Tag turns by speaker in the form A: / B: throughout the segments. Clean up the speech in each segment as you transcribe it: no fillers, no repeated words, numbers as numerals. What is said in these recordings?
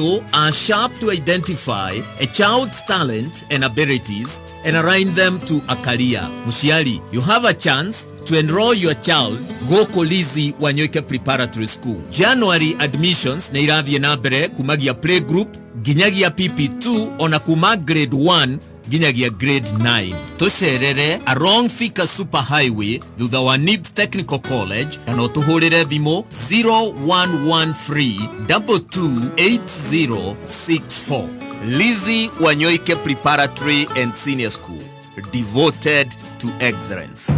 A: Are sharp to identify a child's talent and abilities and align them to a career. Mũciari, you have a chance to enroll your child gũkũ Lizzy Wanyoike Preparatory School. January admissions nĩ irathiĩ na mbere kumagia playgroup nginyagia PP2, ona kuma grade 1 nginyagia grade 9. Tũcerere along Thika Super Highway, thutha wa NIBS Technical College, kana ũtũhũrĩre thimũ 0113 228064. Lizzy Wanyoike Preparatory and Senior School, devoted to excellence.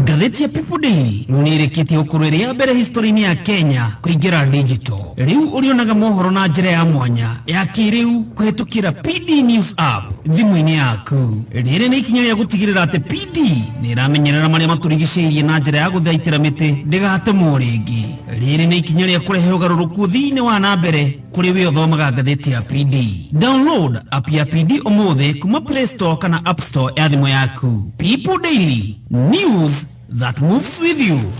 B: Ngathĩti ya People Daily rĩu nĩ ĩrĩkĩtie gũkorwo ĩrĩ ya mbere history-inĩ ya Kenya kũingĩra digital. Rĩu ũrĩonaga mohoro na njĩra ya mwanya ya kĩrĩu kũhetũkĩra PD News app thimũ-inĩ yaku. Rĩrĩ nĩ ikinya rĩa gũtigĩrĩra atĩ PD nĩ ĩramenyerera marĩa matũrigicĩirie na njĩra ya gũthaitĩra mĩtĩ ndĩgatemwo rĩngĩ. Rĩrĩ nĩ ikinya rĩa kũrehe ũgarũrũku thĩinĩ wa na mbere kũrĩ we ũthomaga ngathĩti ya PD. Download app ya PD ũmũthĩ kuma Play Store kana App Store ya thimũ yaku. People Daily, news that moves with you.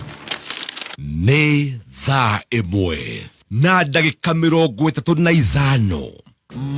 C: Nĩ thaa 1 na ndagĩka 35.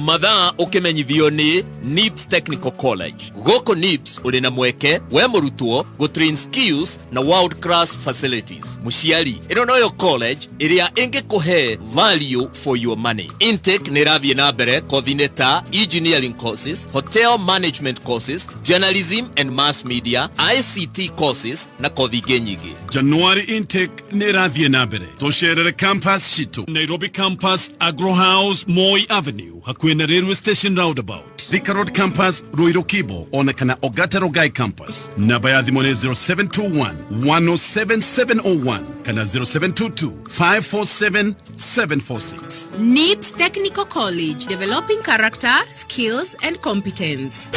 A: Mathaa ũkĩmenyithio nĩ NIBS Technical College. Gũkũ NIBS ũrĩ na mweke we mũrutwo gũtrain skills na world class facilities. Mũciari, ĩno noyo college ĩrĩa ĩngĩkũhe value for your money. Intake nĩ ĩrathiĩ na mbere kothi-inĩ ta engineering courses, hotel management courses, journalism and mass media, ICT courses na kothi ingĩ nyingĩ.
D: January intake nĩ ĩrathiĩ na mbere. Tũcerere campus citũ: Nairobi campus, Agro House, Moi Avenue, hakuhĩ na railway station roundabout; Thika Road campus, Ruiru Kibo, ona kana Ogata Rongai campus. Namba ya thimũ nĩ 0721 107 701 kana 0722 547 746.
E: NIBS Technical College, developing character, skills and competence.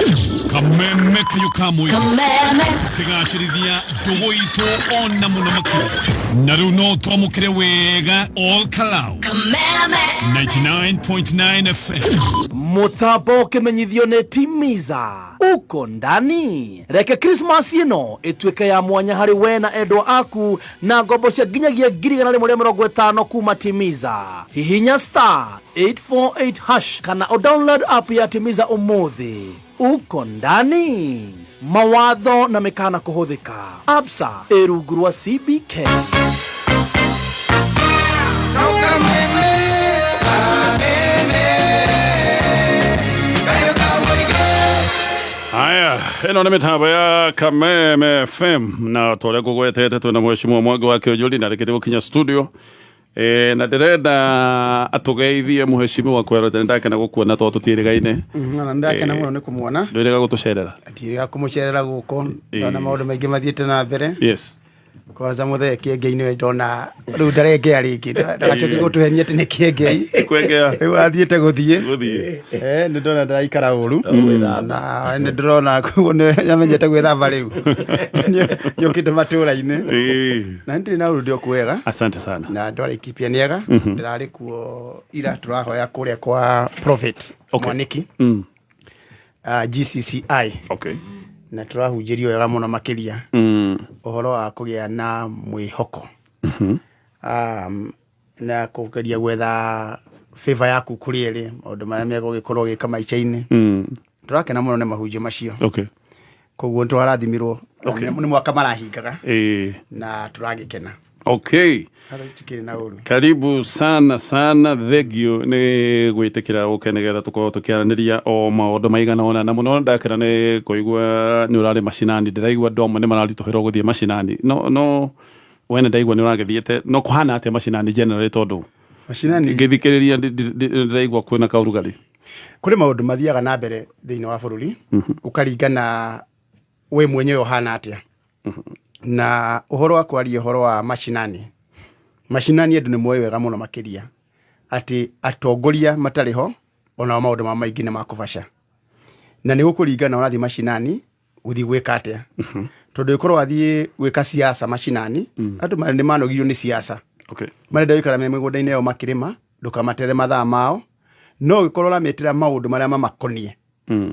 D: Kameme kayo kamwe tukigacĩrithia ndũgũ itũ ona mũno makĩria, na rĩu no twamũkĩre wega Ol Kalou 99.9 FM.
F: Mũtambo ũkĩmenyithio nĩ Timiza uko ndani. Reke Christmas ĩno ĩtuĩke ya mwanya harĩ we na endwa aku na ngombo cia nginyagia 150,000 kuma Timiza. Hihinya *848# kana ũdownload app ya Timiza ũmũthĩ. Uko ndani. Mawatho na mĩkana kũhũthĩka. Absa ĩ rungu rwa CBK.
G: Kameme, kameme, kayo kamũingĩ.
H: Haya, ĩno nĩ mĩtambo ya Kameme FM, na tũrĩa ngũgwetete twĩna mheshimiwa Mwangi wa Kĩũnjũri na rĩkĩtie gũkinya studio na ndĩrenda atũgeithie. Mheshimiwa, kwerete nĩ ndakena gũkuona tondũ tũtiĩrĩgaine.
I: Na ndakena mũno nĩ kũmuona.
H: Ndwĩrĩga gũtũcerera.
I: Ndiĩrĩga kũmũcerera gũkũ, ndona maũndũ maingĩ mathiĩte na mbere. Kwanza mũthee Kĩengei nĩwe ndona rĩu ndarengea rĩngĩ, ndagacoke gũtũhenia atĩ nĩ Kĩengei.
H: Kwengea.
I: Rĩu athiĩte gũthiĩ.
H: Gũthiĩ.
I: Nĩ ndona ndaraikara ũru na nĩ ndĩrona koguo nĩ amenyete gwĩthamba, rĩu nĩokĩte matũra-inĩ. Na ndirĩ na ũru, ndĩ o kwega.
H: Asante sana.
I: Na andũ a Laikipia nĩ ega. Ndĩrarĩ kuo ira, tũrahoya kũrĩa kwa Prophet Mwaniki, GCCI, na tũrahunjĩrio wega mũno makĩria ũhoro wa kũgĩa na mwĩhoko na kũgeria gwetha favor yaku kũrĩ erĩ maũndũ marĩa megũgĩkorwo ũgĩka maica-inĩ. Tũrakena mũno nĩ mahunjio macio. Koguo nĩ tũrarathimirwo. Nĩ mwaka marahingaga na tũragĩkena. Otherwise tukĩrĩ na ũru.
H: Karibu sana sana, thengio nĩ gwĩtĩkĩra ũke nĩgetha tũkorwo tũkĩaranĩria o maũndũ maigana ũna, na mũno ndakena nĩ kũigua nĩ ũrarĩ macinani. Ndĩraigua andũ amwe nĩ mararitũhĩrwo gũthiĩ macinani, no we nĩ ndaigua nĩ ũragĩthiĩte. No kũhana atĩa macinani generally, tondũ
I: Macinani
H: ngĩthikĩrĩria ndĩraigua kwĩna kaũrugarĩ?
I: Kũrĩ maũndũ mathiaga na mbere thĩinĩ wa bũrũri, ũkaringana we mwenyewe ũhana atĩa. Na ũhoro wa kwaria ũhoro wa macinani, macinani andũ nĩ moĩ wega mũno makĩria atĩ atongoria matarĩ ho, onao maũndũ mao maingĩ nĩ makũbaca, na nĩ gũkũringana ũrathiĩ macinani gũthiĩ gwĩka atĩa, tondũ ĩkorwo wathiĩ gwĩka siasa macinani, andũ nĩ manogirio nĩ siasa. Marenda gũikara me mĩgũnda-inĩ yao makĩrĩma, ndũkamatere mathaa mao. No ũgĩkorwo ũrametĩra maũndũ marĩa mamakonie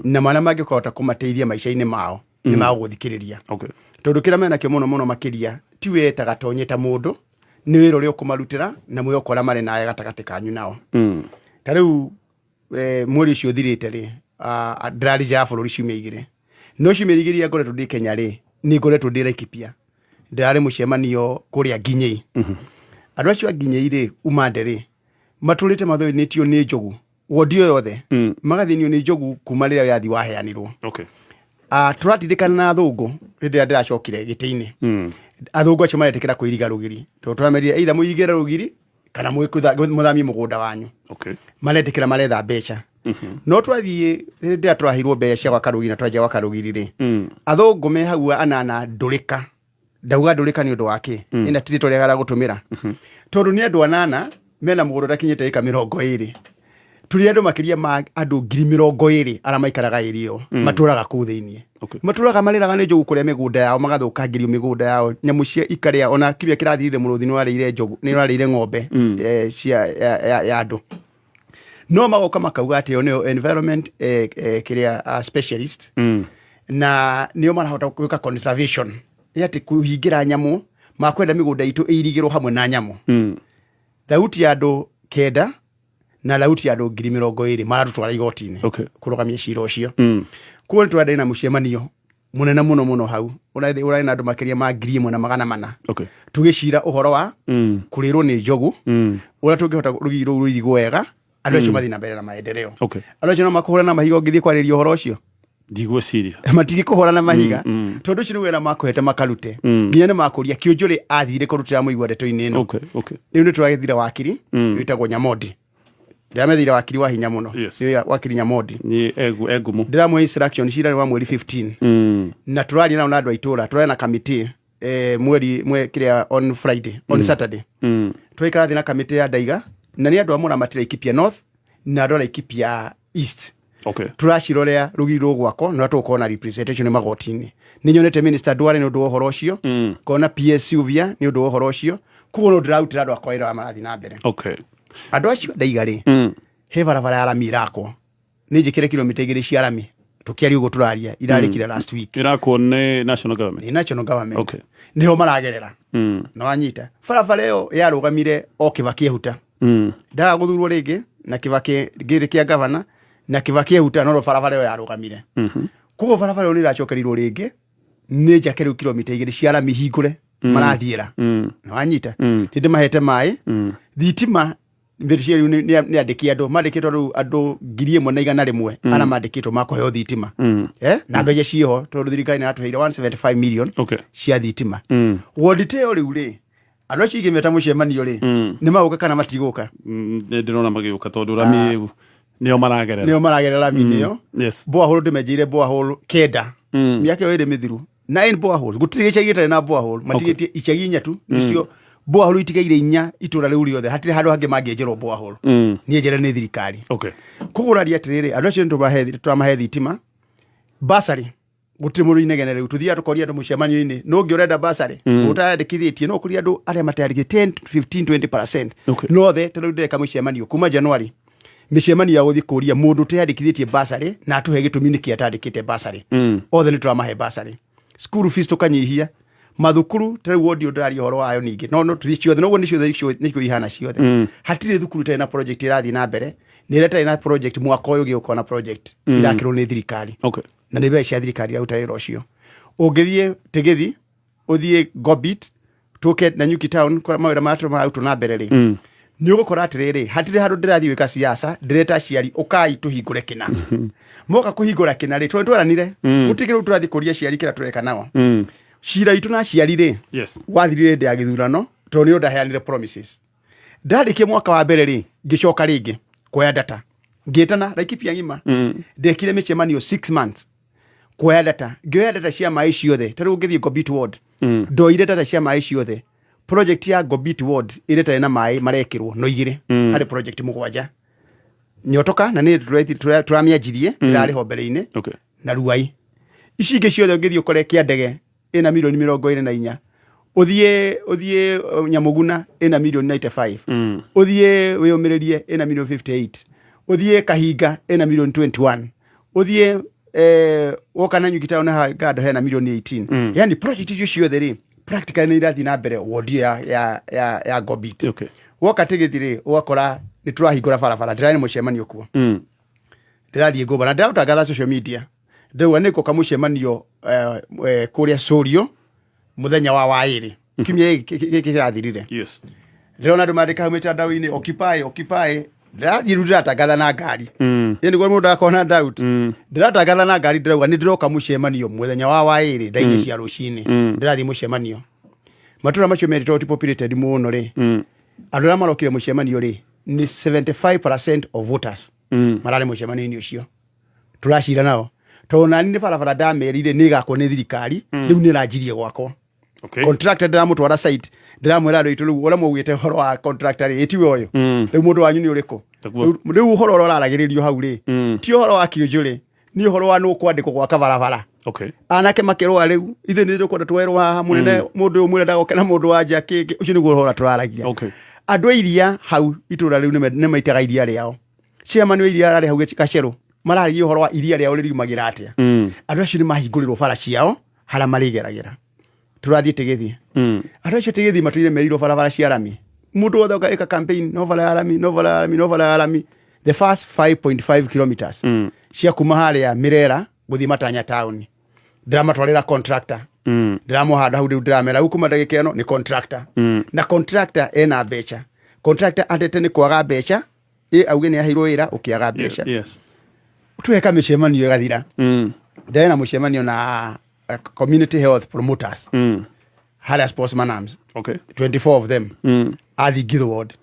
I: na marĩa mangĩkũhota kũmateithia maica-inĩ mao, nĩ magũgũthikĩrĩria, tondũ kĩrĩa menakĩo mũno mũno makĩria ti we ta Gatonye ta mũndũ. Nĩ wĩra ũrĩa ũkũmarutĩra na mwĩhoko ũrĩa marĩ nawe gatagatĩ kanyu nao. Ta rĩu mweri ũcio ũthirĩte rĩ, ndĩrarĩ nja ya bũrũri ciumia 2, no ciumia 2 iria ngoretwo ndĩ Kenya rĩ, nĩ ngoretwo ndĩ Laikipia. Ndĩrarĩ mũcemanio kũrĩa Nginyĩi. Andũ acio a Nginyĩi rĩ, umande rĩ, matũrĩte mathĩnĩtio nĩ njogu wondi ĩyo yothe, magathĩnio nĩ njogu kuma rĩrĩa wĩyathi waheanirwo. Tũratindĩkana na athũngũ rĩrĩa ndĩracokire gĩtĩ-inĩ. Athũngũ acio maretĩkĩra kũiriga rũgiri, tondũ tũramerire either mũirigĩre rũgiri kana mũthamie mũgũnda wanyu. Maretĩkĩra, maretha mbeca. No twathiĩ rĩrĩa tũraheirwo mbeca cia gwaka rũgiri na twanjia gwaka rũgiri rĩ, athũngũ me hau anana ndũrĩka. Ndauga ndũrĩka nĩ ũndũ wa kĩ? Ĩna ti rĩtwa rĩega rĩa gũtũmĩra, tondũ nĩ andũ anana mena mũgũnda ũtakinyĩte ĩka 20. Tũrĩ andũ makĩria ma andũ 20,000 arĩa maikaraga ĩrĩa ĩyo, matũraga kũu thĩiniĩ. Matũraga marĩraga nĩ njogu kũrĩa mĩgũnda yao, magathũkangĩrio mĩgũnda yao, nyamũ cia ikarĩa. Ona kiumia kĩrathirire mũrũthi nĩ warĩire njogu, nĩ warĩire ng'ombe cia ya andũ. No magoka makauga atĩ o nĩo environment kĩrĩa specialist, na nĩo marahota gwĩka conservation. Nĩ atĩ kũhingĩra nyamũ, makwenda mĩgũnda itũ ĩirigĩrwo hamwe na nyamũ. Thauti ya andũ 9 na thauti ya andũ 20,000 maratũtwara igoti-inĩ kũrũgamia cira ũcio. Koguo nĩ tũrarĩ na mũcemanio mũnene mũno mũno hau, ũrarĩ na andũ makĩria ma 1,400, tũgĩcira ũhoro wa kũrĩrwo nĩ njogu, ũrĩa tũngĩhota rũgiri rũu rũirigwo wega, andũ acio mathiĩ na mbere na maendeleo. Andũ acio no makũhũra na mahiga ũngĩthiĩ kwarĩria ũhoro ũcio.
H: Ndigwĩciria.
I: Matingĩkũhũra na mahiga, tondũ ũcio nĩ wĩra makũhete makarute. Nginya nĩ makũria kĩũnjũrĩ athire kũrutĩra mũigua ndeto-inĩ ĩno. Rĩu nĩ tũragĩthire wakiri wĩtagwo Nyamondi. Ndĩramethire wakiri wa hinya mũno. Nĩ wakiri Nyamondi.
H: Nĩ engumo.
I: Ndĩramũhe instruction cira nĩ wa mweri 15, na tũraria nao na andũ a itũra, tũraria na kamĩtĩ mweri mwe kĩrĩa on Friday, on Saturday. Tũraikara thĩ na kamĩtĩ ya Ndaiga, na nĩ andũ a Mũramati Laikipia North na andũ a Laikipia East. Tũracirorea rũgiri rũgwakwo na tũgũkorwo na representation magoti-inĩ. Nĩ nyonete Minister Duale nĩ ũndũ wa ũhoro ũcio, ngona PS Sylvia nĩ ũndũ wa ũhoro ũcio. Koguo no ndĩrarutĩra andũ akwa wĩra wa marathiĩ na mbere. Andũ acio Ndaiga rĩ, he barabara ya rami ĩrakwo, nĩ njĩkĩre kilomita 2 cia rami tũkĩaria ũguo tũraria, irarĩkire last week.
H: Ĩrakwo nĩ national government?
I: Nĩ national government. Nĩho maragerera. Na wanyita barabara ĩyo yarũgamire o Kibaki ehuta. Ndaga gũthurwo rĩngĩ na Kibaki ngĩrĩ kĩa gavana na Kibaki ehuta, no barabara ĩyo yarũgamire. Koguo barabara ĩyo nĩ ĩracokerirwo rĩngĩ, nĩ njake rĩu kilomita 2 cia rami hingũre marathiĩra. Na wanyita nĩ ndĩmahete maĩ, thitima mbeca rĩu nĩ andĩki andũ mandĩkĩtwo rĩu andũ 1,100 arĩa mandĩkĩtwo makũheo thitima, na mbeca ciĩho tondũ thirikari nĩ yatũheire 175 million cia thitima. Wondi ta ĩyo rĩu rĩ, andũ acio ingĩmeta mũcemanio rĩ, nĩ magũka kana matigũka?
H: Nĩ ndĩrona magĩũka tondũ rami nĩo maragerera.
I: Nĩo maragerera rami-inĩ ĩyo. Borehole ndĩmenjeire borehole 9 mĩaka ĩyo ĩrĩ mĩthiru, nine boreholes. Gũtirĩ gĩcagi gĩtarĩ na borehole. Matigĩtie icagi 4 tu nĩcio borehole itigaire, 4 itũra rĩu rĩothe. Hatirĩ handũ hangĩ mangĩenjerwo borehole, nĩ enjere nĩ thirikari. Koguo ũraria atĩrĩrĩ, andũ acio nĩ tũramahe thitima, basarĩ gũtirĩ mũndũ inegene. Rĩu tũthiaga tũkoria andũ mũcemanio-inĩ, no ũngĩ ũrenda basarĩ, ũtarandĩkithĩtie, no kũria andũ arĩa matayandĩkithĩtie 10, 15, 20%. Nothe ta rĩu ndĩreka mũcemanio kuma January, mĩcemanio ya gũthiĩ kũria mũndũ ũteyandĩkithĩtie basarĩ na atũhe gĩtũmi nĩkĩ atandĩkĩte basarĩ. Othe nĩ tũramahe basarĩ. School fees tũkanyihia mathukuru. Ta rĩu wondi ũyũ ndĩraria ũhoro wayo ningĩ, no tũthiĩ ciothe noguo nĩ ciothe nĩcio ihana ciothe. Hatirĩ thukuru ĩtarĩ na project ĩrathiĩ na mbere, nĩ ĩrĩa ĩtarĩ na project mwaka ũyũ ũgĩũka na project irakĩrwo nĩ thirikari. Na nĩ mbeca cia thirikari iraruta wĩra ũcio. Ũngĩthiĩ Tigithi, ũthiĩ Gobit, tũke Nanyuki town kũrĩa mawĩra marĩa mararutwo na mbere rĩ, nĩ ũgũkora atĩrĩrĩ, hatirĩ handũ ndĩrathiĩ gwĩka siasa ndĩreta aciari ũkai tũhingũre kĩna. Moka kũhingũra kĩna rĩ, tondũ tweranire gũtirĩ kĩndũ tũrathiĩ kũria aciari kĩrĩa tũreka nao. Cira witũ na aciari rĩ, wathirire hĩndĩ ya gĩthurano, tondũ nĩ ndaheanire promises. Ndarĩkia mwaka wa mbere rĩ, ngĩcoka rĩngĩ kuoya data, ngĩtana Laikipia ng'ima. Ndekire mĩcemanio 6 months kuoya data, ngĩoya data cia maĩ ciothe. Ta rĩu ũngĩthiĩ Ngobit ward, ndoire data cia maĩ ciothe. Project ya Ngobit ward ĩrĩa ĩtarĩ na maĩ marekĩrwo no 2 harĩ project 7. Nyotoka na nĩ tũramĩanjirie, ĩrarĩ ho mbere-inĩ, na Ruai. Ici ingĩ ciothe ũngĩthiĩ ũkore kĩa ndege ĩna milioni 24, ũthiĩ Nyamũguna ĩna milioni 95, ũthiĩ Wĩyũmĩrĩrie ĩna milioni 58, ũthiĩ Kahinga ĩna milioni 21, ũthiĩ woka Nanyuki town kando hena milioni 18. Yani project icio ciothe rĩ, Practically nĩ irathiĩ na mbere wodi ya Ngobit. Woka Tigiti rĩ, ũgakora nĩ tũrahingũra barabara. Ndĩrarĩ mũcemanio kuo. Ndĩrathiĩ ngũmba na ndĩraũtangatha social media, ndĩrauga nĩ ngũka mũcemanio kũrĩa Corio mũthenya wa waĩrĩ kiumia gĩkĩ kĩrathirire. Ndĩrona andũ mandĩka hau mĩtandao-inĩ, "Occupy, occupy." Ndĩrathiĩ rĩu ndĩratangatha na ngari. Ĩ nĩguo mũndũ akorwo na doubt. Ndĩratangatha na ngari, ndĩrauga nĩ ndĩroka mũcemanio mũthenya wa waĩrĩ thaa 4 cia rũcinĩ. Ndĩrathiĩ mũcemanio matũra macio merĩ tondũ ti populated mũno rĩ. Andũ arĩa marokire mũcemanio rĩ, nĩ 75% of voters mararĩ mũcemanio-inĩ ũcio. Tũracira nao tondũ nani nĩ barabara ndamerire nĩ ĩgakwo nĩ thirikari. Rĩu nĩ ĩranjirie gwakwo. Contractor ndĩramũtwara site, ndĩramwĩra andũ aitũ rĩu ũrĩa maugĩte ũhoro wa contractor rĩ, ĩtiwe ũyũ. Rĩu mũndũ wanyu nĩ ũrĩkũ? Rĩu ũhoro ũrĩa ũraragĩrĩrio hau rĩ, ti ũhoro wa kĩũnjũ rĩ, nĩ ũhoro wa nũ kwandĩkwo gwaka barabara. Anake makĩrũa rĩu ithuĩ nĩ tũkwenda twerwo haha mũnene. Mũndũ ũyũ mwĩre ndagoke na mũndũ wa nja kĩngĩ. Ũcio nĩguo ũhoro ũrĩa tũraragia. Andũ a iria hau itũra rĩu nĩ maitaga iria rĩao. Chairman wa iria ararĩ hau gacerũ mararagia ũhoro wa iria rĩao rĩriumagĩra atĩa. Andũ acio nĩ mahingũrĩrwo bara ciao harĩa marĩgeragĩra. Tũrathiĩ Tigĩthi. Andũ acio Tigĩthi matũire merirwo barabara cia rami. Mũndũ wothe ũka campaign, no bara ya rami, no bara ya rami, no bara ya rami. The first 5.5 kilometers cia kuma harĩa Mirera gũthiĩ Matanya town, ndĩramatwarĩra contractor. Ndĩramũhanda hau rĩu, ndĩramera rĩu kuma ndagĩka ĩno nĩ contractor. Na contractor ena mbeca. Contractor atete nĩ kwaga mbeca, ĩ auge nĩ aheirwo wĩra ũkĩaga mbeca. Tweka mĩcemanio ĩgathira. Ndarĩ na mũcemanio na community health promoters harĩa Sportsman Arms. 24 of them. Athingithũ ward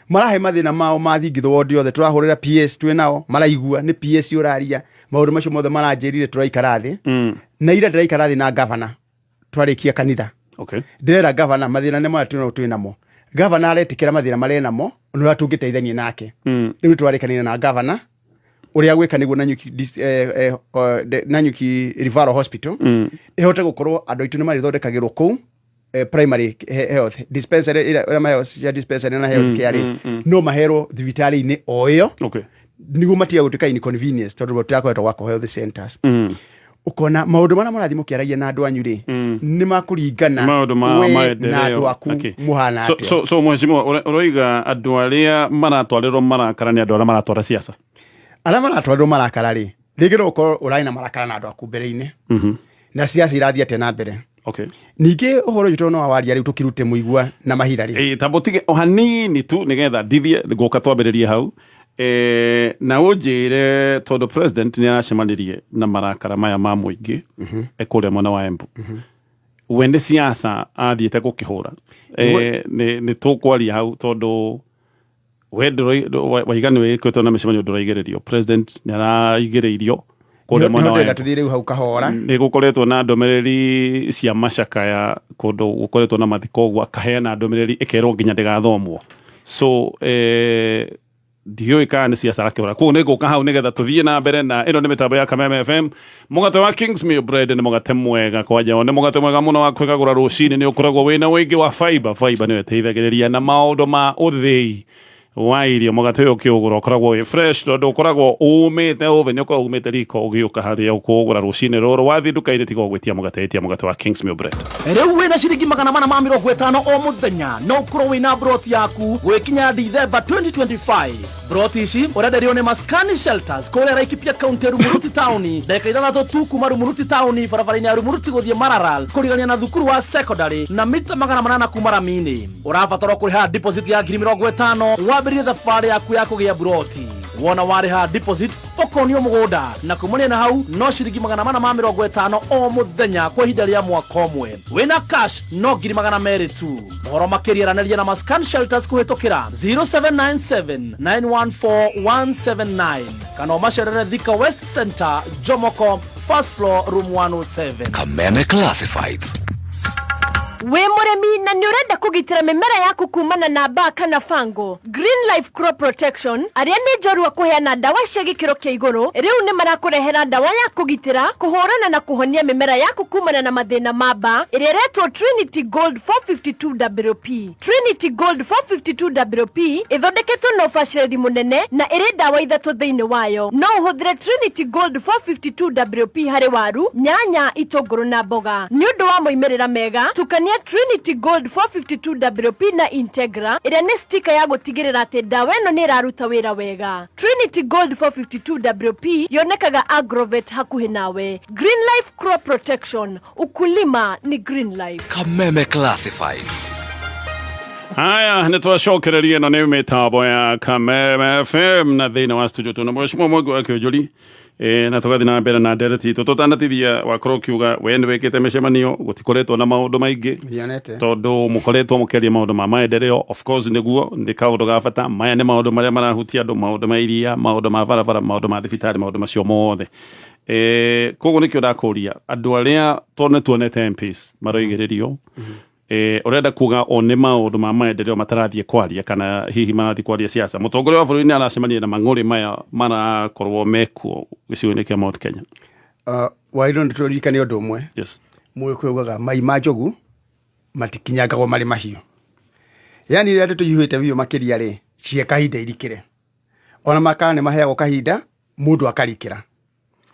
I: marahe mathĩna mao ma Thingithũ ward yothe. Tũrahũrĩra PS, twĩ nao maraigua nĩ PS ũraria maũndũ macio mothe maranjĩrire. Tũraikara thĩ na ira ndĩraikara thĩ na gavana twarĩkia kanitha. Ndĩrera gavana mathĩna nĩ marĩa twĩnamo twĩ namo. Gavana aretĩkĩra mathĩna marĩa namo nĩ ũrĩa tũngĩteithania nake. Rĩu twarĩkanire na gavana ũrĩa gwĩka nĩguo Nanyuki, Nanyuki Referral Hospital ĩhote gũkorwo andũ aitũ nĩ marĩthondekagĩrwo kũu primary health dispensary ĩrĩa ĩrĩa maheo cia dispensary na health care rĩ, no maherwo thibitarĩ-inĩ o ĩyo nĩguo matige gũtuĩka inconvenience tondũ tũrakoretwo gwakwo health centers. Ũkona maũndũ marĩa mũrathiĩ mũkĩaragia na andũ anyu rĩ, nĩ makũringana
H: maũndũ ma
I: we na
H: maendeleo
I: andũ aku mũhana atĩa.
H: So mheshimiwa, ũroiga andũ arĩa maratwarĩrwo marakara nĩ andũ arĩa maratwara siasa?
I: Arĩa maratwarĩrwo marakara rĩ, rĩngĩ no ũkorwo ũrarĩ na marakara na andũ aku mbere-inĩ na siasa irathiĩ atĩa na mbere. Ningĩ ũhoro ũyũ tondũ no waria rĩu tũkĩrute mũigua na mahira rĩ.
H: Ĩ, tamba ũtige o hanini tu nĩgetha ndithie ngũka twambĩrĩrie hau na ũnjĩre tondũ president nĩ aracemanirie na marakara maya ma mũingĩ kũrĩa mwena wa Embu. We nĩ siasa athiĩte gũkĩhũra? Nĩ tũkwaria hau tondũ we waiga nĩ wĩkĩtwo na mĩcemanio ndũraigĩrĩrio. President nĩ araigĩrĩirio kũrĩa mwena wa
I: Nĩho
H: Embu.
I: Tũthiĩ rĩu hau kahora.
H: Nĩ gũkoretwo na ndũmĩrĩri cia macakaya kũndũ gũkoretwo na mathiko ũguo, akaheana ndũmĩrĩri ĩkerwo nginya ndĩgathomwo. So ndiũĩ kana nĩ ciaca arakĩhũra. Koguo nĩ ngũka hau nĩgetha tũthiĩ na mbere na ĩno nĩ mĩtambo ya Kameme FM. Mũgate wa Kingsmill Bread nĩ mũgate mwega kwanja nĩ mũgate mwega mũno wa kwĩgagũra rũcinĩ. Nĩ ũkoragwo wĩna ũingĩ wa fiber. Fiber nĩyo ĩteithagĩrĩria na maũndũ ma ũthĩi wa irio. Mũgate ũyũ ũkĩũgũra ũkoragwo wĩ fresh tondũ ũkoragwo umĩte oven, ũkoragwo umĩte riko ũgĩũka harĩa ũkũũgũra rũcinĩ rũrũ. Wathiĩ nduka-inĩ tiga ũgwĩtia mũgate, ĩtia mũgate wa Kingsmill Bread.
F: Rĩu wĩna ciringi 450 o mũthenya no ũkorwo wĩna broti yaku gwĩkinya Dithemba 2025. Broti ici ũrenderio nĩ Maskani Shelters kũrĩa Laikipia County, Rumuruti taũni, ndagĩka 6 tu kuma Rumuruti taũni, barabara-inĩ ya Rumuruti gũthiĩ Maralal, kũrigania na thukuru wa secondary na mita 800 kuma rami-inĩ. Ũrabatarwo kũrĩha deposit ya 50,000 wambĩrĩrie thabarĩ yaku ya kũgĩa broti. Wona warĩha deposit, ũkonio mũgũnda na kumania na hau no ciringi 450 o mũthenya kwa ihinda rĩa mwaka ũmwe. Wĩna cash no 200,000 tu. Ũhoro makĩria aranĩria na Mascan Shelters kũhĩtũkĩra 0797 914 179 kana ũmacerere Thika West Center, Jomoko, first floor, room 107.
C: Kameme Classifieds.
J: Wĩ mũrĩmi na nĩ ũrenda kũgitĩra mĩmera yaku kumana na mbaa kana fango, Green Life Crop Protection arĩa nĩ njorua kũheana ndawa cia gĩkĩro kĩa igũrũ rĩu nĩ marakũrehera ndawa ya kũgitĩra, kũhũrana na kũhonia mĩmera yaku kumana na mathĩna ma mbaa ĩrĩa ĩretwo Trinity Gold 452 WP. Trinity Gold 452 WP ĩthondeketwo na ũbacĩrĩri mũnene na ĩrĩ ndawa ithatũ thĩinĩ wayo. No ũhũthĩre Trinity Gold 452 WP harĩ waru, nyanya, itũngũrũ na mboga. Nĩ ũndũ wa moimĩrĩra mega, tukania Tukania Trinity Gold 452 WP na Integra ĩrĩa nĩ stika ya gũtigĩrĩra atĩ ndawa ĩno nĩ ĩraruta wĩra wega. Trinity Gold 452 WP yonekaga Agrovet hakuhĩ nawe. Green Life Crop Protection, ukulima ni Green Life.
K: Kameme Classifieds.
H: Haya, nä twacokereria ĩno nĩ mĩtambo ya Kameme FM na thĩinĩ wa studio tuna mheshimiwa Mwangi wa Kĩũnjũri e, na tũgathiĩ na mbere na ndereti itũ tũtanatithia wakorwo ũkiuga we nĩ wĩkĩte mĩcemanio gũtikoretwo na maũndũ maingĩ
I: Ndionete.
H: tondũ mũkoretwo mũkĩaria maũndũ ma maendeleo. Of course nĩguo nĩ kaũndũ ga bata. Maya nĩ maũndũ marĩa marahutia andũ, maũndũ ma iria, maũndũ ma barabara, maũndũ ma thibitarĩ, maũndũ macio mothe. E, koguo nĩkĩo ndakũria andũ arĩa tondũ nĩ tuonete MPs maroigĩrĩrio. Eh, ũrenda kuga o nĩ maũndũ ma maendeleo matarathiĩ kwaria kana hihi marathiĩ kwaria siasa? Mũtongoria wa bũrũri nĩ aracemania na mang'ũrĩ maya marakorwo mekuo gĩcigo-inĩ kĩa Mount Kenya.
I: Wairwo nĩ tũririkane ũndũ ũmwe. Mũgĩkũyũ ugaga mai ma njogu matikinyangagwo marĩ mahiũ, yani rĩrĩa ndeto ihiũhĩte biũ makĩria rĩ, cie kahinda irikĩre, ona makara nĩ maheagwo kahinda mũndũ akarikĩra.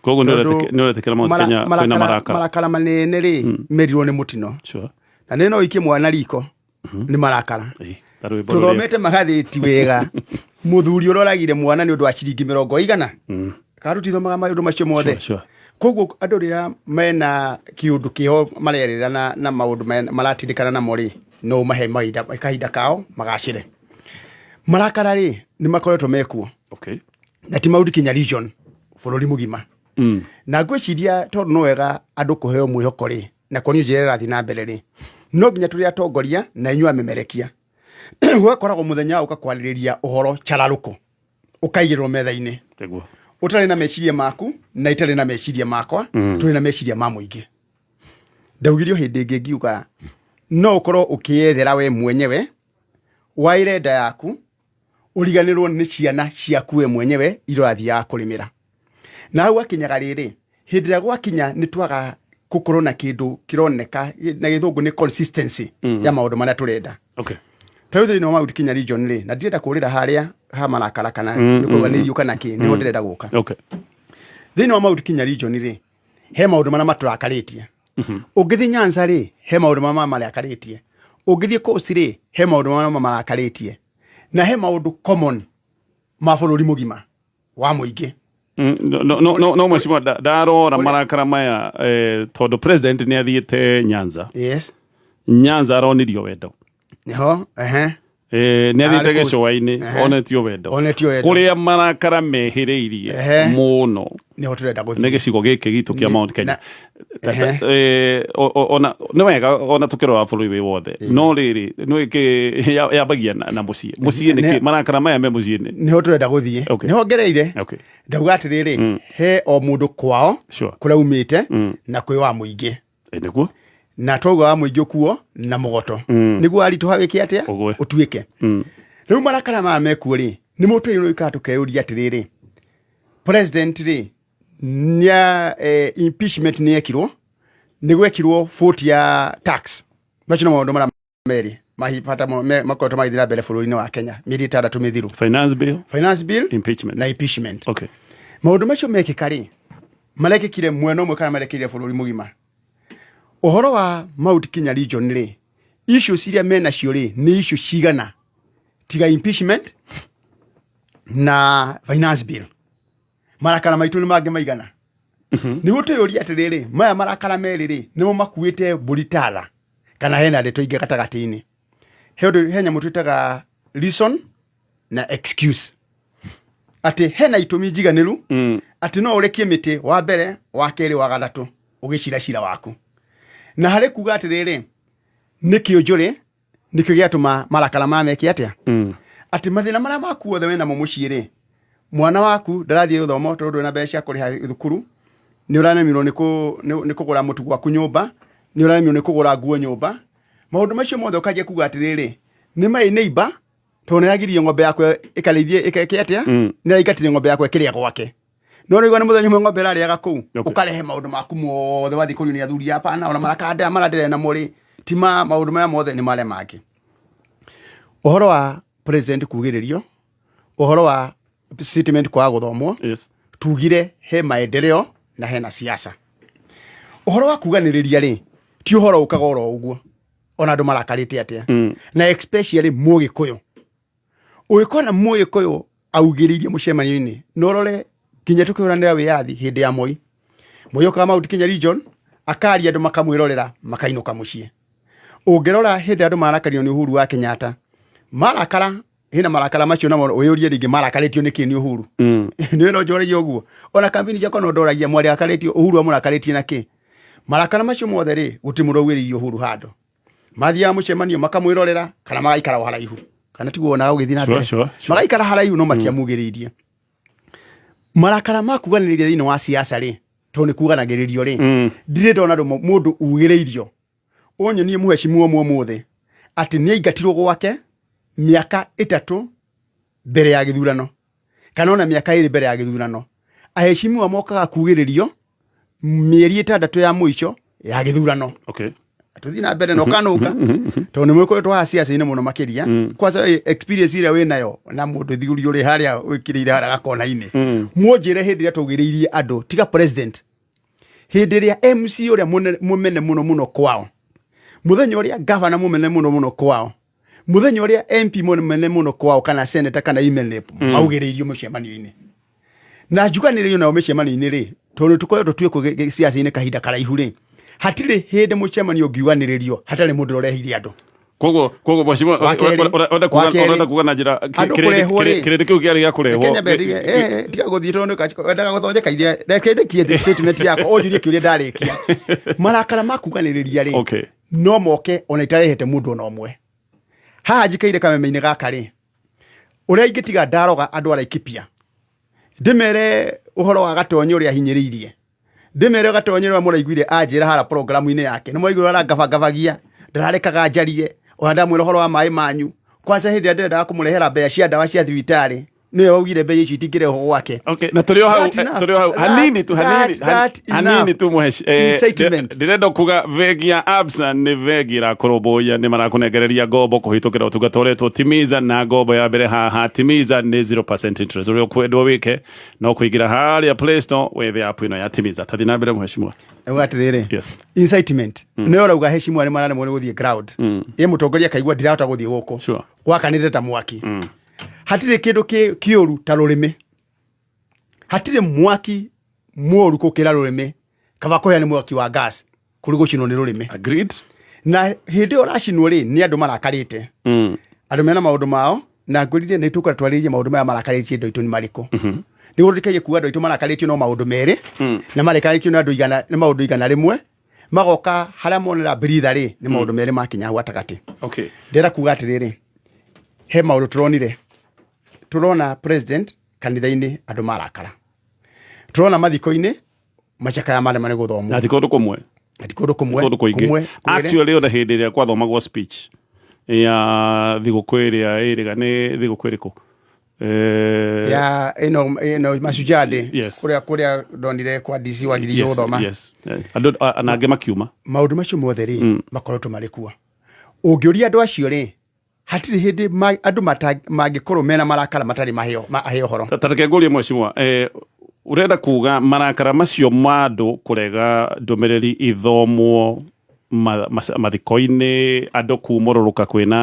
H: Koguo nĩ
I: Tondũ
H: ũretĩkĩra Mount Kenya kwĩna marakara?
I: Marakara manene rĩ, merirwo nĩ mũtino. Na nĩ no ikie mwana riko nĩ marakara.
H: Ta rwĩmbo rũrĩa.
I: Tũthomete magathĩti wega, mũthuri ũroragire mwana nĩ ũndũ wa ciringi 100 karutithomaga maũndũ macio mothe. Koguo andũ rĩrĩa mena kĩũndũ kĩho marerĩra na maũndũ maratindĩkana namo rĩ, no ũmahe kahinda kao magacĩre. Marakara rĩ, nĩ makoretwo mekuo. Na ti Mount Kenya region, bũrũri mũgima. Na ngwĩciria tondũ no wega andũ kũheo mwĩhoko rĩ, na kuonio njĩra ĩrathiĩ na mbere rĩ, no nginya tũrĩ atongoria na inyuĩ amemerekia gũgakoragwo mũthenya wa ũka kwarĩrĩria ũhoro cararũkũ ũkaigĩrĩrwo metha-inĩ. Ũtarĩ na meciria maku na itarĩ na meciria makwa. Tũrĩ na meciria ma mũingĩ. Ndaugire o hĩndĩ ĩngĩ ngiuga no ũkorwo ũkĩyethera we mwenyewe waĩre nda yaku, ũriganĩrwo nĩ ciana ciaku we mwenyewe irathiaga kũrĩmĩra. Na hau akinyaga rĩrĩ, hĩndĩ ĩrĩa gwakinya nĩ twaga gũkorwo na kĩndũ kĩroneka na gĩthũngũ nĩ consistency ya maũndũ marĩa tũrenda. Ta rĩu thĩinĩ wa Mount Kenya region rĩ, na ndirenda kũrĩra harĩa ha marakara kana nĩ kuga nĩ irio kana kĩ, nĩho ndĩrenda gũka. Thĩinĩ wa Mount Kenya region rĩ, he maũndũ marĩa matũrakarĩtie. Ũngĩthiĩ Nyanza rĩ, he maũndũ marĩa mamarakarĩtie. Ũngĩthiĩ Coast rĩ, he maũndũ marĩa mamarakarĩtie, na he maũndũ common ma bũrũri mũgima wa mũingĩ.
H: No mheshimiwa, ndarora marakara maya, tondũ president nĩ athiĩte Nyanza. Nyanza aronirio wendo.
I: Nĩho ehe.
H: Eh, nĩ athiĩte
I: Arĩ Coast.
H: gĩcũa-inĩ, onetio wendo.
I: Onetio wendo.
H: Kũrĩa marakara mehĩrĩirie mũno
I: nĩho tũrenda gũthiĩ.
H: Nĩ gĩcigo gĩkĩ gitũ kĩa Mount Kenya. Ona nĩ wega ona tũkĩrora bũrũri wĩ wothe, no rĩrĩ nĩ kĩ yambagia na mũciĩ, mũciĩ nĩ kĩ marakara maya me mũciĩ-inĩ.
I: Nĩho tũrenda gũthiĩ. Nĩho ngereire. Ndauga atĩrĩrĩ, he o mũndũ kwao kũrĩa umĩte na kwĩ wa mũingĩ.
H: Nĩguo.
I: Na twauga wa mũingĩ ũkuo na mũgoto nĩguo aritũha wĩke atĩa ũtuĩke. Rĩu marakara maya mekuo rĩ, nĩ mũtũirwo ikaga tũkeyũria atĩrĩrĩ, president rĩ nĩa impeachment nĩ yekirwo, nĩ gwekirwo vote ya tax. Macio nĩ maũndũ marĩa merĩ bata makoretwo magĩthiĩ na mbere bũrũri-inĩ wa Kenya mĩeri 6 mĩthiru.
H: Finance bill.
I: Finance bill.
H: Impeachment.
I: Na impeachment. Maũndũ macio mekĩka rĩ, marekĩkire mwena ũmwe kana marekĩkire bũrũri mũgima? Ũhoro wa Mount Kenya region rĩ, issues iria menacio rĩ, nĩ issue cigana tiga impeachment na finance bill? Marakara maitũ nĩ mangĩ maigana? Nĩguo twĩyũrie atĩrĩrĩ, maya marakara merĩ rĩ, nĩmo makuĩte mbũri tatha kana hena ndeto ingĩ gatagatĩ-inĩ? He ũndũ, he nyamũ twĩtaga reason na excuse, atĩ hena itũmi njiganĩru atĩ no ũrekie mĩtĩ wa mbere, wa kerĩ, wa gatatũ ũgĩcira cira waku. Na harĩ kuga atĩrĩrĩ, nĩ kĩũnjũrĩ nĩkĩo gĩatũma marakara maya meke atĩa, atĩ mathĩna marĩa maku othe wĩnamo mũciĩ rĩ, mwana waku ndarathiĩ gũthoma tondũ ndũrĩ na mbeca cia kũrĩha thukuru, nĩ ũraremirwo nĩ kũgũra mũtu gwaku nyũmba, nĩ ũraremirwo nĩ kũgũra nguo nyũmba, maũndũ macio mothe ũkanjia kuga atĩrĩrĩ, nĩ maĩ neighbor tondũ nĩ aragiririe ng'ombe yakwa ĩkarĩithie ĩkeke atĩa, nĩ araingatire ng'ombe yakwa ĩkĩrĩa gwake, no rĩu nĩ mũthenya ũmwe ng'ombe ĩrarĩaga kũu. Ũkarehe maũndũ maku mothe wathiĩ kũrio nĩ athuri, hapana, ona marakara marandĩre namo rĩ, ti ma maũndũ maya mothe, nĩ marĩa mangĩ. Ũhoro wa president kugĩrĩrio, ũhoro wa statement kwaga gũthomwo, tugire he maendeleo na hena siasa. Ũhoro wa kuganĩrĩria rĩ, ti ũhoro ũkaga oro ũguo. Ona andũ marakarĩte atĩa, na especially Mũgĩkũyũ, ũgĩkona Mũgĩkũyũ augĩrĩirie mũcemanio-inĩ, na ũrore nginya tũkĩhũranĩra wĩyathi hĩndĩ ya Moi. Moi okaga Mount Kenya region, akaria, andũ makamwĩrorera, makainũka mũciĩ. Ũngĩrora hĩndĩ andũ marakario nĩ Uhuru wa Kenyatta, marakara hena marakara macio, namo wĩyũrie rĩngĩ marakarĩtio nĩkĩ nĩ Uhuru. Nĩ no njoragia ũguo, ona kambini ciakwa no ndoragia mwarĩ akarĩtio Uhuru amũrakarĩtie na kĩ. Marakara macio mothe rĩ, gũtirĩ mũndũ augĩrĩirie Uhuru handũ. Mathiaga mũcemanio makamwĩrorera kana magaikara o haraihu, kana tiguo wonaga ũgĩthiĩ na mbere?
H: Sure.
I: Magaikara haraihu no matiamugĩrĩirie. Marakara ma kuganĩrĩria thĩinĩ wa siasa rĩ, tondũ nĩ kuganagĩrĩrio rĩ, ndirĩ ndona mũndũ ugĩrĩirio. Ũnyonie mũhecimu ũmwe ũmũthĩ atĩ nĩ aingatirwo gwake mĩaka 3 mbere ya gĩthurano kana ona mĩaka 2 mbere ya gĩthurano. Aheshimiwa mokaga kugĩrĩrio mĩeri 6 ya mũico ya gĩthurano. Tũthiĩ na mbere na ũkanũka, tondũ nĩ mwĩkoretwo haha ciaca-inĩ mũno makĩria. Kwanza experience ĩrĩa wĩ nayo na mũndũ thuri ũrĩ harĩa wĩkĩrĩire harĩa gakona-inĩ, mũnjĩre hĩndĩ ĩrĩa twaugĩrĩirie andũ tiga president, hĩndĩ ĩrĩa MC ũrĩa mũmene mũno mũno kwao, mũthenya ũrĩa gavana mũmene mũno mũno kwao, mũthenya ũrĩa MP mũmene mũno kwao, kana senator kana MLA maugĩrĩirio mũcemanio-inĩ na njuganĩrĩrio nao mĩcemanio-inĩ rĩ, tondũ tũkoretwo twĩ kuo ciaca-inĩ kahinda karaihu rĩ, hatirĩ hĩndĩ mũcemanio ũngiuganĩrĩrio hatarĩ mũndũ ũreheire andũ.
H: Koguo mheshimiwa,
I: Wa kerĩ,
H: ũrenda kuga na njĩra
I: andũ kũrehwo rĩ,
H: kĩrĩndĩ kĩu kĩarĩ gĩa kũrehwo?
I: Kenya mbere, tiga gũthiĩ tondũ wendaga gũthondeka iria. Reke ndĩkie statement yakwa, ũnjũrie kĩũria ndarĩkia. Marakara ma kuganĩrĩria rĩ, no moke ona itarehete mũndũ ona ũmwe. Haha njikaire kameme-inĩ gaka rĩ, ũrĩa ingĩtiga ndaroga andũ a Laikipia, ndĩmere ũhoro wa Gatonye ũrĩa ahinyĩrĩirie, ndĩmere Gatonye ũrĩa mũraiguire anjĩra hara programu-inĩ yake, nĩ mũraiguire arangabangabagia, ndararekaga njarie, ona ndamwĩra ũhoro wa maĩ manyu. Kwanza hĩndĩ ĩrĩa ndĩrendaga kũmũrehera mbeca cia ndawa cia thibitarĩ, nĩwe waugire mbeca icio itingĩrehwo gwake.
H: Okay, na tũrĩ o hau,
I: That enough.
H: tũrĩ o hau hanini tu, hanini
I: That
H: hanini
I: enough.
H: tu mũheci.
I: Incitement.
H: Ndĩrenda kuga bengi ya Absa nĩ bengi ĩrakũrũmbũiya, nĩ marakũnengereria ngombo kũhĩtũkĩra ũtungata ũretwo Timiza, na ngombo ya mbere haha Timiza nĩ 0% interest. Ũrĩa ũkwendwo wĩke no kũingĩra harĩa Play Store wethe app ĩno ya Timiza. Tathiĩ na mbere, mũhecimiwa.
I: Uga atĩrĩrĩ,
H: Yes.
I: incitement nĩyo ũrauga hecimu arĩ mararemwo nĩ gũthiĩ ground, ĩ mũtongoria akaigua ndirahota gũthiĩ gũkũ, gwakanĩte ta mwaki. Hatirĩ kĩndũ kĩũru ta rũrĩmĩ, hatirĩ mwaki mũũru gũkĩra rũrĩmĩ. Kaba kũhĩa nĩ mwaki wa gas kũrĩ gũcinwo nĩ rũrĩmĩ.
H: Agreed.
I: Na hĩndĩ ĩyo ũracinwo rĩ, nĩ andũ marakarĩte, andũ mena maũndũ mao, na ngwĩrire nĩ tũkora twarĩrie maũndũ maya marakarĩtie andũ aitũ nĩ marĩkũ, nĩguo tũtikagie kuga andũ aitũ marakarĩtio no maũndũ merĩ, na marekarĩtio nĩ andũ igana, nĩ maũndũ 100 magoka harĩa monera britha rĩ, nĩ maũndũ merĩ makinya hau gatagatĩ. Ndĩrenda kuga atĩrĩrĩ, he maũndũ tũronire. Tũrona president kanitha-inĩ, andũ marakara. Tũrona mathiko-inĩ macakaya marema nĩ gũthomwo.
H: Na ti kũndũ kũmwe.
I: Na ti kũndũ kũmwe.
H: Kũndũ kũingĩ.
I: Kũmwe kwĩrĩ.
H: Actually, ona hĩndĩ ĩrĩa kwathomagwo speech ya thigũkũ ĩrĩa ĩrĩga, nĩ thigũkũ ĩrĩkũ?
I: Ya ĩno Mashujaa Day.
H: Yes.
I: Kũrĩa ndonire kwa DC wagiririo gũthoma.
H: Yes. Andũ na angĩ makiuma.
I: Maũndũ macio mothe rĩ, makoretwo marĩ kuo. Ũngĩũria andũ acio rĩ, hatirĩ hĩndĩ andũ mangĩkorwo mena marakara matarĩ maheo aheo ũhoro.
H: Ta reke ngũrie, mheshimiwa, ũrenda kuga marakara macio ma andũ kũrega ndũmĩrĩri ithomwo mathiko-inĩ, andũ kumũrũrũka kwĩna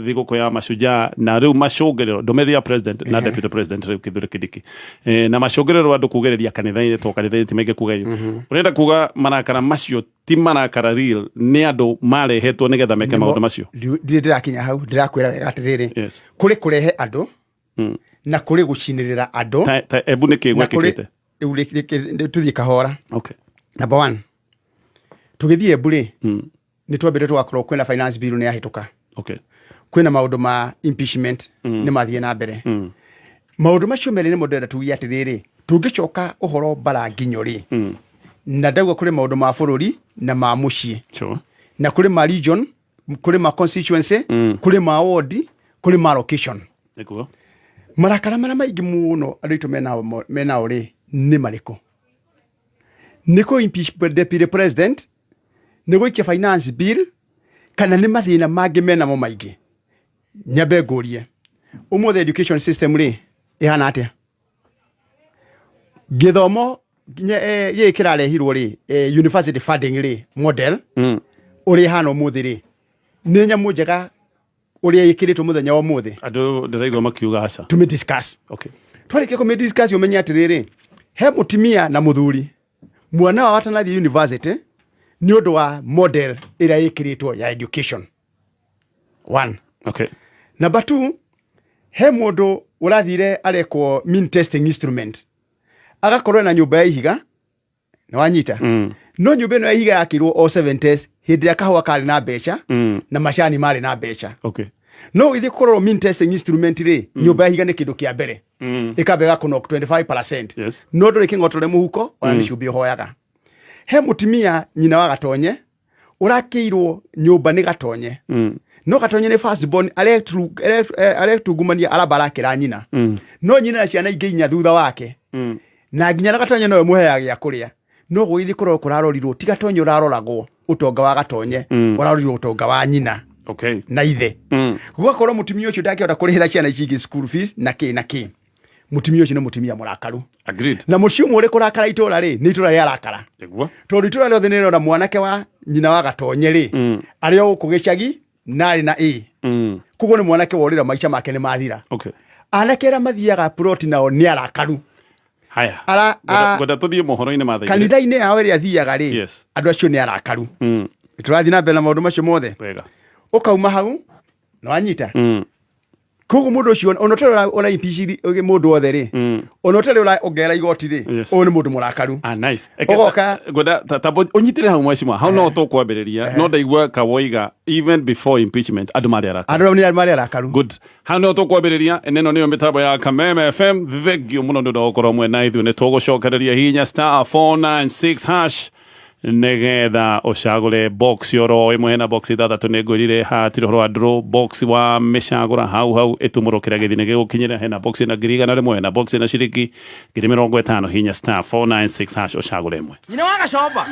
H: thigũkũ ya Mashujaa, na rĩu macũngĩrĩro ndũmĩrĩri ya president na deputy president rĩu Kithure Kindiki, na macũngĩrĩro andũ kugĩrĩria kanitha-inĩ, to kanitha-inĩ ti maingĩ kuga iyo, ũrenda kuga marakara macio ti marakara real, nĩ andũ marehetwo nĩgetha meke maũndũ macio?
I: Ndirĩ ndĩrakinya hau. Ndĩrakwĩra wega atĩrĩrĩ, kũrĩ kũrehe andũ na kũrĩ gũcinĩrĩra andũ.
H: Ta Embu nĩ kĩ
I: Na kũrĩ-
H: gwekĩkĩte?
I: Rĩu tũthiĩ kahora. Number one, tũgĩthiĩ Embu rĩ, nĩ twambĩte tũgakorwo kwĩna finance bill nĩ yahĩtũka, kwĩna maũndũ ma impeachment nĩ mathiĩ na mbere. Maũndũ macio merĩ nĩmo ndĩrenda tuge atĩrĩrĩ, tũngĩcoka ũhoro mbara nginyo rĩ, na ndauga kũrĩ maũndũ ma bũrũri na ma mũciĩ, na kũrĩ ma region, kũrĩ ma constituency, kũrĩ ma ward, kũrĩ ma location. Marakara marĩa maingĩ mũno andũ aitũ menao rĩ, nĩ marĩkũ? Nĩ kũ impeach deputy president, nĩ gũikia finance bill, kana nĩ mathĩna mangĩ menamo maingĩ? Nyambe ngũrie, ũmũthĩ education system rĩ, ĩhana atĩa? Gĩthomo gĩkĩ kĩrarehirwo rĩ, university funding rĩ, model ũrĩa ĩhana ũmũthĩ rĩ? Nĩ nyamũ njega ũrĩa ĩkĩrĩtwo mũthenya wa ũmũthĩ?
H: Andũ ndĩraigua makiuga aca.
I: Tũmĩ discuss.
H: Okay.
I: Twarĩkia kũmĩ discuss, ũmenye atĩrĩrĩ, he mũtumia na mũthuri, mwana wao atanathiĩ university nĩ ũndũ wa model ĩrĩa ĩkĩrĩtwo ya education one.
H: Okay.
I: Number two, he mũndũ ũrathire arekwo mean testing instrument, agakorwo na nyũmba ya ihiga, nĩ wanyita? No nyũmba ĩno ya ihiga yakirwo o 70s, hĩndĩ ĩrĩa kahũa karĩ na mbeca na macani marĩ na mbeca. No gĩthiĩ kũrorwo mean testing instrument rĩ, nyũmba ya ihiga nĩ kĩndũ kĩa mbere ĩkamba ĩgakũnok 25%. No ndũrĩ kĩng'otore mũhuko ona nĩ cumbĩ ũhoyaga. He mũtumia nyina wa Gatonye ũrakĩirwo nyũmba nĩ Gatonye, no Gatonye nĩ first born, aretungumania, aramba arakĩra nyina, no nyina na ciana ingĩ inya thutha wake, na nginya na Gatonye nowe mũheaga gĩa kũrĩa. No gũgĩthiĩ kũrorwo, kũrarorirwo ti Gatonye ũraroragwo ũtonga wa Gatonye, ũrarorirwo ũtonga wa nyina na ithe. Gũgakorwo mũtumia ũcio ndangĩhota kũrĩhĩra ciana ici ingĩ school fees na kĩ na kĩ. Mũtumia ũcio nĩ mũtumia mũrakaru. Na mũciĩ ũmwe ũrĩ kũrakara itũra rĩ, nĩ itũra rĩarakara, tondũ itũra rĩothe nĩ rĩrona mwanake wa nyina wa Gatonye rĩ, arĩ o gũkũ gĩcagi na arĩ na ĩ, koguo nĩ mwanake worĩra, maica make nĩ mathira. Anake arĩa mathiaga ploti nao nĩ arakaru.
H: Haya. Ngwenda tũthiĩ mohoro-inĩ ma thaa 2.
I: Kanitha-inĩ yao ĩrĩa athiaga rĩ, andũ acio nĩ arakaru. Tũrathiĩ na mbere na maũndũ macio mothe.
H: Wega.
I: Ũkauma hau na wanyita, koguo mũndũ ũcio ona ũtarĩ ũra impeach mũndũ wothe rĩ, ona ũtarĩ ũraongerera igoti rĩ, ũyũ nĩ mũndũ mũrakaru.
H: Ah, nice.
I: Ũgoka-
H: Ngwenda tamba ũnyitĩre hau, mheshimiwa, hau no tũkwambĩrĩria, no ndaigua kawoiga even before impeachment andũ marĩ arakaru.
I: Andũ nĩ marĩ arakaru.
H: Good, hau no tũkwambĩrĩria. Ĩno nĩyo mĩtambo ya Kameme FM. Thengio mũno nĩ ũndũ wa gũkorwo mwena ithuĩ. Nĩ tũgũcokereria. Hihinya *496# nĩgetha ũcagũre box oro ĩmwe. Hena box ithathatũ, nĩ ngwĩrire hatirĩ ũhoro wa draw. Box wa mĩcagũra hau hau ĩtumũrũkĩra gĩthi nĩ gĩgũkinyĩra. Hena box ĩna 100,000, hena box ĩna ciringi 50,000. Hinya *496# ũcagũre ĩmwe.
F: Nyina wa Gacomba,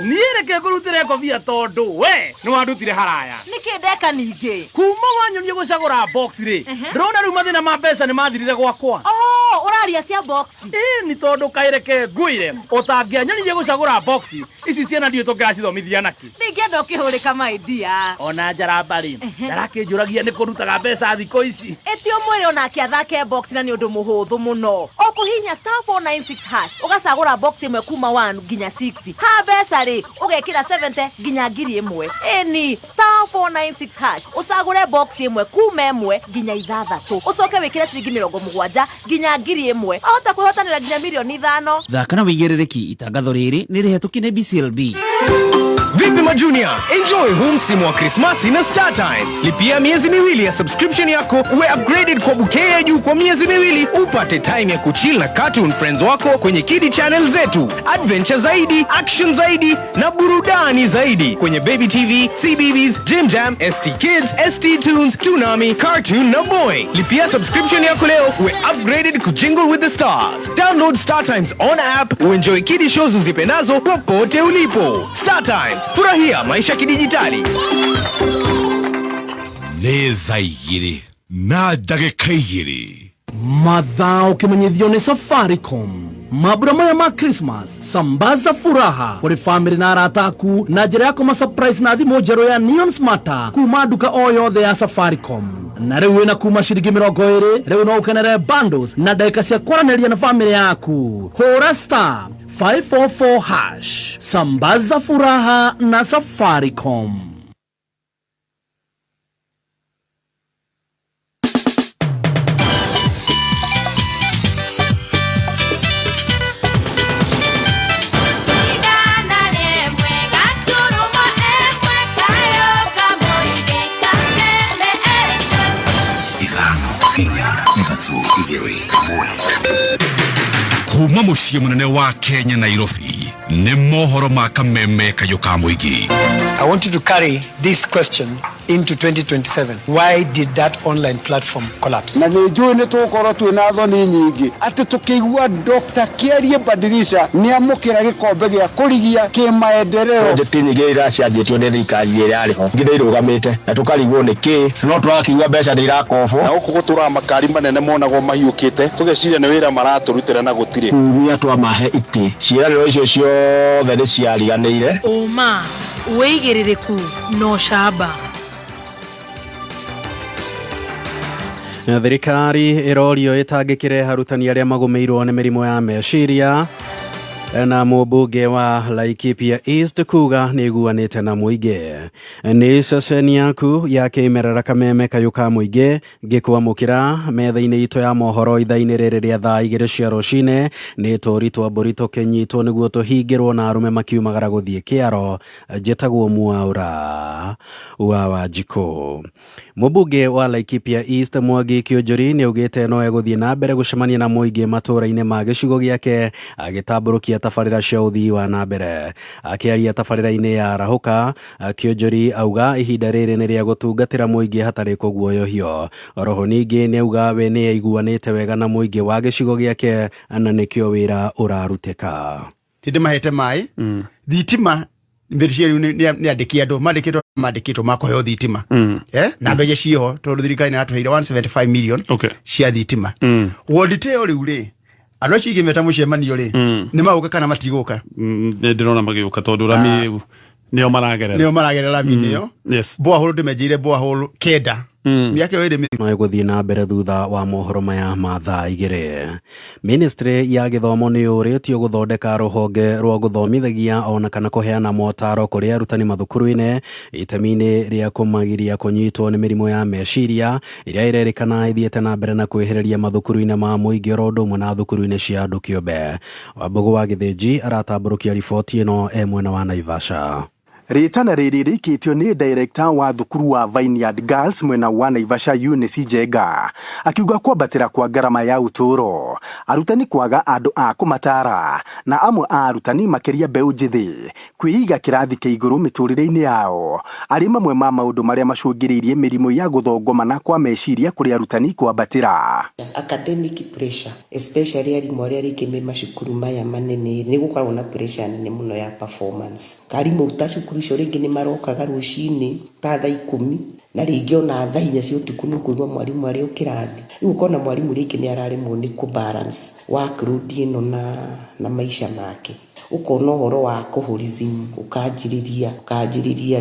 F: niĩ reke ngũrutĩre ngobia tondũ we nĩ wandutire haraya.
E: Nĩkĩ ndeka ningĩ?
F: Kuma wanyonia gũcagũra box rĩ, ndĩrona rĩu mathĩna ma mbeca nĩ mathirire gwakwa.
E: Oh, ũraria cia box?
F: Ĩ nĩ, tondũ kaĩreke ngwĩre, ũtangĩanyonirie gũcagũra box ici, ciana ndiũ tũngĩracithomithia nakĩ?
E: Ndingĩenda ũkĩhũrĩka, my dear.
F: Ona njaramba rĩ, ndarakĩnjũragia nĩ kũrutaga mbeca thikũ ici.
E: Ĩti ũmwĩre onake athake box, na nĩ ũndũ mũhũthũ mũno. Ũkũhihinya *496# ũgacagũra box ĩmwe kuma 1 nginya 6. Ha mbeca rĩ, ũgekĩra 70 nginya 1000. Ĩni *496# ũcagũre box ĩmwe kuma ĩmwe nginya ithathatũ, ũcoke wĩkĩre ciringi 70 nginya 1000, ahota kwĩhotanĩra nginya 5 mirioni.
B: Thaka na wĩigĩrĩrĩki. Itangatho rĩrĩ nĩ rĩhetũkie nĩ BCLB.
L: Vipi majunia? Enjoy huu msimu wa Krismasi na Star Times. Lipia miezi 2 ya subscription yako uwe upgraded kwa bouquet ya juu kwa miezi 2, upate time ya kuchill na cartoon friends wako kwenye Kidi channel zetu, adventure zaidi, action zaidi na burudani zaidi kwenye Baby TV, CBeebies, Jim Jam, ST Kids, ST Tunes, Toonami, Cartoon na Boy. Lipia subscription yako leo uwe upgraded kujingle with the stars. Download Star Times on app uenjoy Kidi shows uzipendazo popote ulipo. Star Times, furahia maisha kidijitali.
C: Nĩ thaa 2:02.
F: Mathaa ũkĩmenyithio nĩ Safaricom. Mambura maya ma Christmas, sambaza furaha kũrĩ famĩlĩ na arata aku na njĩra ya kũma surprise na thimũ njerũ ya Neon Smarter kuma nduka o yothe ya Safaricom. Na rĩu wĩna kuma ciringi 20, rĩu no ũkenere bundles na ndagĩka cia kwaranĩria na famĩlĩ yaku. Hũra *544#. Sambaza furaha na Safaricom.
C: 5, 4, 3, 2, 1. Kuma mũciĩ mũnene wa Kenya, Nairobi, nĩ mohoro ma Kameme kayũ ka mũingĩ.
M: I want you to carry this question into 2027. Why did that online platform collapse?
N: Na nä njå nä tå gå twä na thoni nyingä atä tå kä igua Dr. Kĩarie Badilisha nä amå kä ra gä kombe gä a kå rigia kä maendeleo.
O: Project nyingĩ iracianjĩtio nĩ thirikari ĩrĩa yarĩ ho, ingĩ nĩ irũgamĩte na tũkarigwo nĩ kĩ, no tũrakiuga mbeca nĩ irakobwo.
N: Na gå kå gå tå raga makari manene monagwo mahiũkĩte, tũgeciria nĩ wĩra maratũrutĩra na gũtirĩ.
O: Kumia twamahe itĩ, ciĩranĩro icio ciothe nĩ ciariganĩire.
E: Ũma, wĩigĩrĩrĩku na ũcamba.
P: Thirikari ĩrorio ĩtangĩkĩre arutani arĩa magũmĩirwo nĩ mĩrimũ ya meciria na mũmbunge wa Laikipia East kuga nĩ iguanĩte na mũingĩ. Nĩ ceceni yaku ya kĩmerera Kameme kayũ ka mũingĩ ngĩkwamũkĩra metha-inĩ itũ ya mohoro ithaa-inĩ rĩrĩ rĩa thaa 2 cia rũcinĩ. Nĩ tũri twa mbũri tũkĩnyitwo nĩguo tũhingĩrwo na arũme makiumagara gũthiĩ kĩaro. Njĩtagwo Mwaũra wa Wanjikũ. Mũmbunge wa Laikipia East Mwangi Kĩũnjũri nĩ augĩte no egũthiĩ na mbere gũcemania na mũingĩ matũũra-inĩ ma gĩcigo gĩake agĩtambũrũkia tabarĩra cia ũthii wa na mbere. Akĩaria tabarĩra-inĩ ya Arahũka, Kĩũnjũri auga ihinda rĩrĩ nĩ rĩa gũtungatĩra mũingĩ hatarĩ kũguoyohio. Oroho ningĩ nĩ auga we nĩ aiguanĩte wega na mũingĩ wa gĩcigo gĩake na nĩkĩo wĩra ũrarutĩka.
I: Nĩ ndĩmahete maĩ, thitima mbeca rĩu nĩ andĩki andũ mandĩkĩtwo makũheo thitima, na mbeca ciĩho tondũ thirikari nĩ yatũheire 175 million cia thitima. Wondi ta ĩyo rĩu rĩ, andũ acio ingĩmeta mũcemanio rĩ, nĩ magũka kana matigũka?
H: Nĩ ndĩrona magĩũka tondũ rami nĩo maragerera.
I: Nĩo maragerera rami nĩyo. Borehole ndĩmenjeire borehole 9 mĩaka ĩyo ĩrĩ.
P: No ĩgũthiĩ na mbere thutha wa mohoro maya ma thaa 2. Ministry ya gĩthomo nĩ yũrĩtio gũthondeka rũhonge rwa gũthomithagia ona kana kũheana motaro kũrĩ arutani mathukuru-inĩ itemi-inĩ rĩa kũmagiria kũnyitwo nĩ mĩrimũ ya meciria ĩrĩa ĩrerĩkana ĩthiĩte na mbere na kwĩhĩrĩria mathukuru-inĩ ma mũingĩ oro ũndũ ũmwe na thukuru-inĩ cia andũ kĩũmbe. Wambũgũ wa Gĩthĩnji aratambũrũkia riboti ĩno e mwena wa Naivasha.
Q: Rĩtana rĩrĩ rĩikĩtio nĩ director wa thukuru wa Vineyard Girls mwena wa Naivasha Eunice Njenga, akiuga kwambatĩra kwa ngarama ya ũtũũro, arutani kwaga andũ a kũmatara, na amwe a arutani makĩria mbeũ njĩthĩ kwĩiga kĩrathi kĩa igũrũ mĩtũrĩre-inĩ yao arĩ mamwe ma maũndũ marĩa macũngĩrĩirie mĩrimũ ya gũthongomana kwa meciria kũrĩ arutani kwambatĩra.
R: Academic pressure, especially arimũ arĩa rĩngĩ me macukuru maya manene, nĩ gũkoragwo na pressure nene mũno ya performance. Arimũ ta cukuru icio rĩngĩ nĩ marokaga rũcinĩ ta thaa 10 na rĩngĩ ona thaa 4 cia ũtukũ nĩ ũkũigua mwarimũ arĩ o kĩrathi. Rĩu ũkona mwarimũ rĩngĩ nĩ araremwo nĩ kũ balance workload ĩno na maica make. Ũkona ũhoro wa alcoholism ũkanjĩrĩria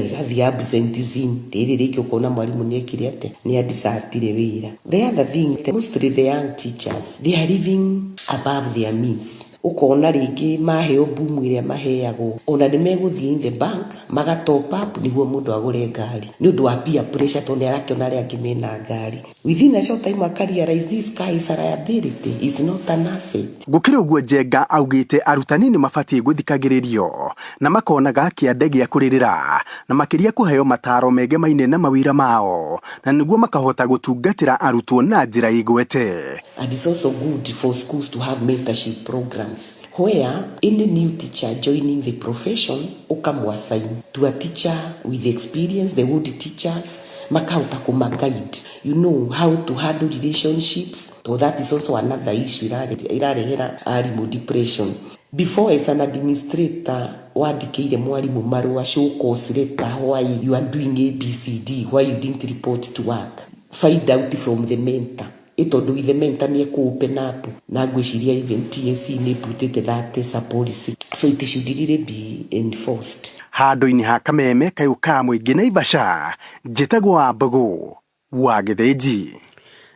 R: ĩgathiĩ absenteeism, rĩrĩ rĩngĩ ũkona mwarimũ nĩ ekire atĩa, nĩ adisatire wĩra. The other thing, mostly the young teachers, they are living above their means. Ũkona rĩngĩ maheo boom ĩrĩa maheagwo, ona nĩ megũthiĩ in the bank maga top up nĩguo mũndũ agũre ngari nĩ ũndũ wa peer pressure, tondũ nĩ arakĩona arĩa angĩ mena ngari. Within a short time aka realize this car is a liability, is not an asset.
Q: Gũkĩrĩ ũguo Njenga augĩte arutani nĩ mabatiĩ gũthikagĩrĩrio na makonaga kĩande gĩa kũrĩrĩra na makĩria kũheo mataro megemaine na mawĩra mao na nĩguo makahota gũtungatĩra arutwo na njĩra ĩgwete.
R: And it's also good for schools to have mentorship programs where any new teacher joining the profession ukamwassign to a teacher with experience, the old teachers makahota kuma guide, you know how to handle relationships. So that is also another issue irarehera arimũ depression. Before, as an administrator, wandĩkĩire mwarimũ marũa show cause letter why you are doing ABCD, why you didn't report to work. Find out from the mentor. Ĩtondũ with the mentor nĩ ekũ open up, na ngwĩciria even TSC nĩ ĩputĩte that as a policy, so it should really be enforced.
Q: Handũ-inĩ ha Kameme kayũ ka mũingĩ Naivasha, njĩtagwo Wambũgũ wa Gĩthĩnji.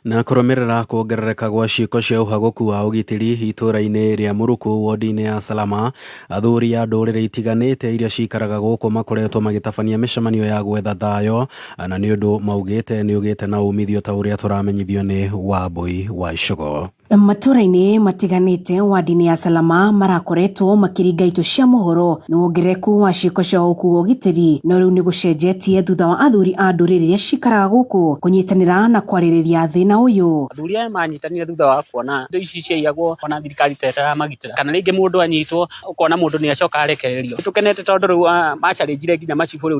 P: Na kũrũmĩrĩra kuongerereka gwa ciĩko cia ũhagũku wa ũgitĩri itũũra-inĩ rĩa Mũrukũ wodi-inĩ ya Salama, athuri a ndũrĩrĩ itiganĩte iria cikaraga gũkũ makoretwo magĩtabania mĩcemanio ya gwetha thayũ, na nĩ ũndũ maugĩte nĩ ũgĩte na umithio ta ũrĩa tũramenyithio nĩ Wambũi wa Icũgũ.
S: Matũũra-inĩ matiganĩte wadi-inĩ ya Salama marakoretwo makĩringa itũ cia mohoro nĩ wongerereku wa ciĩko cia ũkuo wa ũgitĩri, no rĩu nĩ gũcenjetie thutha wa athuri a ndũrĩrĩ iria cikaraga gũkũ kũnyitanĩra na kwarĩrĩria thĩna ũyũ.
T: Athuri aya manyitanire thutha wa kuona indo ici ciaiyagwo ona thirikari ta ĩtaramagitĩra, kana rĩngĩ mũndũ anyitwo ũkona mũndũ nĩ acoka arekererio. Tũkenete tondũ rĩu macarĩnjire nginya macibũ rĩu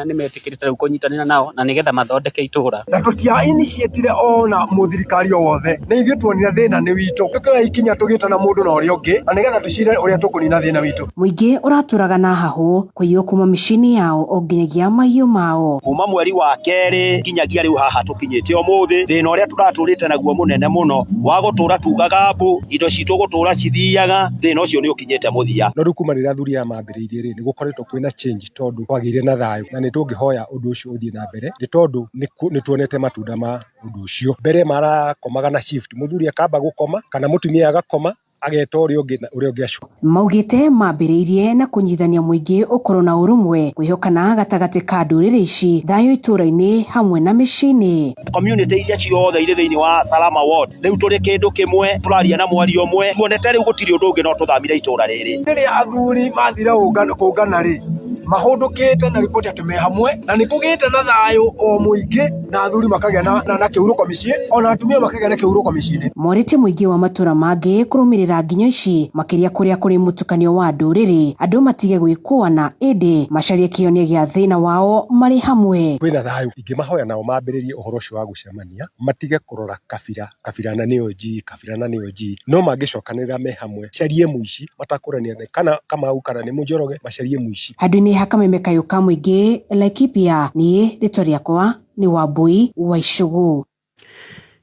T: nĩ metĩkĩrĩte rĩu kũnyitanĩra nao na nĩgetha mathondeke itũũra.
U: Na tũtia initiatire ona mũthirikari o wothe, nĩ ithuĩ tuonire thĩna nĩ witũ, tũkĩoya ikinya tũgĩtana mũndũ na ũrĩa ũngĩ na nĩgetha tũcire ũrĩa tũkũnina thĩna witũ.
S: Mũingĩ ũratũraga na hahũ kũiywo kuma mĩciĩ-inĩ yao o nginyagia mahiũ mao.
V: Kuma mweri wa kerĩ nginyagia rĩu haha tũkinyĩte ũmũthĩ, thĩna ũrĩa tũratũrĩte naguo mũnene mũno wa gũtũra tugaga mbu, indo citũ gũtũra cithiaga, thĩna ũcio nĩ ũkinyĩte mũthia.
U: No rĩu kuma rĩrĩa athuri aya mambĩrĩirie rĩ, nĩ gũkoretwo kwĩna change tondũ kwagĩire na thayũ, na nĩ tũngĩhoya ũndũ ũcio ũthiĩ na mbere nĩ tondũ nĩ tuonete matunda ma Ũndũ ũcio mbere marakomaga na shift, mũthuri akamba gũkoma kana mũtumia agakoma, ageta ũrĩa ũngĩ na ũrĩa ũngĩ acoka.
S: Maugĩte mambĩrĩirie na kũnyitithania mũingĩ ũkorwo na ũrũmwe, kwĩhokana gatagatĩ ka ndũrĩrĩ ici, thayũ itũra-inĩ hamwe na mĩciĩ-inĩ.
V: Community iria ciothe irĩ thĩinĩ wa Salama Ward rĩu tũrĩ kĩndũ kĩmwe, tũraria na mwario ũmwe, tuonete rĩu gũtirĩ ũndũ ũngĩ no tũthamire itũra rĩrĩ.
U: Rĩrĩa athuri mathire kũngana rĩ, mahũndũkĩte na riboti atĩ me hamwe na nĩ kũgĩte na thayũ o mũingĩ, na athuri makagĩa na kĩhurũko mĩciĩ, ona atumia makagĩa na kĩhurũko mĩciĩ-inĩ.
S: Morĩtie mũingĩ wa matũra mangĩ kũrũmĩrĩra nginyo ici, makĩria kũrĩa kũrĩ mũtukanio wa ndũrĩrĩ, andũ matige gwĩkũana ĩndĩ macarie kĩhonia gĩa thĩna wao marĩ hamwe.
U: Kwĩna thayũ, ingĩmahoya nao mambĩrĩrie ũhoro ũcio wa gũcemania, matige kũrora kabira, kabira na nĩyo G, kabira na nĩyo G, no mangĩcokanĩrĩra me hamwe, carie mũici matakũrania kana Kamau kana nĩ Mũnjoroge, macarie mũici.
S: Handũ-inĩ ha Kameme kayũ ka mũingĩ Laikipia, niĩ rĩtwa rĩakwa nĩ Wambui wa Icũgũ.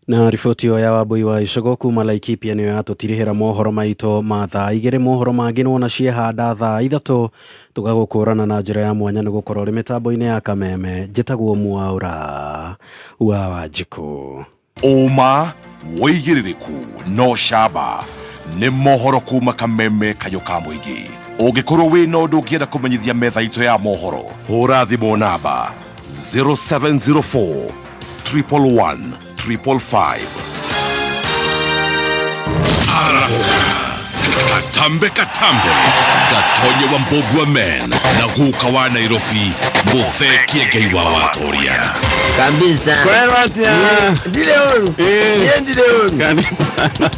P: Na riboti ĩyo ya Wambui wa Icũgũ kuma Laikipia nĩyo yatũtirihĩra mohoro maitũ ma thaa 2. Mohoro mangĩ nĩwona ciehanda thaa 3 tũgagũkũrana na njĩra ya mwanya nĩ gũkorwo ũrĩ mĩtambo-inĩ ya Kameme. Njĩtagwo Mwaũra wa Wanjikũ.
C: Ũma wĩigĩrĩrĩku no camba nĩ mohoro kuma Kameme kayũ ka mũingĩ. Ũngĩkorwo wĩna ũndũ ũngĩenda kũmenyithia metha itũ ya mohoro, hũra thimũ namba 0704 111 555. Katambe katambe Gatonye wa Mbugua men na guka wa Nairobi muthekie Ngai wa watoria
A: kabisa.
H: Kwero atia?
A: Ndire oru. Niĩ ndire oru.
H: Karibu sana.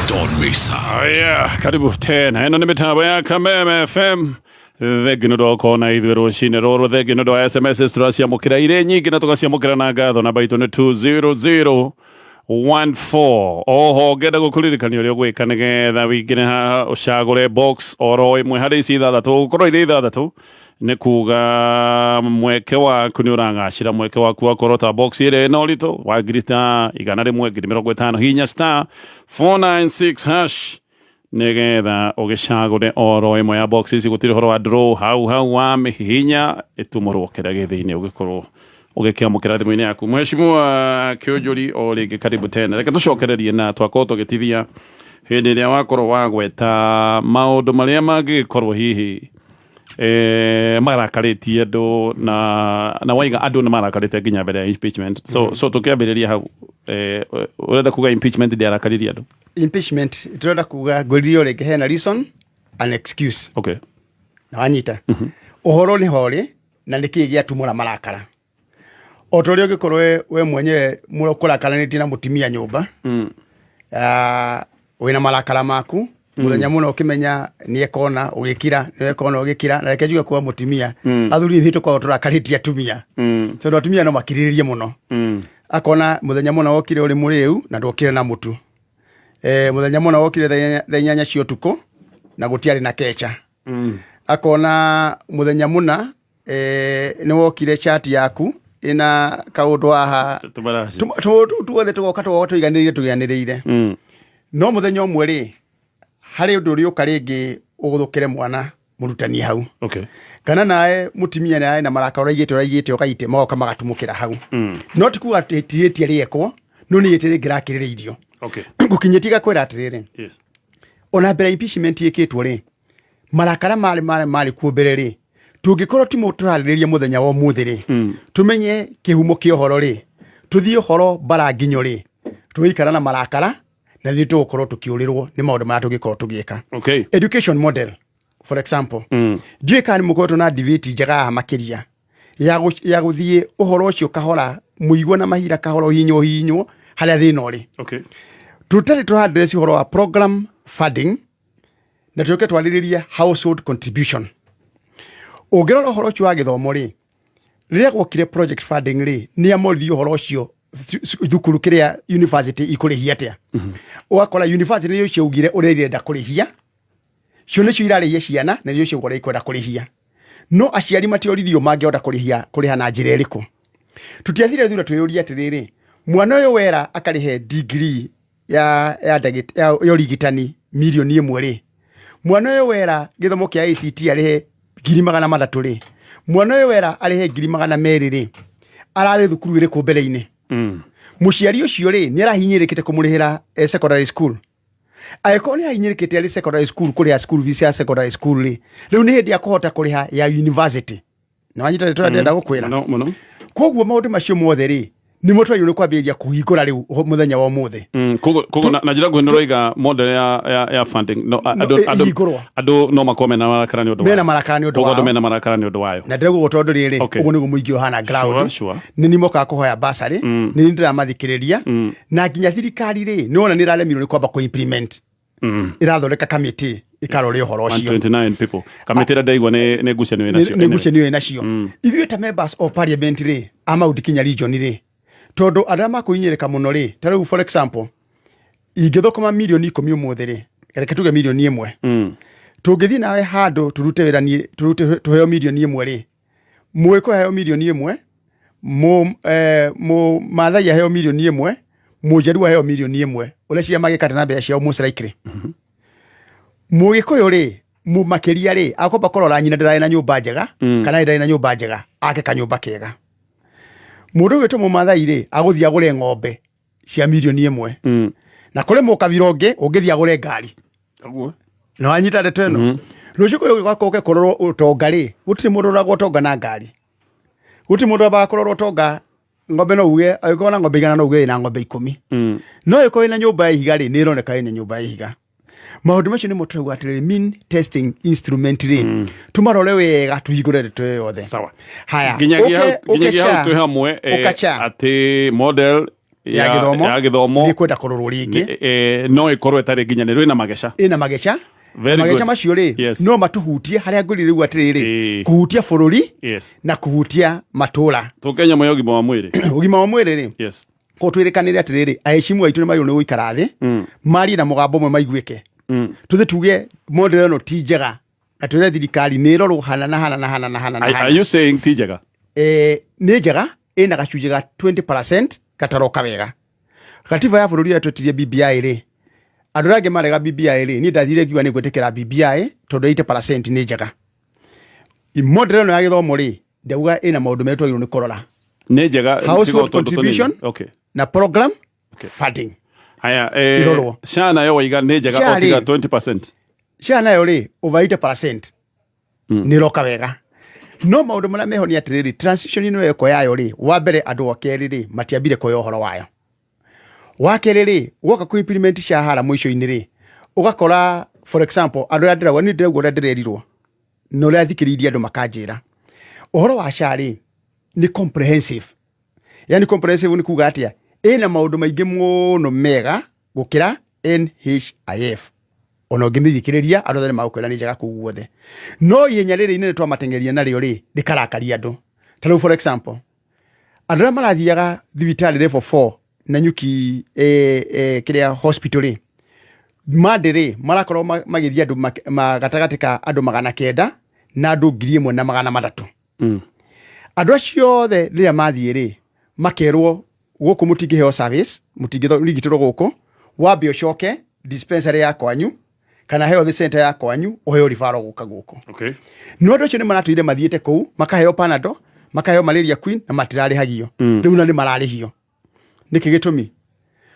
C: Don Mesa.
H: Aya, karibu tena. Ĩno nĩ mĩtambo ya Kameme FM. Thengi nĩ ũndũ na ithuĩ rũcinĩ rũrũ, thengi nĩ ũndũ wa SMS tũraciamũkĩra irĩ nyingĩ na tũgaciamũkĩra na ngatho. Namba itũ nĩ 20014. Oho ngenda gũkũririkania ũrĩa ũgwĩka nĩgetha wĩingĩre haha ũcagũre box oro ĩmwe harĩ ici ithathatũ, gũkorwo irĩ ithathatũ nĩ kuga mweke waku nĩ ũragacĩra, mweke waku wakorwo ta box ĩrĩa ĩna ũritũ wa ngiri ta 100, ngiri 50, hinya star 496 hash nĩgetha ũgĩcagũre oro ĩmwe ya box ici. Gũtirĩ ũhoro wa draw, hau hau wa mĩhihinya ĩtumũrwo kĩrĩa gĩ thĩinĩ ũgĩkorwo ũgĩkĩamũkĩra thimũ-inĩ yaku. Mheshimiwa Kĩũnjũri, o rĩngĩ karibu tena. Reke tũcokererie na twakorwo tũgĩtithia hĩndĩ ĩrĩa wakorwo wagweta maũndũ marĩa mangĩgĩkorwo hihi marakarĩtie andũ na waiga andũ nĩ marakarĩte nginya mbere ya impeachment. So tũkĩambĩrĩria hau, ũrenda kuga impeachment ndĩarakaririe andũ?
I: Impeachment tũrenda kuga ngwĩrire rĩngĩ hena reason and excuse.
H: Okay.
I: Na wanyita ũhoro nĩ horĩ na nĩkĩĩ gĩatumũra marakara. O ta ũrĩa ũngĩkorwo we mwenyewe kũrakaranĩtie na mũtumia nyũmba, wĩna marakara maku mũthenya mũno ũkĩmenya nĩ ekona ũgĩkira, nĩ ekona ũgĩkira, na reke njuge kwa mũtumia, athuri ithuĩ tũkoragwo tũrakarĩtie atumia, tondũ atumia no makirĩrĩrie mũno. Akona mũthenya mũna wokire ũrĩ mũrĩu na ndwokire na mũtu, mũthenya mũna wokire thaa 8 cia ũtukũ na gũtiarĩ na kecha. Akona mũthenya mũna nĩ wokire chat yaku ĩna kaũndũ haha tuothe tũgoka tũiganĩrĩire tũiganĩrĩire. No mũthenya ũmwe rĩ, harĩ ũndũ ũrĩũka rĩngĩ ũgũthũkĩre mwana mũrutani hau.
H: Okay.
I: Kana nae mũtumia nae na marakara ũraigĩte ũkaite magoka magatumũkĩra hau. No ti kuga atĩ ti ihĩtia rĩekwo, no nĩ ihĩtia rĩngĩ rakĩrĩrĩirio.
H: Okay.
I: Ngũkinyĩtie gakwĩra atĩrĩrĩ.
H: Yes.
I: Ona mbere impeachment ĩkĩtwo rĩ, marakara marĩ kuo mbere rĩ, tũngĩkorwo ti tũrarĩrĩria mũthenya wa ũmũthĩ rĩ, tũmenye kĩhumo kĩa ũhoro rĩ, tũthiĩ ũhoro bara nginyo rĩ, tũgĩikara na marakara na ithuĩ tũgũkorwo tũkĩũrĩrwo nĩ maũndũ marĩa tũngĩkorwo tũgĩka.
H: Okay.
I: Education model for example, ndiũĩ kana nĩ mũkoretwo na debate njega haha makĩria ya gũthiĩ ũhoro ũcio kahora, mũigua na mahira kahora, ũhihinywo ũhihinywo harĩa thĩna ũrĩ.
H: Okay.
I: Tũtarĩ tũra address ũhoro wa program funding na tũke twarĩrĩrie household contribution. Ũngĩrora ũhoro ũcio wa gĩthomo rĩ, rĩrĩa gwokire project funding rĩ, nĩ amoririe ũhoro ũcio thukuru kĩrĩa university ikũrĩhia atĩa. Ũgakora university nĩyo ciaugire ũrĩa irenda kũrĩhia, cio nĩcio irarĩhia ciana na nĩcio ciauga ũrĩa ikwenda kũrĩhia, no aciari matioririo mangĩhota kũrĩha na njĩra ĩrĩkũ. Tũtiathire thura twĩyũrie atĩrĩrĩ, mwana ũyũ wera akarĩhe degree ya ũrigitani mirioni 1 rĩ, mwana ũyũ wera gĩthomo kĩa ACT arĩhe ngiri 300 rĩ, mwana ũyũ wera arĩhe ngiri 200 rĩ, Ararĩ thukuru ĩrĩkũ mbere-inĩ? Mũciari ũcio rĩ, nĩ arahinyĩrĩkĩte kũmũrĩhĩra secondary school? Angĩkorwo nĩ ahinyĩrĩkĩte arĩ secondary school kũrĩha school fees ya secondary school rĩ, rĩu nĩ hĩndĩ ya kũhota kũrĩha ya university. Nĩ wanyita ndeto ĩrĩa ndĩrenda gũkwĩra?
H: Mũno mũno.
I: Koguo maũndũ macio mothe rĩ, nĩmo twagĩrĩirwo nĩ kwambĩrĩria kũhingũra rĩu mũthenya wa ũmũthĩ.
H: Koguo na njĩra nguhĩ nĩ ũroiga model ya funding no, andũ
I: ĩhingũrwo.
H: Andũ no makorwo mena marakara nĩ ũndũ
I: Mena marakara nĩ ũndũ
H: Koguo andũ
I: wao.
H: Mena marakara nĩ ũndũ wayo.
I: Na ndĩrauga ũguo tondũ rĩrĩ, ũguo nĩguo mũingĩ ũhana ground. Nĩ ni mokaga kũhoya basarĩ, nĩ ni ndĩramathikĩrĩria, na nginya thirikari rĩ, nĩ wona nĩ ĩraremirwo nĩ kwamba kũ-implement. Ĩrathondeka kamĩtĩ ĩkarore ũhoro ũcio.
H: 129 people, kamĩtĩ ĩrĩa ndaigua nĩ ngucanio ĩnacio.
I: Nĩ ngucanio ĩnacio. Ithuĩ ta members of parliament rĩ, a Mount Kenya region rĩ, tondũ andũ arĩa makũhinyĩrĩka mũno rĩ, ta rĩu for example, ingĩthũkũma mirioni 10 ũmũthĩ rĩ, reke tuge mirioni 1, tũngĩthiĩ nawe handũ tũrute wĩra niĩ tũrute tũheo mirioni 1 rĩ, Mũgĩkũyũ aheo mirioni 1, mũ Maathai aheo mirioni 1, Mũjaruo aheo mirioni 1, ũreciria magĩka atĩa na mbeca ciao most likely? Mũgĩkũyũ rĩ, makĩria rĩ, akwamba kũrora nyina ndararĩ na nyũmba njega, kana ndarĩ na nyũmba njega, ake kanyũmba kega. Mũndũ ũgwĩtwo Mũmathai rĩ, agũthiĩ agũre ng'ombe cia mirioni 1. Na kũrĩ mũkabira ũngĩ ũngĩthiĩ agũre ngari.
H: Ũguo.
I: Na wanyita ndeto ĩno, rũciũ kwĩ gũke kũrorwo ũtonga rĩ, gũtirĩ mũndũ ũroragwo ũtonga na ngari, gũtirĩ mũndũ wambaga kũrorwo ũtonga ng'ombe. No uge angĩkorwo na ng'ombe 100, no uge ĩna ng'ombe 10, no ĩkorwo ĩna nyũmba ya ihiga rĩ, nĩ ĩroneka ĩna nyũmba ya ihiga. Maũndũ macio nĩmo tũrauga atĩrĩrĩ, mean testing instrument rĩ, tũmarore wega, tũhingũre ndeto ĩyo yothe.
H: Sawa.
I: Haya.
H: Nginyagia hau
I: ũke
H: nginyagia hau
I: SHA.
H: twĩ hamwe
I: Ũka SHA.
H: Atĩ model
I: ya gĩthomo
H: ya gĩthomo
I: nĩ kwenda kũrorwo rĩngĩ.
H: No ĩkorwo ĩtarĩ nginyanĩru, ĩna mageca.
I: Ĩna mageca.
H: Very
I: Mageca
H: good.
I: macio rĩ, no matũhutie harĩa ngũrĩ rĩu atĩrĩrĩ, kũhutia bũrũri na kũhutia matũra.
H: Tũkenya moya ũgima wa mwĩrĩ.
I: Ũgima wa mwĩrĩ rĩ, ko twĩrĩkanĩre atĩrĩrĩ, aheshimu aitũ nĩ magĩrĩirwo nĩ gũikara thĩ, marie na mũgambo ũmwe maiguĩke, tũthiĩ tuge model ĩno ti njega, na twĩre thirikari nĩ ĩrorwo hana na hana na hana na hana na
H: Are
I: hana.
H: You saying ti njega?
I: Nĩ njega, ĩna gacunjĩ ga 20% gataroka wega. Gatiba ya bũrũri ĩrĩa twetirie BBI rĩ, andũ arĩa angĩ marega BBI rĩ, niĩ ndathire ngiuga nĩ ngwĩtĩkĩra BBI tondũ 80% nĩ njega. Model ĩno ya gĩthomo rĩ, ndauga ĩna maũndũ merĩ twagĩrĩirwo nĩ kũrora.
H: Nĩ njega
I: Household
H: tiga o tũndũ tũnini.
I: contribution na program funding.
H: Haya,
I: Irorwo.
H: SHA nayo waiga nĩ njega
I: SHA
H: o tiga
I: rĩ,
H: 20%.
I: SHA nayo rĩ, over 80% nĩ ĩroka wega, no maũndũ marĩa meho nĩ atĩrĩrĩ, transition ĩno ĩko yayo rĩ, wa mbere andũ a kerĩ rĩ, matiambire kuoya ũhoro wayo. Wa kerĩ rĩ, woka kũ implement SHA hara mũico-inĩ rĩ, ũgakora for example andũ arĩa ndĩrauga, niĩ ndĩrauga ũrĩa ndĩrerirwo na ũrĩa thikĩrĩirie andũ makanjĩra ũhoro wa SHA rĩ, nĩ comprehensive. Yani comprehensive nĩ kuga atĩa? Ĩna maũndũ maingĩ mũno mega gũkĩra NHIF. Ona ũngĩmĩthikĩrĩria, andũ othe nĩ magũkwĩra nĩ njega kũu guothe, no ihenya rĩrĩ inene twamateng'eria narĩo rĩ, rĩkarakaria andũ. Ta rĩu for example, andũ arĩa marathiaga thibitarĩ level 4 na nyuki kĩrĩa hospital rĩ, Monday rĩ, marakorwo magĩthiĩ andũ gatagatĩ ka andũ 900 na andũ 1300. Andũ acio othe rĩrĩa mathiĩ rĩ, makerwo gũkũ mũtingĩheo service, mũtingĩrigitĩrwo gũkũ, wambe ũcoke dispensary ya kwanyu kana health center ya kwanyu ũheo referral gũka gũkũ. No andũ acio nĩ maratũire mathiĩte kũu makaheo Panadol, makaheo malaria queen na matirarĩhagio. Rĩu na nĩ mararĩhio, nĩkĩ gĩtũmi?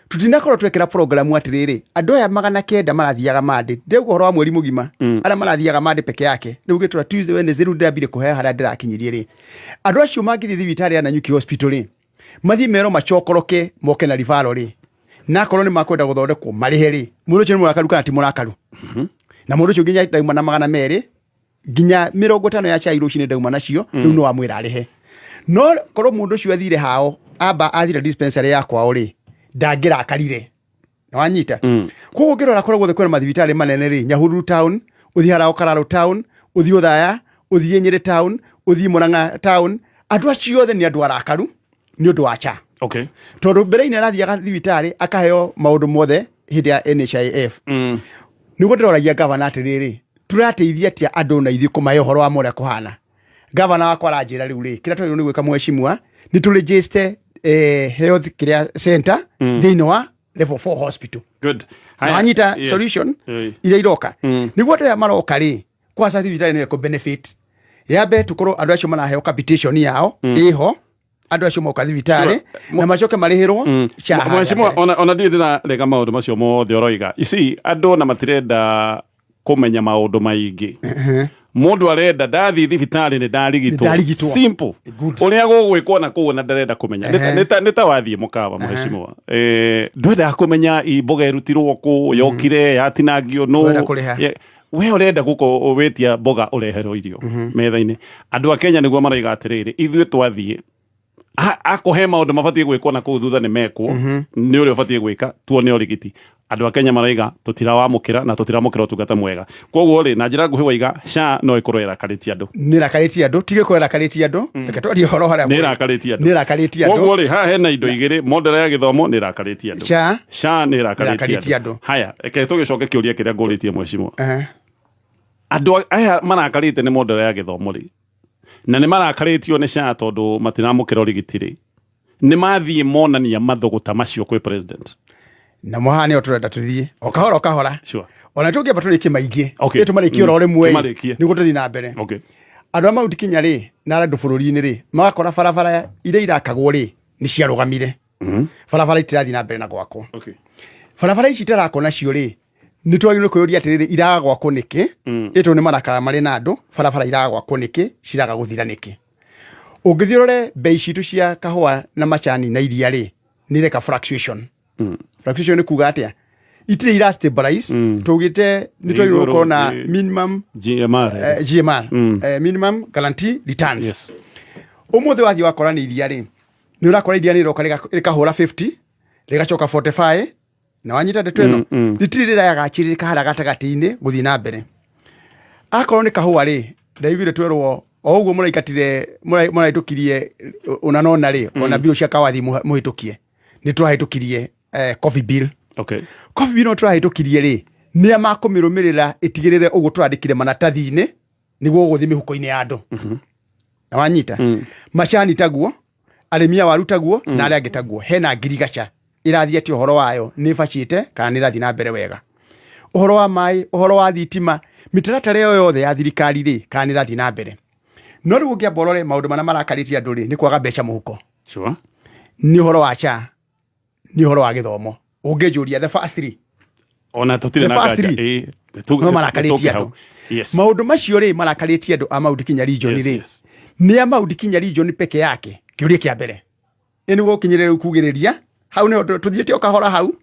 I: Tutinakorwo twekĩra programu atĩrĩrĩ, andũ aya 900 marathiaga Monday, ndĩrauga ũhoro wa mweri mũgima, arĩa marathiaga Monday peke yake, rĩu gĩtũra Tuesday, Wednesday, rĩu ndĩrambire kũhea harĩa ndĩrakinyirie rĩ, andũ acio mangĩthiĩ thibitarĩ ya Nanyuki hospital rĩ, mathiĩ merwo macokoroke moke na referral rĩ, na akorwo nĩ makwenda gũthondekwo marĩhe rĩ, mũndũ ũcio nĩ mũrakaru kana ti mũrakaru? Na mũndũ ũcio nginya ndauma na 250 ya cai rũcinĩ ndauma nacio. Rĩu no wamwĩra arĩhe, no korwo mũndũ ũcio athire hao amba athire dispensary ya kwao rĩ, ndangĩrakarire. Wanyita? Koguo ũngĩrora kũrĩa guothe kwĩna mathibitarĩ manene rĩ, Nyahururu town, ũthiĩ harĩa Kararũ town, ũthiĩ Othaya, ũthiĩ Nyĩrĩ town, ũthiĩ Murang'a town, andũ acio othe nĩ andũ arakaru nĩ ũndũ wa SHA. Tondũ mbere-inĩ arathiaga thibitarĩ akaheo maũndũ mothe hĩndĩ ya NHIF. Nĩguo ndĩroragia gavana atĩrĩrĩ, tũrateithia atĩa andũ na ithuĩ kũmahe ũhoro wa ma ũrĩa kũhana? Gavana wakwa aranjĩra rĩu rĩ, kĩrĩa twagĩrĩirwo nĩ gwĩka mheshimiwa, nĩ tũ register health kĩrĩa center thĩinĩ wa level 4 hospital.
H: Good.
I: Na wanyita
H: Yes.
I: solution iria iroka nĩguo andũ aya maroka rĩ, kwanza thibitarĩ nĩyo ĩkũ benefit yambe, tukorwo andũ acio maraheo capitation yao ĩho. Andũ acio moka thibitarĩ na macoke marĩhĩrwo SHA harĩa
H: Mheshimiwa,
I: mbere.
H: ona ndirĩ ndĩrarega maũndũ macio mothe ũroiga. Ici andũ ona matirenda kũmenya maũndũ maingĩ. Mũndũ arenda ndathiĩ thibitarĩ nĩ ndarigitwo.
I: Ndarigitwo.
H: Simple. Ũrĩa gũgwĩkwo na kũu ona ndarenda kũmenya. Nĩ ta wathiĩ mũkawa, mheshimiwa. Ndwendaga kũmenya mboga ĩrutirwo kũ, yokire yatinangio nũ.
I: Ũrenda kũrĩha.
H: We ũrenda gũko wĩtia mboga ũreherwo irio metha-inĩ. Andũ a Kenya nĩguo maraiga atĩrĩrĩ, ithuĩ twathiĩ akũhe maũndũ mabatiĩ gwĩkwo na kũu thutha nĩ mekwo, nĩ ũrĩa ũbatiĩ gwĩka tuone ũrigiti. Andũ a Kenya maraiga tũtirawamũkĩra na tũtiramũkĩra ũtungata mwega. Koguo rĩ, na njĩra nguhĩ waiga SHA no ĩkorwo ĩrakarĩtie andũ.
I: Nĩ ĩrakarĩtie andũ, tige korwo ĩrakarĩtie andũ, reke twarie ũhoro harĩa.
H: Nĩ ĩrakarĩtie andũ.
I: Nĩ ĩrakarĩtie andũ.
H: Koguo rĩ, haha hena indo igĩrĩ: model ya gĩthomo nĩ ĩrakarĩtie andũ,
I: SHA
H: SHA nĩ ĩrakarĩtie
I: ĩrakarĩtie
H: andũ. Haya, reke tũgĩcoke kĩũria kĩrĩa ngũrĩtie, mheshimiwa. Andũ aya marakarĩte nĩ model ya gĩthomo rĩ, na nĩ marakarĩtio nĩ SHA tondũ matiramũkĩra ũrigiti rĩ, nĩ mathiĩ monania mathũgũta macio kwĩ president?
I: Na haha nĩho tũrenda tũthiĩ o kahora o kahora. Ona tũngĩamba tũrĩkie maingĩ.
H: Okay.
I: Ĩ tũmarĩkie oro rĩmwe.
H: Tũmarĩkie.
I: Nĩguo tũthiĩ na mbere. Andũ a Mount Kenya rĩ, na andũ bũrũri-inĩ rĩ, magakora barabara iria irakagwo rĩ, nĩ ciarũgamire. Barabara itirathiĩ na mbere na gwakwo. Barabara ici itarakwo nacio rĩ, nĩ twagĩrĩirwo kwĩyũria atĩrĩrĩ, iraga gwakwo nĩkĩ? Ĩ tondũ nĩ marakara marĩ na andũ, barabara iraga gwakwo nĩkĩ, ciraga gũthira nĩkĩ? Ũngĩthiĩ ũrore bei citũ cia kahũa na macani na iria rĩ, nĩ ireka fluctuation. Fluctuation nĩ kuga atĩa? Itirĩ ira stabilize. Tũgĩte nĩ twagĩrĩirwo gũkorwo na minimum
H: GMR.
I: GMR, minimum guarantee returns. Ũmũthĩ wathiĩ wakora nĩ iria rĩ, nĩ ũrakora iria nĩ rĩroka rĩkahũra 50, rĩgacoka 45, na wanyita ndeto ĩno, rĩtirĩ rĩrayagacĩrĩrĩka harĩa gatagatĩ-inĩ gũthiĩ na mbere. Akorwo nĩ kahũa rĩ, ndaiguire twerwo o ũguo mũraikatire, mũrahĩtũkirie ũna nona rĩ, ona mbirũ cia kawathi mũhĩtũkie, nĩ tũrahĩtũkirie coffee bill. Coffee bill no tũrahĩtũkirie rĩ, nĩa makũmĩrũmĩrĩra ĩtigĩrĩre ũguo tũrandĩkire maratathi-inĩ nĩguo ũgũthiĩ mĩhuko-inĩ ya andũ? Na wanyita, macani taguo, arĩmi a waru taguo, na arĩa angĩ taguo. Hena ngirigaca ĩrathiĩ atĩ ũhoro wayo nĩ ĩbacĩte kana nĩ ĩrathiĩ na mbere wega? Ũhoro wa maĩ, ũhoro wa thitima, mĩtaratara ĩyo yothe ya thirikari rĩ, kana nĩ ĩrathiĩ na mbere? No rĩu ũngĩamba ũrore maũndũ marĩa marakarĩtie andũ rĩ, nĩ kwaga mbeca mũhuko. Nĩ ũhoro wa SHA, nĩ ũhoro wa gĩthomo. Ũngĩnjũria the first three,
H: Ona tũtirĩ
I: the
H: na
I: first
H: nganja.
I: three.
H: Ĩ,
I: No marakarĩtie
H: nĩtũke
I: andũ.
H: hau. Yes.
I: Maũndũ macio rĩ, marakarĩtie andũ a Mount Kenya region rĩ, nĩ a Mount Kenya region peke yake? Kĩũria kĩa mbere ĩ, nĩguo ũkinyĩrĩre rĩu kugĩrĩria hau nĩho tũthiĩte o kahora hau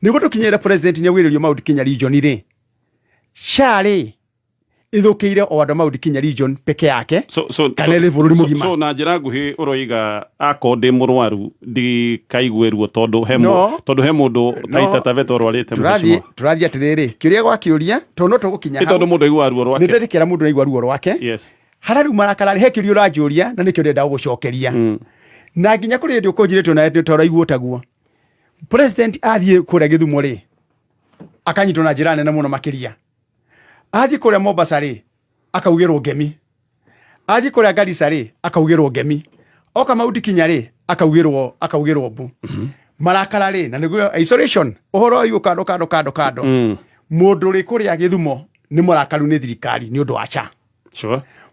I: nĩguo tũkinyĩrĩre president nĩ augĩrĩrio Mount Kenya region rĩ, SHA rĩ, ĩthũkĩire o andũ a Mount Kenya region peke yake
H: So,
I: kana ĩrĩ bũrũri mũgima?
H: So na njĩra nguhĩ ũroiga akorwo ndĩ mũrwaru ndikaigue ruo tondũ he
I: No.
H: tondũ he mũndũ
I: No.
H: Taita Taveta ũrwarĩte,
I: Tũrathiĩ
H: mheshimiwa.
I: tũrathiĩ atĩrĩrĩ, kĩũria gwa kĩũria, tondũ no tũgũkinya.
H: Ĩ tondũ mũndũ aiguaga ruo
I: Nĩ
H: rwake.
I: ndetĩkĩra mũndũ aigua ruo rwake. Harĩa rĩu marakara rĩ, he kĩũria ũranjũria na nĩkĩo ndĩrenda gũgũcokeria, na nginya kũrĩ hĩndĩ ũkũnjĩrĩte ona tũraiguo taguo. President athiĩ kũrĩa Gĩthumo rĩ, akanyitwo na njĩra nene mũno makĩria. Athiĩ kũrĩa Mombasa rĩ, akaugĩrwo ngemi. Athiĩ kũrĩa Garissa rĩ, akaugĩrwo ngemi. Oka Mount Kenya rĩ, akaugĩrwo mbu. Marakara rĩ, na nĩguo isolation ũhoro ũyũ kando kando kando kando. Mũndũ ũrĩ kũrĩa Gĩthumo nĩ mũrakaru nĩ thirikari nĩ ũndũ wa SHA.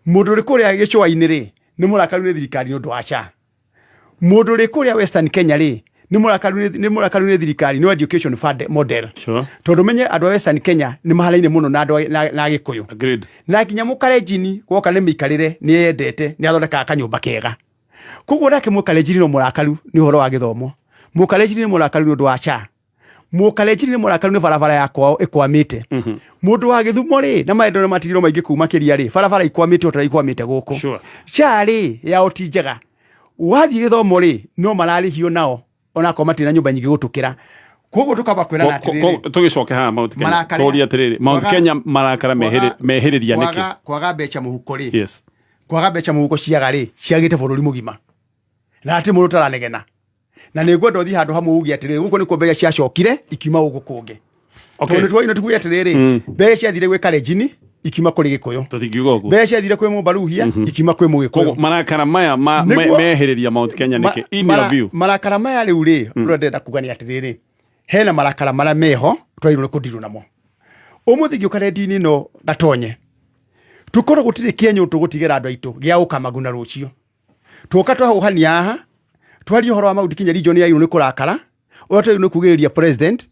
I: Mũndũ ũrĩ kũrĩa gĩcũa-inĩ rĩ, nĩ mũrakaru nĩ thirikari nĩ ũndũ wa SHA. Mũndũ ũrĩ kũrĩa Western Kenya rĩ, nĩ mũrakaru nĩ thirikari nĩ education fund model. Tondũ menye andũ a Western Kenya nĩ mahanaine mũno na andũ na Gĩkũyũ. Na nginya mũkarenjini gwoka nĩ mĩikarĩre nĩ yendete, nĩ athondekaga kanyũmba kega. Koguo nake mũkarenjini no mũrakaru nĩ ũhoro wa gĩthomo, mũkarenjini nĩ mũrakaru nĩ ũndũ wa SHA, mũkarenjini nĩ mũrakaru nĩ barabara ya kwao ĩkwamĩte. Mũndũ wa Gĩthumo rĩ, na maendo nĩ matigirwo maingĩ kuu makĩria rĩ, barabara ikwamĩte o ta ikwamĩte gũkũ. SHA rĩ, yao ti njega. Wathiĩ gĩthomo rĩ, no mararĩhio nao onakorwo matirĩ na nyũmba nyingĩ gũtũkĩra. Koguo tũkamba kwĩrana atĩrĩrĩ,
H: Tũgĩcoke haha Mount Kenya,
I: Marakara-
H: tũrie atĩrĩrĩ, Mount Kenya marakara mehĩrĩria nĩkĩ?
I: Kwaga mbeca mũhuko rĩ, kwaga mbeca mũhuko ciaga rĩ, ciagĩte bũrũri mũgima na hatirĩ mũndũ ũtaranegena. Na nĩ ngwenda ũthiĩ handũ hamwe uge atĩrĩrĩ, gũkũ nĩkuo mbeca ciacokire ikiuma gũkũ kũngĩ. Tondũ nĩ tuge atĩrĩrĩ, mbeca ciathire gwĩ Kalenjin ikiuma kũrĩ Gĩkũyũ.
H: Tũtingiuga ũguo.
I: Mbeca ciathire kwĩ Mũmbaruhia ikiuma kwĩ Mũgĩkũyũ.
H: Koguo marakara maya mehĩrĩria Mount Kenya nĩkĩ in your view?
I: Marakara maya rĩu rĩ, ũrĩa ndĩrenda kuga nĩ atĩrĩrĩ, hena marakara marĩa meho twagĩrĩirwo nĩ kũndirwo namo. Ũmũthĩ ngĩũka redio-inĩ ĩno gatonye, tũkorwo gũtirĩ kĩenyũ tũgũtigĩra andũ aitũ gĩa gũkamaguna rũciũ. Tuoka twahũhania haha Twarie ũhoro wa Mount Kenya region ya nĩ kũrakara ũrĩa twagĩrĩirwo nĩ kugĩrĩria president,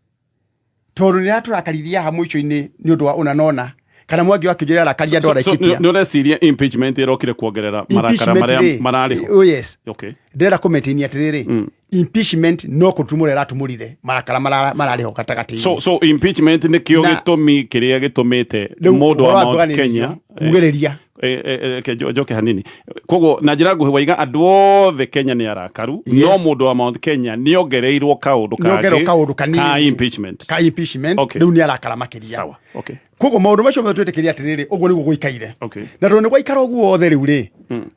I: tondũ nĩ aratũrakarithia haha mũico-inĩ nĩ ũndũ wa ũna na ũna, kana Mwangi wa Kĩũnjũrĩ arakaria andũ a Laikipia.
H: Nä å reciria impeachment ĩrokire kuongerera marakara
I: Impeachment
H: marĩa
I: rĩ,
H: mararĩ ho?
I: Oh yes.
H: Okay.
I: Ndĩrenda kũmetinia atĩrĩrĩ, impeachment no kũtumũra ĩratumũrire marakara mararĩ ho gatagatĩ-inĩ.
H: So impeachment nä kä o
I: Na-
H: gä tå mi kä rä a gä tå mä te
I: Rĩu
H: må ndå
I: ũhoro
H: wa
I: wa
H: Mount
I: kũganĩrĩrio,
H: Kenya
I: kugĩrĩria.
H: Reke njoke hanini. Koguo na njĩra nguhĩ waiga andũ othe Kenya nĩ arakaru,
I: Yes.
H: no mũndũ wa Mount Kenya nĩ ongereirwo kaũndũ
I: Nĩongereirwo
H: kangĩ
I: kaũndũ kanini.
H: ka impeachment.
I: Ka impeachment.
H: Okay.
I: Rĩu nĩ arakara makĩria.
H: Sawa, okay.
I: Koguo maũndũ macio mothe twĩtĩkĩrie atĩrĩrĩ, ũguo nĩguo gũikaire.
H: Okay.
I: Na tondũ nĩ gwaikara ũguo othe rĩu rĩ,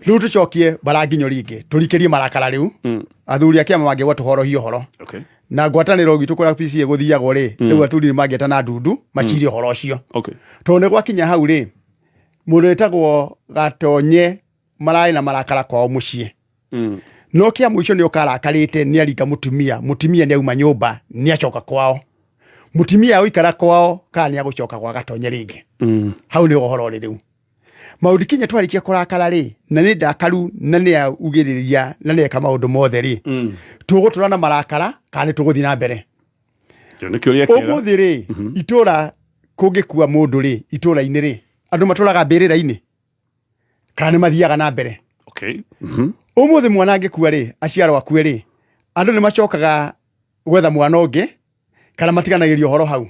I: rĩu tũcokie baranginyo rĩngĩ, tũrikĩrie marakara rĩu. Athuri a kĩama mangĩgwa tũhorohie ũhoro.
H: Okay.
I: Na ngwatanĩro gwitũ kũrĩa PCA gũthiagwo rĩ, rĩu athuri nĩ mangĩetana ndundu macirie ũhoro ũcio.
H: Okay.
I: Tondũ nĩ gwakinya hau rĩ, mũndũ wĩtagwo Gatonye mararĩ na marakara kwao mũciĩ. No kĩa mũico nĩ ũkarakarĩte nĩ aringa mũtumia, mũtumia nĩ auma nyũmba, nĩ acoka kwao. Mũtumia agũikara kwao kana nĩ agũcoka gwa Gatonye rĩngĩ. Hau nĩ ũhoro ũrĩ rĩu. Maũndũ kinya twarĩkia kũrakara rĩ, na nĩ ndakaru na nĩ augĩrĩria na nĩ eka maũndũ mothe rĩ, tũgũtũra na marakara kana nĩ tũgũthiĩ na mbere?
H: Kĩo nĩ kĩũria kĩega.
I: Ũmũthĩ rĩ, itũra kũngĩkua mũndũ rĩ, itũra-inĩ rĩ, andũ matũraga mbĩrĩra-inĩ kana nĩ mathiaga na mbere?
H: Okay.
I: Ũmũthĩ mwana angĩkua rĩ, aciarwo akue rĩ, andũ nĩ macokaga gwetha mwana ũngĩ kana matiganagĩria ũhoro hau?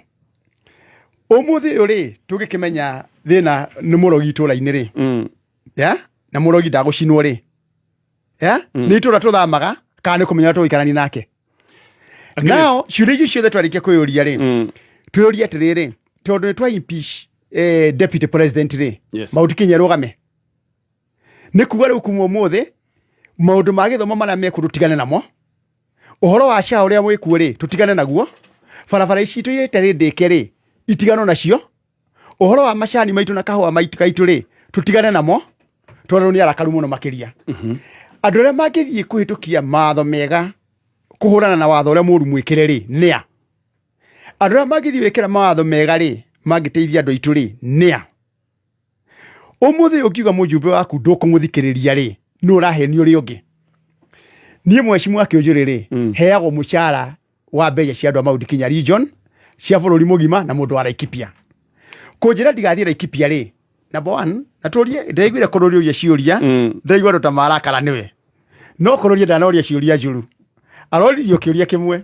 I: Ũmũthĩ ũyũ rĩ, tũngĩkĩmenya thĩna nĩ mũrogi itũra-inĩ rĩ, ya na mũrogi ndagũcinwo rĩ, ya nĩ itũra tũthamaga kana nĩ kũmenya tũgũikarania nake? Nao ciũria icio ciothe twarĩkia kwĩyũria rĩ, twĩyũrie atĩrĩrĩ, tondũ nĩ twa impeach deputy president rĩ,
H: Yes.
I: Mount Kenya ĩrũgame nĩ kuga rĩu kuma ũmũthĩ maũndũ ma gĩthomo marĩa mekuo tũtigane namo, ũhoro wa SHA ũrĩa wĩkuo rĩ tũtigane naguo, barabara ici itũ iria itarĩ ndĩke rĩ itiganwo nacio, ũhoro wa macani maitũ na kahũa maitũ kaitũ rĩ tũtigane namo, tondũ nĩ arakaru mũno makĩria. Andũ arĩa mangĩthiĩ kũhĩtũkia mawatho mega kũhũrana na watho ũrĩa mũru mwĩkĩre rĩ nĩa? Andũ arĩa mangĩthiĩ gwĩkĩra mawatho mega rĩ mangĩteithia andũ aitũ rĩ nĩa? Ũmũthĩ ũngiuga mũjumbe waku ndũkũmũthikĩrĩria rĩ, nũ ũrahenio ũrĩa ũngĩ? Niĩ Mheshimiwa Kĩũnjũrĩ rĩ, heagwo mũcara wa mbeca cia andũ a Mount Kenya region, cia bũrũri mũgima na mũndũ wa Laikipia. Kũnjĩra ndigathiĩ Laikipia rĩ, number one, na tũrie, ndĩraiguire kũrũria ciũria, ndĩraigua andũ ta marakara nĩwe, no kũrũria ndanoria ciũria njũru, aroririo kĩũria kĩmwe.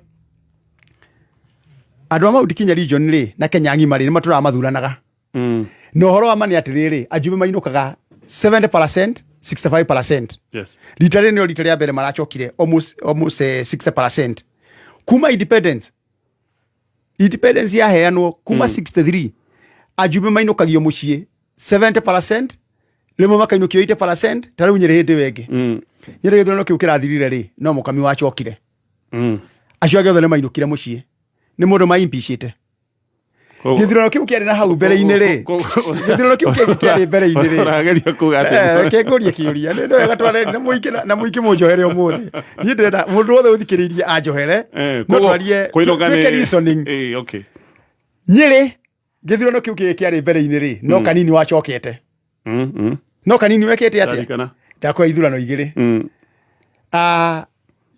I: Andũ a Mount Kenya region rĩ na Kenya ng'ima rĩ nĩ matũraga mathuranaga. Na ũhoro wa ma nĩ atĩrĩrĩ, ajumbe mainũkaga 70%, 65%.
H: Yes.
I: Rita rĩrĩ nĩrĩo rita rĩa mbere maracokire almost 60% kuma independence. Independence yaheanwo kuma 63, ajumbe mainũkagio mũciĩ 70%, rĩmwe makainũkio 80%. Ta rĩu Nyĩrĩ hĩndĩ ĩyo ĩngĩ, Nyĩrĩ gĩthurano kĩu kĩrathirire rĩ, no mũkami wacokire, acio angĩ othe nĩ mainũkire mũciĩ nĩ mũndũ maimpicĩte. Gĩthurano kĩu kĩarĩ na hau mbere-inĩ rĩ, gĩthurano kĩu kĩngĩ kĩarĩ mbere-inĩ rĩ.
H: Ũrageria kuga atĩa?
I: Reke ngũrie kĩũria. Nĩ wega tware na mũingĩ na mũingĩ mũnjohere ũmũthĩ. Niĩ ndĩrenda mũndũ wothe ũthikĩrĩirie anjohere. No
H: Koguo,
I: twarie
H: kũinũka
I: twĩke reasoning.
H: Okay.
I: Nyĩrĩ gĩthurano kĩu kĩngĩ kĩarĩ mbere-inĩ rĩ, no kanini wacokete. No kanini wekĩte atĩa?
H: Ndarikana.
I: Ndakwĩra ithurano igĩrĩ.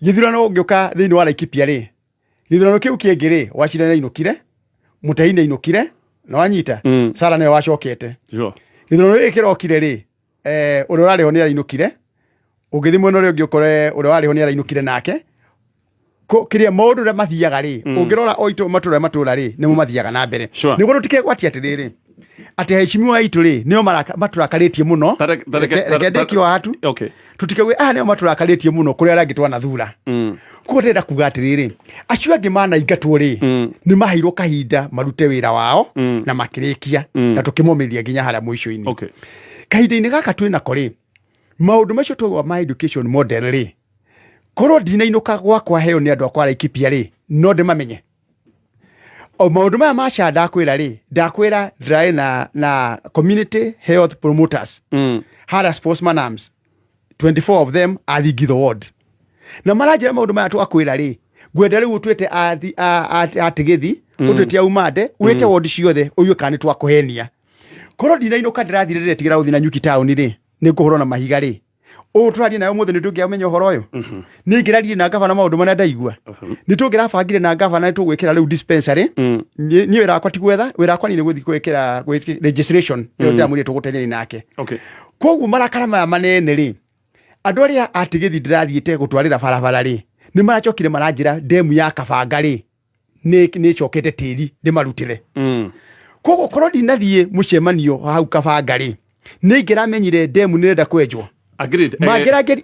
I: Gĩthurano ũngĩũka thĩinĩ wa Laikipia rĩ, gĩthurano kĩu kĩngĩ rĩ, Wachira nĩainũkire, Mũtei nĩainũkire, na wanyita, Sara nĩwe wacokete.
H: Sure.
I: Gĩthurano gĩkĩ kĩrokire rĩ, ũrĩa ũrarĩ ho nĩarainũkire, ũngĩthiĩ mwena ũrĩa ũngĩ ũkore ũrĩa warĩ ho nĩarainũkire nake. Kĩrĩa maũndũ ũrĩa mathiaga rĩ, ũngĩrora o matũra matũra rĩ, nĩmo mathiaga na mbere.
H: Sure.
I: Nĩguo tũtikegwatie atĩrĩrĩ, atĩ aheshimiwa aitũ rĩ, nĩo matũrakarĩtie mũno. Reke ndĩkie o hatu.
H: Okay.
I: Tũtikauge aya nĩo matũrakarĩtie mũno kũrĩ arĩa angĩ twanathura. Koguo ndĩrenda kuga atĩrĩrĩ, acio angĩ manaingatwo rĩ, nĩ maheirwo kahinda marute wĩra wao na makĩrĩkia, na tũkĩmomĩria nginya harĩa mũico-inĩ.
H: Okay.
I: Kahinda-inĩ gaka twĩnako rĩ, maũndũ macio twauga ma education model rĩ, korwo ndinainũka gwakwa heo nĩ andũ akwa Laikipia rĩ, no ndĩmamenye. O maũndũ maya ma SHA ndakwĩra rĩ, ndakwĩra ndĩrarĩ na community health promoters. Harĩa Sportsman Arms, 24 of them are Thingitho ward. Na maranjĩra maũndũ maya twakwĩra rĩ, ngwenda rĩu ũtwĩte atigĩthi, ũtwĩte aumande, wĩte ward ciothe, ũigue kana nĩ twakũhenia. Korwo ndinainũka ndĩrathire ndĩretigĩra gũthiĩ na nyuki taũni rĩ, nĩ ngũhũrwo na mahiga rĩ, Ũũ tũraria nawe ũmũthĩ nĩ tũngĩamenya ũhoro ũyũ? Nĩ ingĩraririe na gavana maũndũ marĩa ndaigua? Nĩ tũngĩrabangire na gavana nĩ tũgwĩkĩra rĩu dispensary? Niĩ wĩra wakwa ti gwetha, wĩra wakwa niĩ nĩ gũthiĩ gwĩkĩra registration ĩyo. Ndĩramwĩrire tũgũteithania nake. Koguo marakara maya manene rĩ, andũ arĩa atigĩthi ndĩrathiĩte gũtwarĩra barabara rĩ, nĩ maracokire maranjĩra ndemu ya Kabanga rĩ nĩ ĩcokete tĩri ndĩmarutĩre. Koguo korwo ndinathiĩ mũcemanio hau Kabanga rĩ, nĩ ingĩramenyire ndemu nĩ ĩrenda kwenjwo.
H: Agreed.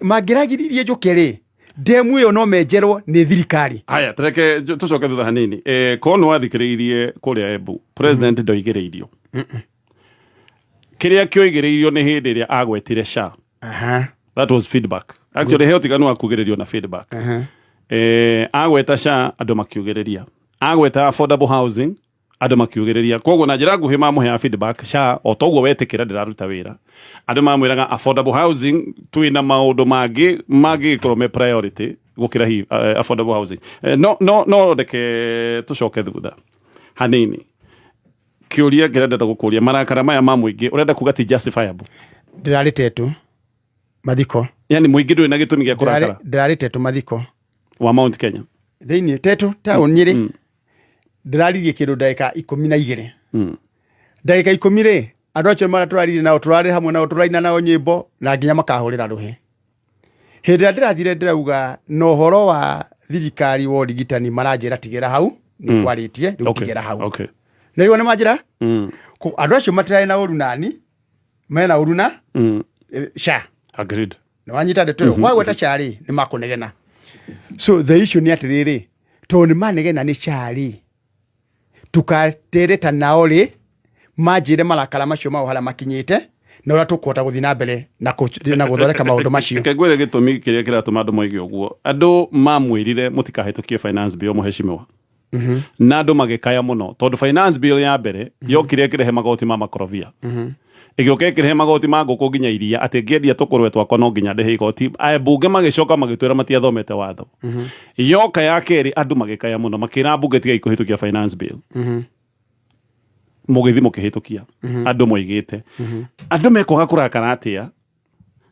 I: Mangĩragiririe njũke rĩ, ndemu ĩyo no menjerwo nĩ thirikari.
H: Haya, tereke tũcoke thutha hanini. Korwo nĩ wathikĩrĩirie kũrĩa Embu, president ndoigĩrĩirio. Kĩrĩa kĩoigĩrĩirio nĩ hĩndĩ ĩrĩa agwetire SHA. That was feedback. Actually, he ũtiganu wa kugĩrĩrio na feedback. Agweta SHA, andũ makiugĩrĩria. Agweta affordable housing, andũ makiugĩrĩria. Koguo na njĩra nguhĩ mamũheaga feedback, SHA o toguo wetĩkĩra ndĩraruta wĩra. Andũ mamwĩraga affordable housing twĩna maũndũ mangĩ mangĩgĩkorwo me priority gũkĩra hi, affordable housing. No reke tũcoke thutha hanini. Kĩũria kĩrĩa ndĩrenda gũkũria, marakara maya ma mũingĩ ũrenda kuga ti justifiable?
I: Ndĩrarĩ Tetu mathiko.
H: Yani mũingĩ ndũrĩ na gĩtũmi gĩa kũrakara?
I: Ndĩrarĩ Tetu mathiko.
H: Wa Mount Kenya.
I: Thĩinĩ Tetu taũni rĩ, ndĩraririe kĩndũ ndagĩka 12. Ndagĩka 10 rĩ, andũ acio marĩa tũraririe nao, tũrarĩ hamwe nao, tũraina nao nyĩmbo na nginya makahũrĩra rũhĩ. Hĩndĩ ĩrĩa ndĩrathire ndĩrauga na ũhoro wa thirikari wa ũrigitani, maranjĩra tigĩra hau nĩ kwarĩtie rĩu. Tigĩra hau. Nĩguo nĩ manjĩra. Andũ acio matirarĩ na ũru nani, mena ũru na SHA.
H: Agreed.
I: Nĩ wanyita ndeto ĩyo? Wagweta SHA rĩ, nĩ makũnegena. So the issue nĩ atĩrĩrĩ, tondũ nĩ manegena nĩ SHA rĩ, tukatereta nao rĩ, manjĩre marakara macio mao harĩa makinyĩte na ũrĩa tũkũhota gũthiĩ na mbere na gũthondeka maũndũ macio.
H: Reke ngwĩre gĩtũmi kĩrĩa kĩratũma andũ moige ũguo. Andũ mamwĩrire mũtikahĩtũkie finance bill, mũhecimiwa, na andũ magĩkaya mũno tondũ finance bill ya mbere yokire ĩkĩrehe magoti ma makorobia, ĩgĩũka ĩkĩrehe magoti ma ngũkũ nginya iria, atĩ ngĩendia tũkũrwe twakwa no nginya ndĩhe igoti. Ambunge magĩcoka magĩtwĩra matiathomete watho. Yoka ya kerĩ, andũ magĩkaya mũno makĩra mbunge tigai kũhĩtũkia finance bill. Mũgĩthi mũkĩhĩtũkia. Andũ moigĩte andũ mekwaga kũrakara atĩa,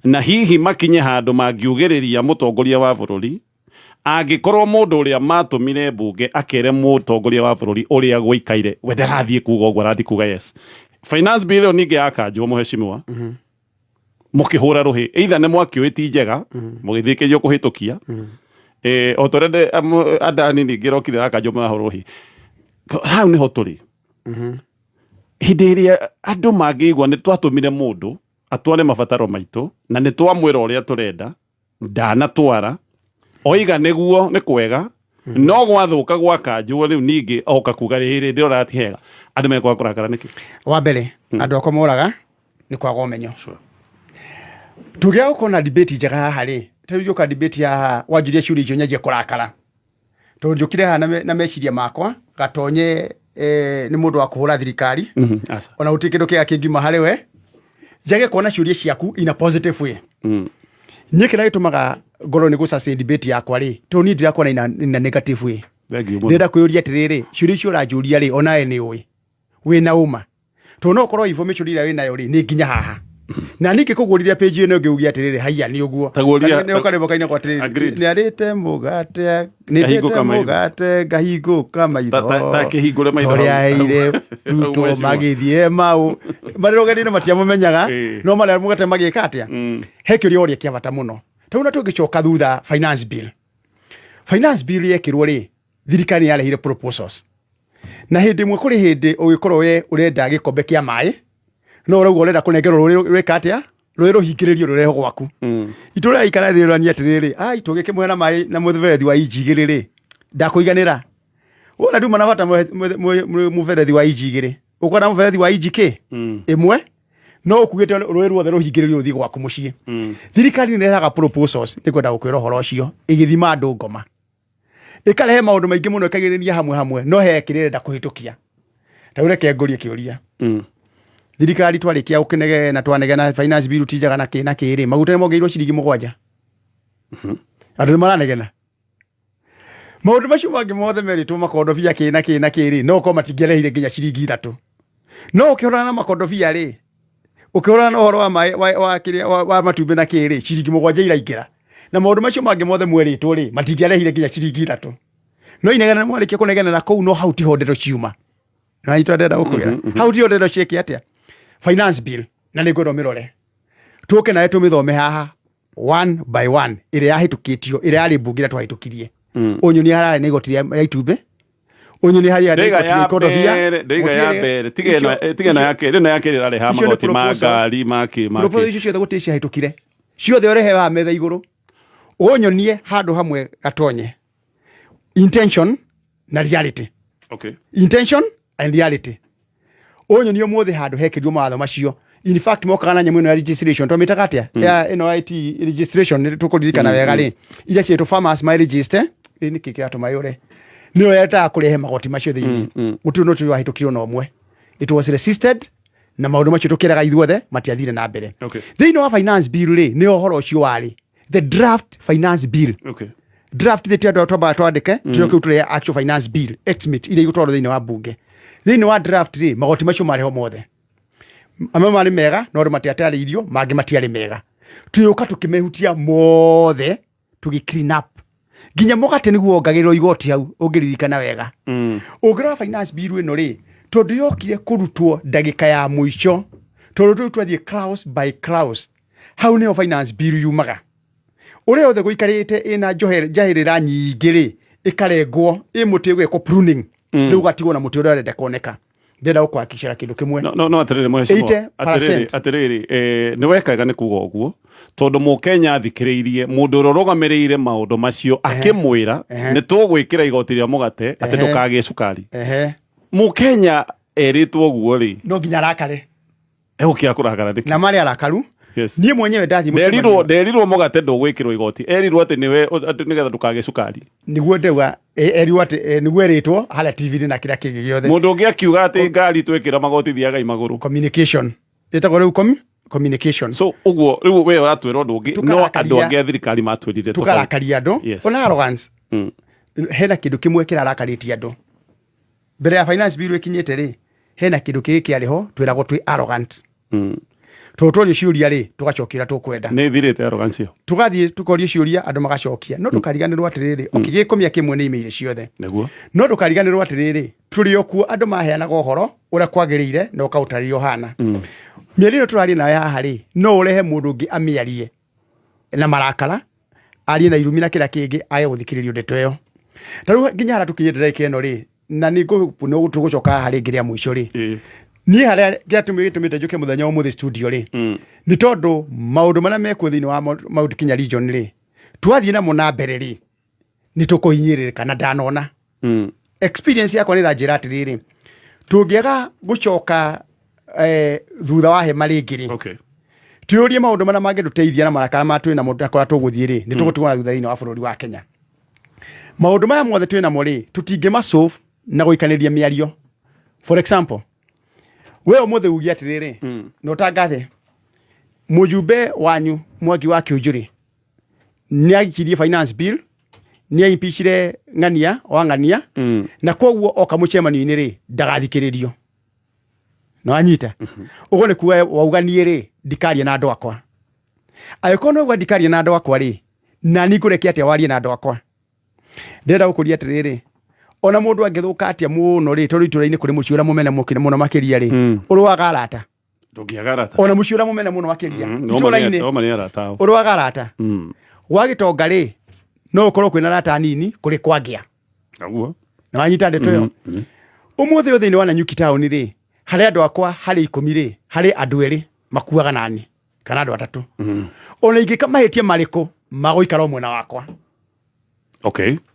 H: na hihi makinye handũ mangiugĩrĩria mũtongoria wa bũrũri angĩkorwo mũndũ ũrĩa matũmire mbunge akere mũtongoria wa bũrũri ũrĩa gũikaire, we ndarathiĩ kuga ũguo, arathiĩ kuga yes. Finance bill ĩyo ningĩ yakanjwo, mũhecimiwa, mũkĩhũra rũhĩ, either nĩ mwakĩũĩ ti njega, mũgĩthiĩkĩrio kũhĩtũkia. O ta ũrĩa Adani ningĩ ĩrokire yakanjwo, mũrahũra rũhĩ. Hau nĩho tũrĩ. Hĩndĩ ĩrĩa andũ mangĩigua nĩ twatũmire mũndũ atware mabataro maitũ na nĩ twamwĩra ũrĩa tũrenda, ndanatwara, oiga nĩguo nĩ kwega, no gwathũka gwakanjwo, rĩu ningĩ oka kuga rĩrĩ ndĩrona ti hega, andũ mekwaga kũrakara nĩkĩ?
I: Wa mbere, andũ akwa moraga nĩ kwaga ũmenyo. Tũngĩaga gũkorwo na debate njega haha rĩ, ta rĩu ngĩũka debate haha wanjũria ciũria icio nyanjie kũrakara, tondũ njũkire haha na meciria makwa gatonye nĩ mũndũ wa kũhũra thirikari.
H: Aca.
I: Ona gũtirĩ kĩndũ kĩega kĩngiuma harĩ we, njage kuona ciũria ciaku in a positive way. Niĩ kĩrĩa gĩtũmaga ngorwo nĩ gũ debate yakwa rĩ, tondũ niĩ ndirakuona in a negative way.
H: Thank you mũno.
I: Ndĩrenda kwĩyũria atĩrĩrĩ, ciũria icio ũranjũria rĩ, onawe nĩ ũĩ wĩna ũma, tondũ no ũkorwo information ĩrĩa wĩnayo rĩ nĩ nginya haha na ningĩ kũgũrire page ĩno ĩngĩ uge atĩrĩrĩ, haiya, nĩ ũguo. Nĩ ũkarĩmbo kainagwo atĩrĩrĩ,
H: Agreed.
I: nĩ arĩte mũgate, nĩ
H: Ngahingũka
I: ndĩte
H: maitho.
I: mũgate ngahingũka maitho.
H: Ta kĩhingũre maitho
I: Torĩa
H: hau.
I: aheire
H: Hau
I: rutwo
H: mheshimiwa.
I: magĩthiĩ mau marĩ rũgendo-inĩ matiamũmenyaga, no marĩa mũgate magĩka atĩa. He kĩũria ũria kĩa bata mũno tarĩu, na tũngĩcoka thutha, finance bill yekĩrwo rĩ, thirikari nĩ yarehire proposals, na hĩndĩ ĩmwe kũrĩ hĩndĩ ũgĩkorwo we ũrenda gĩkombe kĩa maĩ, no ũrauga ũrenda kũnengerwo rũĩ rwĩka atĩa, rũĩ rũhingĩrĩrio rũrehwo gwaku. Itũra ikara thĩ rũranie atĩrĩrĩ, ai, tũgĩkĩmũhe na maĩ na mũberethi wa inji 2 rĩ, ndakũiganĩra. Wona nduma na bata mũberethi wa inji 2, ũkwenda mũberethi wa inji kĩ 1, no ũkugĩte rũĩ ruothe rũhingĩrĩrio rũthiĩ gwaku mũciĩ. Thirikari nĩ ĩrehaga proposals, nĩ kwenda gũkwĩra ũhoro ũcio ĩgĩthima andũ ngoma, ĩkarehe maũndũ maingĩ mũno, ĩkaigĩrĩria hamwe hamwe, no he kĩrĩa ĩrenda kũhĩtũkia. Ta rĩu reke ngũrie kĩũria. Thirikari twarĩkia gũkĩnegena, twanegena finance bill ti njega na kĩ na kĩ rĩ, maguta nĩ mongereirwo ciringi 7. Andũ nĩ maranegena maũndũ macio mangĩ mothe merĩtwo makondobia kĩ na kĩ na kĩ rĩ, no korwo matingĩarehire nginya ciringi 3, no ũkĩhũrana na makondobia rĩ. Ũkĩhũrana na ũhoro wa maĩ wa kĩrĩa wa matumbĩ na kĩrĩ, ciringi 7 iraingĩra. Na maũndũ macio mangĩ mothe mwerĩtwo rĩ, matingĩarehire nginya ciringi 3. No inegene mwarĩkia kũnegenera kũu, no hau tiho ndeto ciuma. Na nyitwo ndĩrenda gũkwĩra. Hau tiho ndeto ciĩke atĩa? Finance bill, na nĩ ngwenda ũmĩrore. Tũke nawe tũmĩthome haha one by one, ĩrĩa yahĩtũkĩtio, ĩrĩa yarĩ mbunge ĩrĩa twahĩtũkirie. Ũnyonie hararĩ na igoti rĩa itumbĩ, ũnyonie harĩa na
H: Ndaiga
I: igoti rĩa
H: ya
I: ikondobia.
H: mbere, ndaiga ya
I: Gũtirĩ-
H: mbere, tiga ĩno, tiga ĩno ya kerĩ, ĩno ya kerĩ ĩrarĩha
I: icio nĩ
H: magoti ma
I: proposals.
H: ngari, ma kĩ, ma
I: Proposal
H: kĩ.
I: icio ciothe gũtirĩ ciahĩtũkire, ciothe ũrehe haha metha igũrũ ũnyonie handũ hamwe gatonye intention na reality. Intention and reality. Ũnyonie ũmũthĩ handũ hekĩrirwo mawatho macio. In fact, mokaga na nyamũ ĩno ya registration, twamĩtaga atĩa? Ya ĩno IT registration, nĩ tũkũririkana wega rĩ, iria ciĩtwo farmers my register ĩ, nĩkĩ kĩratũma yũre? Nĩyo yetaga kũrehe magoti macio thĩinĩ. Gũtirĩ ũndũ ũcio wahĩtũkirio na ũmwe. It was resisted, na maũndũ macio tũkĩraga ithuothe matiathire na mbere. Thĩinĩ wa finance bill rĩ, nĩho ũhoro ũcio warĩ, the draft finance bill. Draft thĩ ti andũ twambaga twandĩke, tũcoke tũrehe actual finance bill estimate iria igũtwarwo thĩinĩ wa bunge. Thĩinĩ wa draft rĩ, magoti macio marĩ ho mothe. Amwe marĩ mega no andũ matiatarĩirio, mangĩ matiarĩ mega. Tũgĩũka tũkĩmehutia mothe, tũgĩ clean up nginya mũgate nĩguo wongagĩrĩrwo igoti hau, ũngĩririkana wega. Ũngĩrora finance bill ĩno rĩ, tondũ yokire kũrutwo ndagĩka ya mũico, tondũ rĩu twathiĩ clause by clause, hau nĩho finance bill yumaga. Ũrĩa othe gũikarĩte ĩna njahĩrĩra nyingĩ rĩ, ĩkarengwo ĩ mũtĩ ũgekwo pruning. Rĩu ũgatigwo na mũtĩ ũrĩa ũrenda kuoneka. Ndĩrenda gũkũhakikicĩra kĩndũ kĩmwe.
H: No atĩrĩrĩ mheshimiwa,
I: 80%.
H: Atĩrĩrĩ, nĩ wekaga nĩ kuga ũguo tondũ mũkenya athikĩrĩirie mũndũ ũrĩa ũrũgamĩrĩire maũndũ macio akĩmwĩra nĩ tũgwĩkĩra igoti rĩa mũgate atĩ ndũkagĩe cukari. Mũkenya erĩtwo ũguo rĩ,
I: no nginya arakare.
H: Egũkĩaga kũrakara nĩkĩ?
I: Na marĩ arakaru. Niĩ mwenyewe ndathiĩ
H: Nderirwo
I: mũcemanio.
H: Nderirwo mũgate ndũgwĩkĩrwo igoti, erirwo atĩ nĩwe atĩ nĩgetha ndũkagĩe cukari.
I: Nĩguo ndauga, erirwo atĩ nĩguo erĩtwo harĩa TV-inĩ na kĩrĩa kĩngĩ gĩothe.
H: Mũndũ ũngĩ akiuga atĩ ngari twĩkĩra magoti thiaga magũrũ.
I: Communication ĩtagwo rĩu communication.
H: So ũguo rĩu we ũratwĩra ũndũ ũngĩ, no
I: Tũkarakaria-
H: andũ angĩ a thirikari matwĩrire tofauti.
I: Tũkarakaria andũ. Ona arrogance. Hena kĩndũ kĩmwe kĩrarakarĩtie andũ mbere ya finance bill ĩkinyĩte rĩ, hena kĩndũ kĩngĩ kĩarĩ ho twĩragwo twĩ arrogant. Tondũ tworio ciũria rĩ, tũgacokia ũrĩa tũkwenda.
H: Nĩ ĩthirĩte arrogance ĩyo?
I: Tũgathiĩ tũkorio ciũria, andũ magacokia, no ndũkariganĩrwo atĩrĩrĩ, okay, gĩkũmia kĩmwe nĩ email ciothe. No ndũkariganĩrwo atĩrĩrĩ, tũrĩ o kuo andũ maheanaga ũhoro ũrĩa kwagĩrĩire na ũkaũtarĩria ũhana. Mĩario ĩno tũraria nawe haha rĩ, no ũrehe mũndũ ũngĩ amĩarie na marakara, arie na irumi na kĩrĩa kĩngĩ, age gũthikĩrĩrio ndeto ĩyo. Ta rĩu nginya harĩa tũkinyĩte ndagĩka ĩno rĩ, na nĩ tũgũcoka haha rĩngĩ rĩa mũico rĩ, niĩ harĩa kĩrĩa gĩtũmĩte njũke mũthenya wa ũmũthĩ studio rĩ, nĩ tondũ maũndũ marĩa mekuo thĩinĩ wa Mount Kenya region rĩ, twathiĩ namo na mbere rĩ, nĩ tũkũhinyĩrĩrĩka. Na ndanona experience yakwa nĩ ĩranjĩra atĩrĩrĩ, tũngĩaga gũcoka thutha wa hema rĩngĩ rĩ, tuyũrie maũndũ marĩa mangĩtũteithia na marakara ma twĩ namo na kũrĩa tũgũthiĩ rĩ, nĩ tũgũtigwo na thutha thĩinĩ wa bũrũri wa Kenya. Maũndũ maya mothe twĩ namo rĩ, tũtingĩmasolve na gũikanĩria mĩario. For example, we ũmũthĩ uge atĩrĩrĩ, na ũtangathe mũjumbe wanyu Mwangi wa Kĩũnjũrĩ nĩ aikirie finance bill, nĩ aimpeachire ng'ania wa ng'ania, na koguo oka mũcemanio-inĩ rĩ, ndagathikĩrĩrio. Na wanyita ũguo nĩ kuga wauga niĩ rĩ, ndikaria na andũ akwa. Angĩkorwo no uga ndikaria na andũ akwa rĩ, na niĩ ngũreke atĩa warie na andũ akwa? Ndĩrenda gũkũria atĩrĩrĩ, ona mũndũ angĩthũka atĩa mũno rĩ, tondũ itũra-inĩ kũrĩ mũciĩ ũrĩa mũmene mũno makĩria rĩ, ũrũaga arata.
H: Ndũngĩaga arata.
I: Ona mũciĩ ũrĩa mũmene mũno makĩria itũra-inĩ
H: No marĩ arata ao.
I: Ũrũaga arata. Gwa gĩtonga rĩ, no ũkorwo kwĩna arata anini kũrĩ kwangĩa.
H: Naguo.
I: Na wanyita ndeto ĩyo? Ũmũthĩ ũyũ thĩinĩ wa Nanyuki town rĩ, harĩ andũ akwa harĩ 10 rĩ, harĩ andũ 2 makuaga nani kana andũ 3. Ona ingĩka mahĩtia marĩkũ, magũikara o mwena wakwa.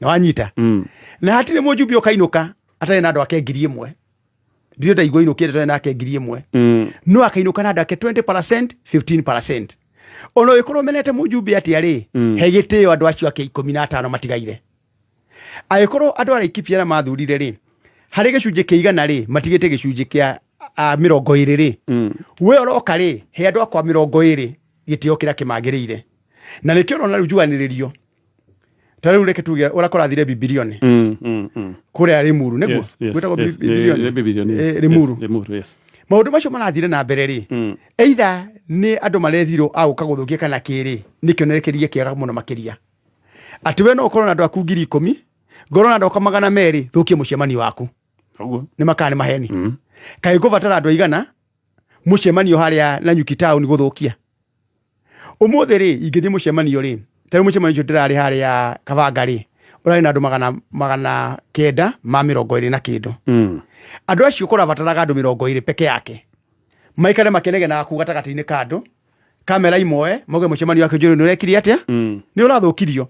I: Na wanyita? Na hatirĩ mũjumbe ũkainũka atarĩ na andũ ake 1000. Ndirĩ ndaigua inũkĩte atarĩ na ake 1000. No akainũka na andũ ake 20%, 15%. Ona ũngĩkorwo ũmenete mũjumbe atĩa rĩ, he gĩtĩo andũ acio ake 15 matigaire. Angĩkorwo andũ a Laikipia arĩa mathurire rĩ, harĩ gĩcunjĩ kĩa 100 rĩ, matigĩte gĩcunjĩ kĩa 20 rĩ, we ũroka rĩ, he andũ akwa 20 gĩtĩo kĩrĩa kĩmagĩrĩire. Na nĩkĩo ũrona rĩu njuganĩrĩrio. Ta rĩu reke tuge ũrĩa kũrathire Bibilioni. Kũrĩa Limuru, nĩguo?
H: Yes, yes,
I: Gwĩtagwo
H: yes.
I: Bibilioni?
H: Bibilioni, yes.
I: Limuru.
H: Yes, Limuru, yes.
I: Maũndũ macio marathire na mbere rĩ, either nĩ andũ marethirwo a gũka gũthũkia kana kĩrĩ, nĩ kĩonerekeria kĩega mũno makĩria atĩ we no ũkorwo na andũ aku 10,000, ngorwo na andũ akwa 200, thũkie mũcemanio waku.
H: Ũguo.
I: Nĩ makaa nĩ maheni. Kaĩ ngũbatara andũ aigana mũcemanio harĩa Nanyuki town gũthũkia? Ũmũthĩ rĩ, ingĩthiĩ mũcemanio rĩ, ta rĩu mũcemanio ũcio ndĩrarĩ harĩa Kabanga rĩ, ũrarĩ na andũ 920 na kĩndũ. Andũ acio kũrabataraga andũ 20 peke yake maikare makenegenaga kuu gatagatĩ-inĩ ka andũ, kamera imoe, mauge mũcemanio wa Kĩnjũrĩ nĩ ũrekire atĩa, nĩ ũrathũkirio.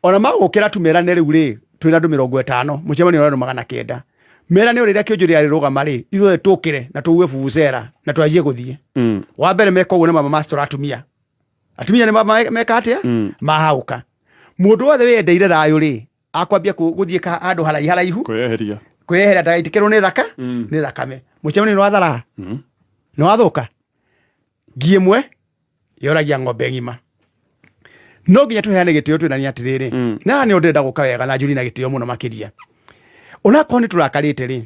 I: Ona magũkĩra tu merane rĩu rĩ, twĩna andũ 50, mũcemanio wa andũ 900, merane o rĩrĩa Kĩnjũrĩ arĩrũgama rĩ, ithuothe tũkĩre na tũuge vuvuzela na twanjie gũthiĩ. Wa mbere meka ũguo nĩ mama mastora atumia. Atumia nĩ mama meka atĩa? Mahaũka. Mũndũ wothe wĩyendeire thayũ rĩ, akwambia gũthiĩ handũ haraihu haraihu
H: kwĩyeheria,
I: kwĩyeheria ndagaitĩkĩrwo nĩ thaka nĩ thakame. Mũcemanio nĩ wathara, nĩ wathũka. Ngi ĩmwe yoragia ng'ombe ng'ima. No nginya tũheane gĩtĩo, twĩranie atĩrĩrĩ, na nĩ ndĩrenda gũka wega na njũri na gĩtĩo mũno makĩria. Onakorwo nĩ tũrakarĩte rĩ,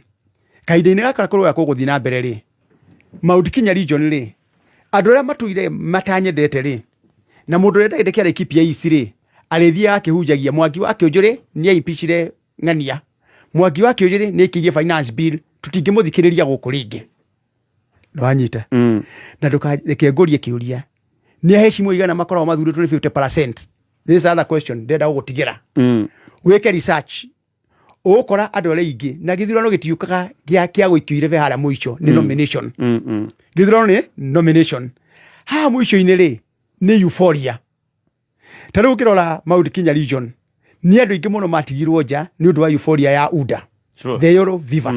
I: kahinda-inĩ gaka kũrũa kũgũthiĩ na mbere rĩ, Mount Kenya region rĩ, andũ arĩa matũire matanyendete rĩ, na mũndũ ũrĩa ndagĩte kĩa Laikipia East rĩ, arĩthiaga akĩhunjagia Mwangi wa Kĩũnjũrĩ nĩ aimpeachire ng'ania, Mwangi wa Kĩũnjũrĩ nĩ aikĩirie finance bill, tũtingĩmũthikĩrĩria gũkũ rĩngĩ. Nĩwanyita? Na ndũkareke ngũrie kĩũria, nĩ aheshimiwa igana makoragwo mathurĩtwo nĩ 50%? This is another question ndĩrenda gũgũtigĩra wĩke research. Ũgũkora andũ arĩa aingĩ, na gĩthurano gĩtiũkaga kĩa gũikio irebe harĩa mũico nĩ nomination. Gĩthurano nĩ nomination, haha mũico-inĩ rĩ nĩ euphoria. Ta rĩu ũngĩrora Mount Kenya region, nĩ andũ aingĩ mũno matigirwo nja nĩ ũndũ wa euphoria ya UDA. The yellow fever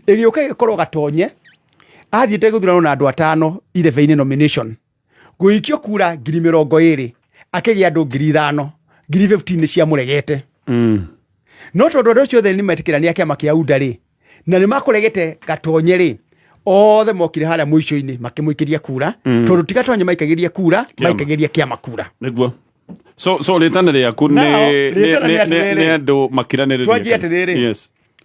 I: ĩgĩũka ĩgĩkorwo Gatonye athiĩte gĩthurano na andũ 5 irebe-inĩ nomination, gũikio kura 20,000, akĩgĩa andũ 5,000, 15,000 nĩ ciamũregete. No tondũ andũ acio othe nĩ metĩkĩra nĩ a kĩama kĩa UDA rĩ, na nĩ makũregete Gatonye rĩ, othe mokire harĩa mũico-inĩ makĩmũikĩria kura. Tondũ ti Gatonye maikagĩria kura, maikagĩria kĩama kura.
H: Nĩguo. So rĩtana rĩaku
I: Now,
H: nĩ
I: rĩtana nĩ atĩrĩrĩ.
H: Nĩ andũ makiranĩrĩrie.
I: Twanjie atĩrĩrĩ.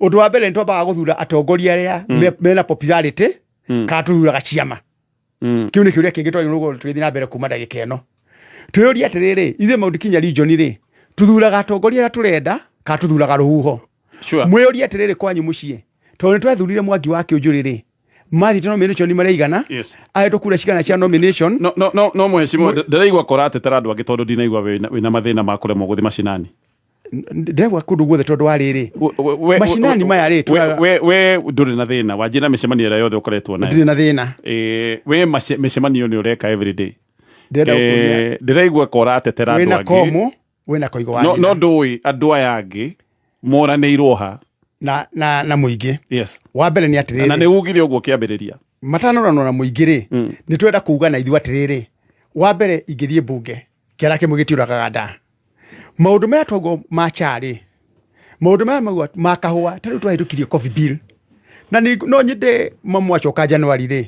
I: Ũndũ wa mbere, nĩ twambaga gũthura atongoria arĩa mena popularity kana tũthuraga ciama? Kĩu nĩ kĩũria kĩngĩ twagĩrĩirwo gũkorwo tũgĩthiĩ na mbere kuma ndagĩka ĩno. Twĩyũrie atĩrĩrĩ, ithuĩ Mount Kenya region rĩ, tũthuraga atongoria arĩa tũrenda kana tũthuraga rũhuho? Mwĩyũrie atĩrĩrĩ kwanyu mũciĩ, tondũ nĩ twethurire Mwangi wa Kĩũnjũrĩ rĩ, mathiĩte nomination marĩ aigana? Ahetwo kura cigana cia nomination?
H: No mheshimiwa, ndĩraigua kũratetera andũ angĩ tondũ ndinaigua wĩna mathĩna ma kũremwo gũthiĩ macinani.
I: Ndĩraigua kũndũ guothe, tondũ wa rĩrĩ, macinani maya rĩ,
H: We ndũrĩ na thĩna wanjie na mĩcemanio ĩrĩa yothe ũkoretwo nayo?
I: Ndirĩ na thĩna.
H: We mĩcemanio nĩ ũreka everyday.
I: Ndĩrenda gũkũria.
H: Ndĩraigua ko ũratetera andũ
I: Wĩna
H: angĩ.
I: komu, wĩna koigo wa
H: No
I: nyina.
H: No ndũĩ andũ aya angĩ moranĩirwo ha
I: na mũingĩ. Wa mbere nĩ atĩrĩrĩ,
H: Na nĩ ugire ũguo kĩambĩrĩria.
I: Matanoranwo na mũingĩ rĩ, nĩ twenda kuga na ithuĩ atĩrĩrĩ, wa mbere ingĩthiĩ mbunge, kĩara kĩmwe gĩtiũragaga nda. Maũndũ maya twaguo ma charĩ, maũndũ maya maguo ma kahũa, ta rĩu twahĩtũkirie coffee bill na no nyende mamwacoka January rĩ,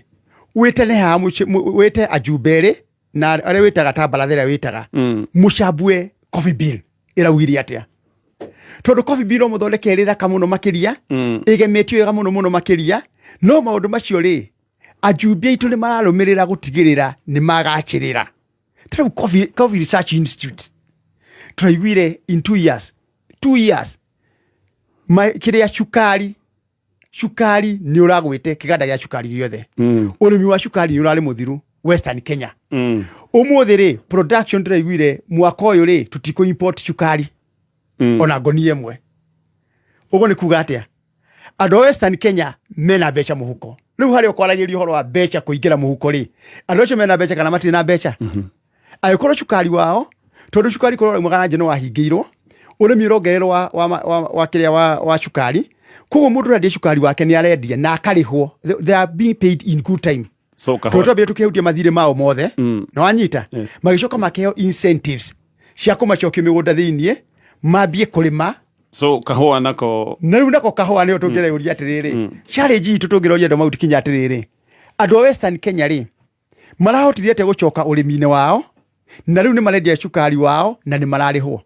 I: wĩtane haha wĩte ajumbe erĩ na arĩa wĩtaga ta baratha ĩrĩa wĩtaga, mũcambue coffee bill ĩraugire atĩa, tondũ coffee bill no mũthondeke ĩrĩ thaka mũno makĩria, ĩgemetio wega mũno mũno makĩria, no maũndũ macio rĩ, ajumbe aitũ nĩ mararũmĩrĩra gũtigĩrĩra nĩ magacĩrĩra. Ta rĩu Coffee Research Institute tũraiguire in 2 years kĩrĩa cukari nĩ ũragwĩte kĩganda gĩa cukari gĩothe. Ũrĩmi wa cukari nĩ ũrarĩ mũthiru Western Kenya. Ũmũthĩ rĩ, production tũraiguire mwaka ũyũ rĩ, tũtikũ import cukari ona ngonia ĩmwe. Ũguo nĩ kuga atĩa? Andũ a Western Kenya mena mbeca mũhuko. Rĩu harĩa ũkwaragĩria ũhoro wa mbeca kũingĩra mũhuko rĩ, andũ acio mena mbeca kana matirĩ na mbeca? Angĩkorwo cukari wao, tondũ cukari kũrĩa ũraumaga na nja nĩ wahingĩirwo, ũrĩmi ũrongererwo wa kĩrĩa wa cukari, koguo mũndũ ũrendia cukari wake nĩ arendia na akarĩhwo. They are being paid in good time.
H: So
I: tondũ
H: kahũa
I: twambire tũkĩhutia mathirĩ mao mothe, na wanyita, magĩcoka makĩheo incentives cia kũmacokia mĩgũnda thĩiniĩ mambie kũrĩma.
H: So kahũa nako?
I: Na rĩu nako kahũa nĩyo tũngĩreuria atĩrĩrĩ, challenge itũ tũngĩroria andũ Mount Kenya atĩrĩrĩ, andũ a Western Kenya rĩ, marahotire atĩa gũcoka ũrĩmi-inĩ wao na rĩu nĩ marendia cukari wao na nĩ mararĩhwo?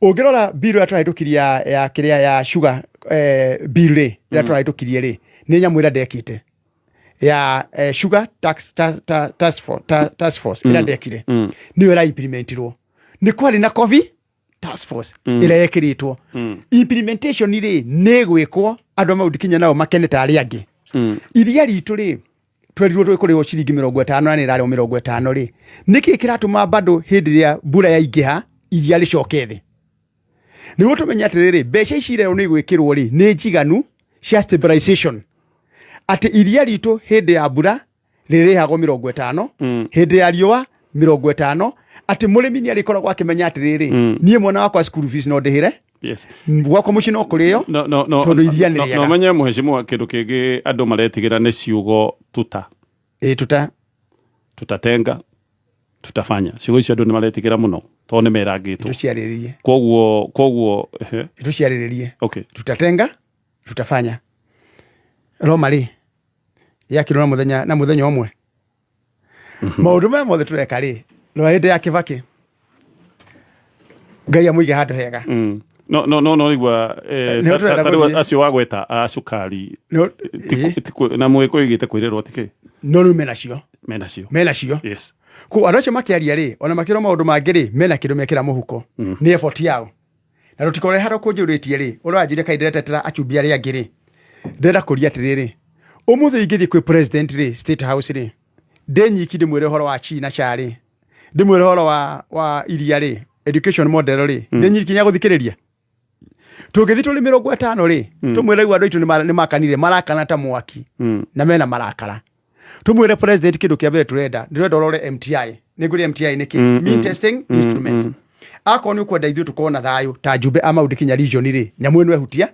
I: Ũngĩrora bill ĩrĩa tũrahĩtũkirie ya kĩrĩa ya sugar, bill rĩ, ĩrĩa tũrahĩtũkirie rĩ, nĩ nyamũ ĩrĩa ndekĩte. Ya sugar tax, ta, ta, task, for, ta, task force ĩrĩa ndekire nĩyo ĩra implementirwo. Nĩ kwarĩ na Covid task force ĩrĩa yekĩrĩtwo. Implementation rĩ, nĩ gwĩkwo andũ a Mount Kenya nao makene ta arĩa angĩ. Iria ritũ rĩ, twerirwo twĩkũrĩhwo ciringi 50 na nĩ ĩrarĩhwo 50 rĩ, nĩkĩ kĩratũma bado hĩndĩ ĩrĩa mbura yaingĩha iria rĩcoke thĩ? Nĩguo tũmenye atĩrĩrĩ, mbeca ici irerwo nĩ igwĩkĩrwo rĩ, nĩ njiganu cia stabilization, atĩ iria ritũ hĩndĩ ya mbura rĩrĩhagwo 50, hĩndĩ ya riũa 50, atĩ mũrĩmi nĩ arĩkoragwo akĩmenya atĩrĩrĩ, niĩ mwana wakwa school fees no ndĩhĩre, gwakwa mũciĩ no kũrĩo,
H: no no no
I: tondũ iria nĩ
H: no
I: rĩega.
H: Menye mheshimiwa, kĩndũ kĩngĩ andũ maretigĩra nĩ ciugo tuta.
I: Ĩ, tuta.
H: Tutatenga, tutafanya, ciugo icio andũ nĩ maretigĩra mũno tondũ nĩ merangĩtwo.
I: Tũciarĩrĩrie.
H: Koguo ehe.
I: Tũciarĩrĩrie.
H: Okay.
I: Tutatenga, tutafanya, Roma rĩ yakirwo na muthenya ũmwe. Maũndũ maya mothe tũreka rĩ, rora hĩndĩ ya Kĩbakĩ, Ngai amũige handũ hega.
H: No igua
I: Nĩho tũrenda
H: ta rĩu
I: gũthiĩ.
H: Acio wagweta a cukari na mũgĩkũyũ igĩte kwĩrĩrwo tikĩ.
I: No rĩu menacio.
H: Menacio.
I: Menacio.
H: Yes.
I: Koguo andũ acio makĩaria rĩ, ona makĩrwo maũndũ mangĩ rĩ, mena kĩndũ mekĩra mũhuko. Nĩ effort yao na rũtikore harĩa kũnjũrĩtie rĩ, ũranjĩria kaĩ ndĩretetera achumbi arĩa angĩ rĩ, ndĩrenda kũria atĩrĩrĩ, ũmũthĩ ingĩthiĩ kwĩ president rĩ, State House rĩ, ndĩ nyiki, ndĩmwĩre ũhoro wa chi na cha rĩ, ndĩmwĩre ũhoro wa iria rĩ, education model rĩ, ndĩ nyiki nĩagũthikĩrĩria? Tũngĩthiĩ tũrĩ 50 rĩ, tũmwĩre rĩu andũ aitũ nĩmakanire, marakana ta mwaki na mena marakara, tumwire president kĩndũ kĩa mbere tũrenda, ndĩrenda ũrore MTI. Nĩ ngũria MTI nĩ kĩ? Means testing instrument. Akorwo nĩ ũkwenda ithuĩ tũkorwo na thayũ ta njumbe a Mount Kenya region rĩ, nyamũ ĩno ehutia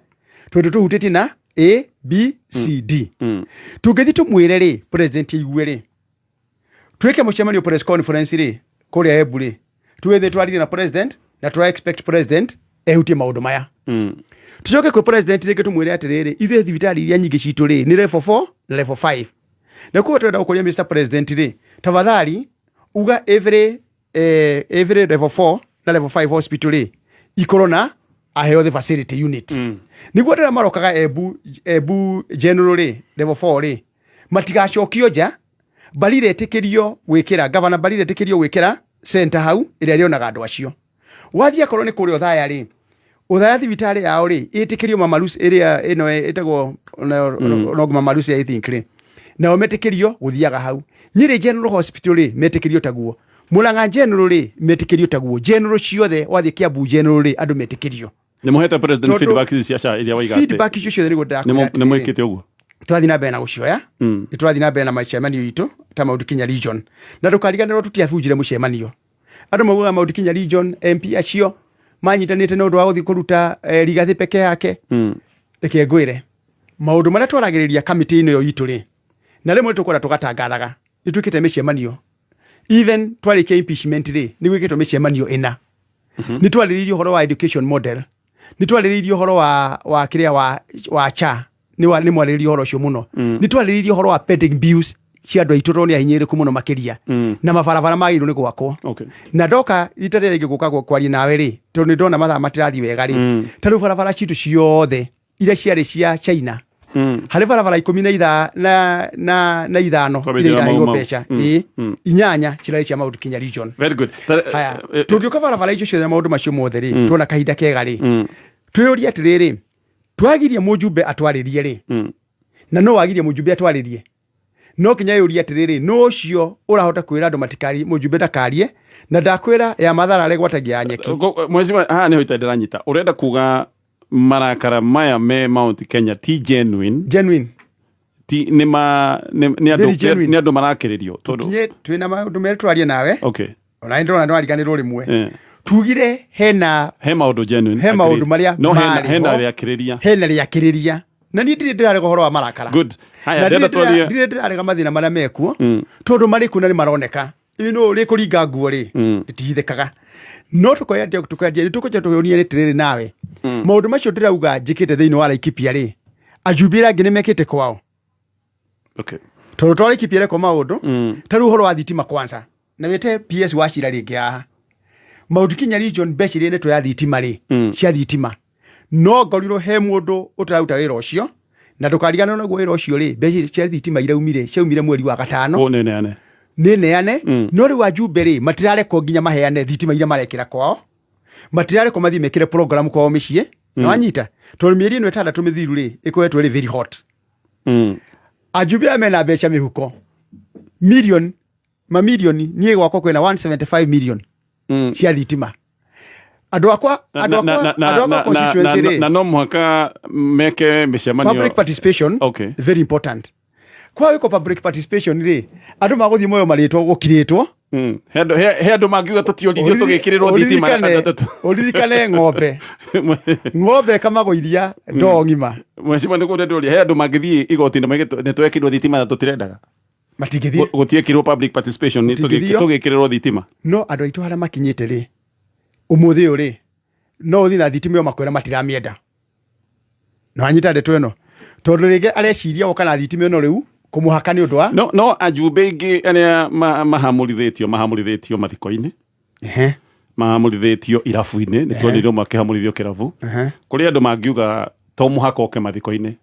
I: tondũ tũhutĩtie na A B C D. Tũngĩthiĩ tũmwĩre rĩ, president aigue rĩ, twĩke mũcemanio, press conference rĩ, kũrĩa Embu rĩ, tuge twaririe na president na tũra expect president ehutie maũndũ maya. Tucoke kwĩ president rĩngĩ tũmwĩre atĩrĩrĩ, ithuĩ thibitarĩ iria nyingĩ citũ rĩ, nĩ level 4 na level 5, na koguo tũrenda gũkũria Mr President rĩ, tafadhali uga every level 4 na level 5 hospital rĩ, ikorwo na a health facility unit, nĩguo andũ arĩa marokaga Embu General rĩ, level 4 rĩ, matigacokio nja. Barire ĩtĩkĩrio gwĩkĩra gavana, Barire ĩtĩkĩrio gwĩkĩra center hau ĩrĩa ĩrĩonaga andũ acio. Wathiĩ akorwo nĩ kũrĩa Ũthaya rĩ, Ũthaya thibitarĩ yao rĩ, ĩtĩkĩrio Mama Lucy ĩrĩa ĩno ĩtagwo no Mama Lucy, I think rĩ, nao metĩkĩrio gũthiaga hau. Nyĩrĩ General Hospital rĩ, metĩkĩrio taguo. Murang'a General rĩ, metĩkĩrio taguo. General ciothe, wathiĩ Kiambu General rĩ, andũ metĩkĩrio.
H: Nĩ mũhete president
I: Tondũ-
H: feedback ici cia SHA iria waiga atĩ-
I: Feedback icio ciothe nĩguo ndĩrakwĩra
H: Nĩ
I: atĩrĩrĩ.
H: mwĩkĩte ũguo?
I: Tũrathiĩ na mbere na gũcioya. Nĩ tũrathiĩ na mbere na mĩcemanio itũ ta Mount Kenya region, na ndũkariganĩrwo tũtiabunjire mũcemanio. Andũ maugaga Mount Kenya region MP acio manyitanĩte nĩ ũndũ wa gũthiĩ kũruta Rigathĩ peke yake. Reke ngwĩre maũndũ marĩa twaragĩrĩria kamĩtĩ-inĩ ĩyo itũ rĩ, na rĩmwe tũkwenda tũgatangathaga nĩ twĩkĩte mĩcemanio. Even twarĩkia impeachment rĩ, nĩ gwĩkĩtwo mĩcemanio ĩna. Nĩ twarĩrĩirie ũhoro wa education model, nĩ twarĩrĩirie ũhoro wa kĩrĩa wa cha, nĩ mwarĩrĩirie ũhoro ũcio mũno. Nĩ twarĩrĩirie ũhoro wa pending bills cia andũ aitũ tondũ nĩ ahinyĩrĩrĩku mũno makĩria, na mabarabara magĩrĩirwo nĩ gwakwo. Na ndoka rita rĩrĩa rĩngĩ gũka kwaria nawe rĩ, tondũ nĩ ndona mathaa matirathiĩ wega rĩ, ta rĩu barabara citũ ciothe iria ciarĩ cia China, harĩ barabara ikũmi na itha, na, na, na ithano
H: Twambĩtie
I: iria
H: na
I: iraheirwo
H: Mau Mau.
I: mbeca, ĩ inyanya cirarĩ cia Mount Kenya region.
H: Very good.
I: Haya, tũngĩũka barabara icio ciothe na maũndũ macio mothe rĩ, tuona kahinda kega rĩ, twĩyũrie atĩrĩrĩ, twagirie mũjumbe atwarĩrie rĩ, na no wagirie mũjumbe atwarĩrie, no kinya yũrie atĩrĩrĩ, nũ ũcio ũrahota kwĩra andũ matikarie, mũjumbe ndakarie, na ndakwĩra ya mathara regwatagia ya nyeki.
H: Mheshimiwa, haha nĩho itarĩ ndĩranyita. Ũrenda kuga marakara maya me Mount Kenya ti genuine?
I: Genuine.
H: Ti nĩ ma nĩ
I: Very
H: andũ
I: genuine.
H: nĩ andũ marakĩrĩrio tondũ
I: Kinye twĩna maũndũ merĩ twarie nawe. Ona nĩ ndĩrona nĩwariganĩrwo rĩmwe. Tugire hena
H: He maũndũ genuine.
I: He maũndũ marĩa
H: no hena
I: marĩ
H: hena
I: ho.
H: rĩakĩrĩria.
I: Hena rĩakĩrĩria, na niĩ ndirĩ ndĩrarega ũhoro wa marakara.
H: Good. Haya,
I: Na
H: ndĩrenda twarie.
I: ndirĩ ndĩrarega mathĩna marĩa mekuo, tondũ marĩ kuo na nĩ maroneka. Ino rĩkũringa nguo rĩ, rĩtihithĩkaga. No tũkoya tũkanjia nĩ tũkũnja tũyũnie atĩrĩrĩ, nawe maũndũ macio ndĩrauga njĩkĩte thĩinĩ wa Laikipia rĩ, ajumbe arĩa angĩ nĩ mekĩte kwao? Tondũ twa Laikipia rekwo maũndũ ta rĩu ũhoro wa thitima kwanza, na wĩte PS wa cira rĩngĩ haha, Mount Kenya region mbeca iria netwo ya thitima rĩ, cia thitima, no ngorirwo he mũndũ ũtararuta wĩra ũcio. Na ndũkariganĩrwo naguo wĩra ũcio rĩ, mbeca cia thitima iraumire, ciaumire mweri wa gatano.
H: Kũ nĩ neane.
I: Nĩ neane. No rĩu ajumbe rĩ, matirarekwo nginya maheane thitima iria marekĩra kwao, matirarekwo mathiĩ mekĩre program kwao mĩciĩ. Na wanyita, tondũ mĩeri ĩno 6 mĩthiru rĩ, ĩkoretwo ĩrĩ very hot. Ajumbe aya mena mbeca mĩhuko million mamirioni, niĩ gwakwa kwĩna 175 million cia thitima, andũ akwa andũ akwa andũ akwa constituency rĩ.
H: Na no mũhaka meke mĩcemanio.
I: Public participation. Very important. Kwa wĩko public participation rĩ, andũ magũthiĩ moyo marĩtwo gũkirĩtwo.
H: He andũ mangiuga tũtiũririo tũgĩkĩrĩrwo thitima.
I: Ũririkane ng'ombe ĩkamagwo iria ndoo ng'ima.
H: Mheshimiwa, nĩ kũrĩa ndũria, he andũ mangĩthiĩ igoti-inĩ maige nĩ twekĩrwo thitima na tũtirendaga?
I: Matingĩthiĩ.
H: Gũtiekirwo public participation nĩ
I: Matingĩthio.
H: tũgĩkĩrĩrwo thitima.
I: No andũ aitũ harĩa makinyĩte rĩ, ũmũthĩ ũyũ rĩ, no ũthiĩ na thitima ĩyo makwĩra matiramĩenda. Na wanyita ndeto ĩno, tondũ rĩngĩ areciria woka na thitima ĩno rĩu kũmũhaka nĩ ũndũ wa
H: No ajumbe aingĩ arĩa mahamũrithĩtio mathiko-inĩ, mahamũrithĩtio irabu-inĩ, nĩ tuonire ũmwe akĩhamũrithio kĩrabu. Kũrĩ andũ mangiuga to mũhaka oke mathiko-inĩ.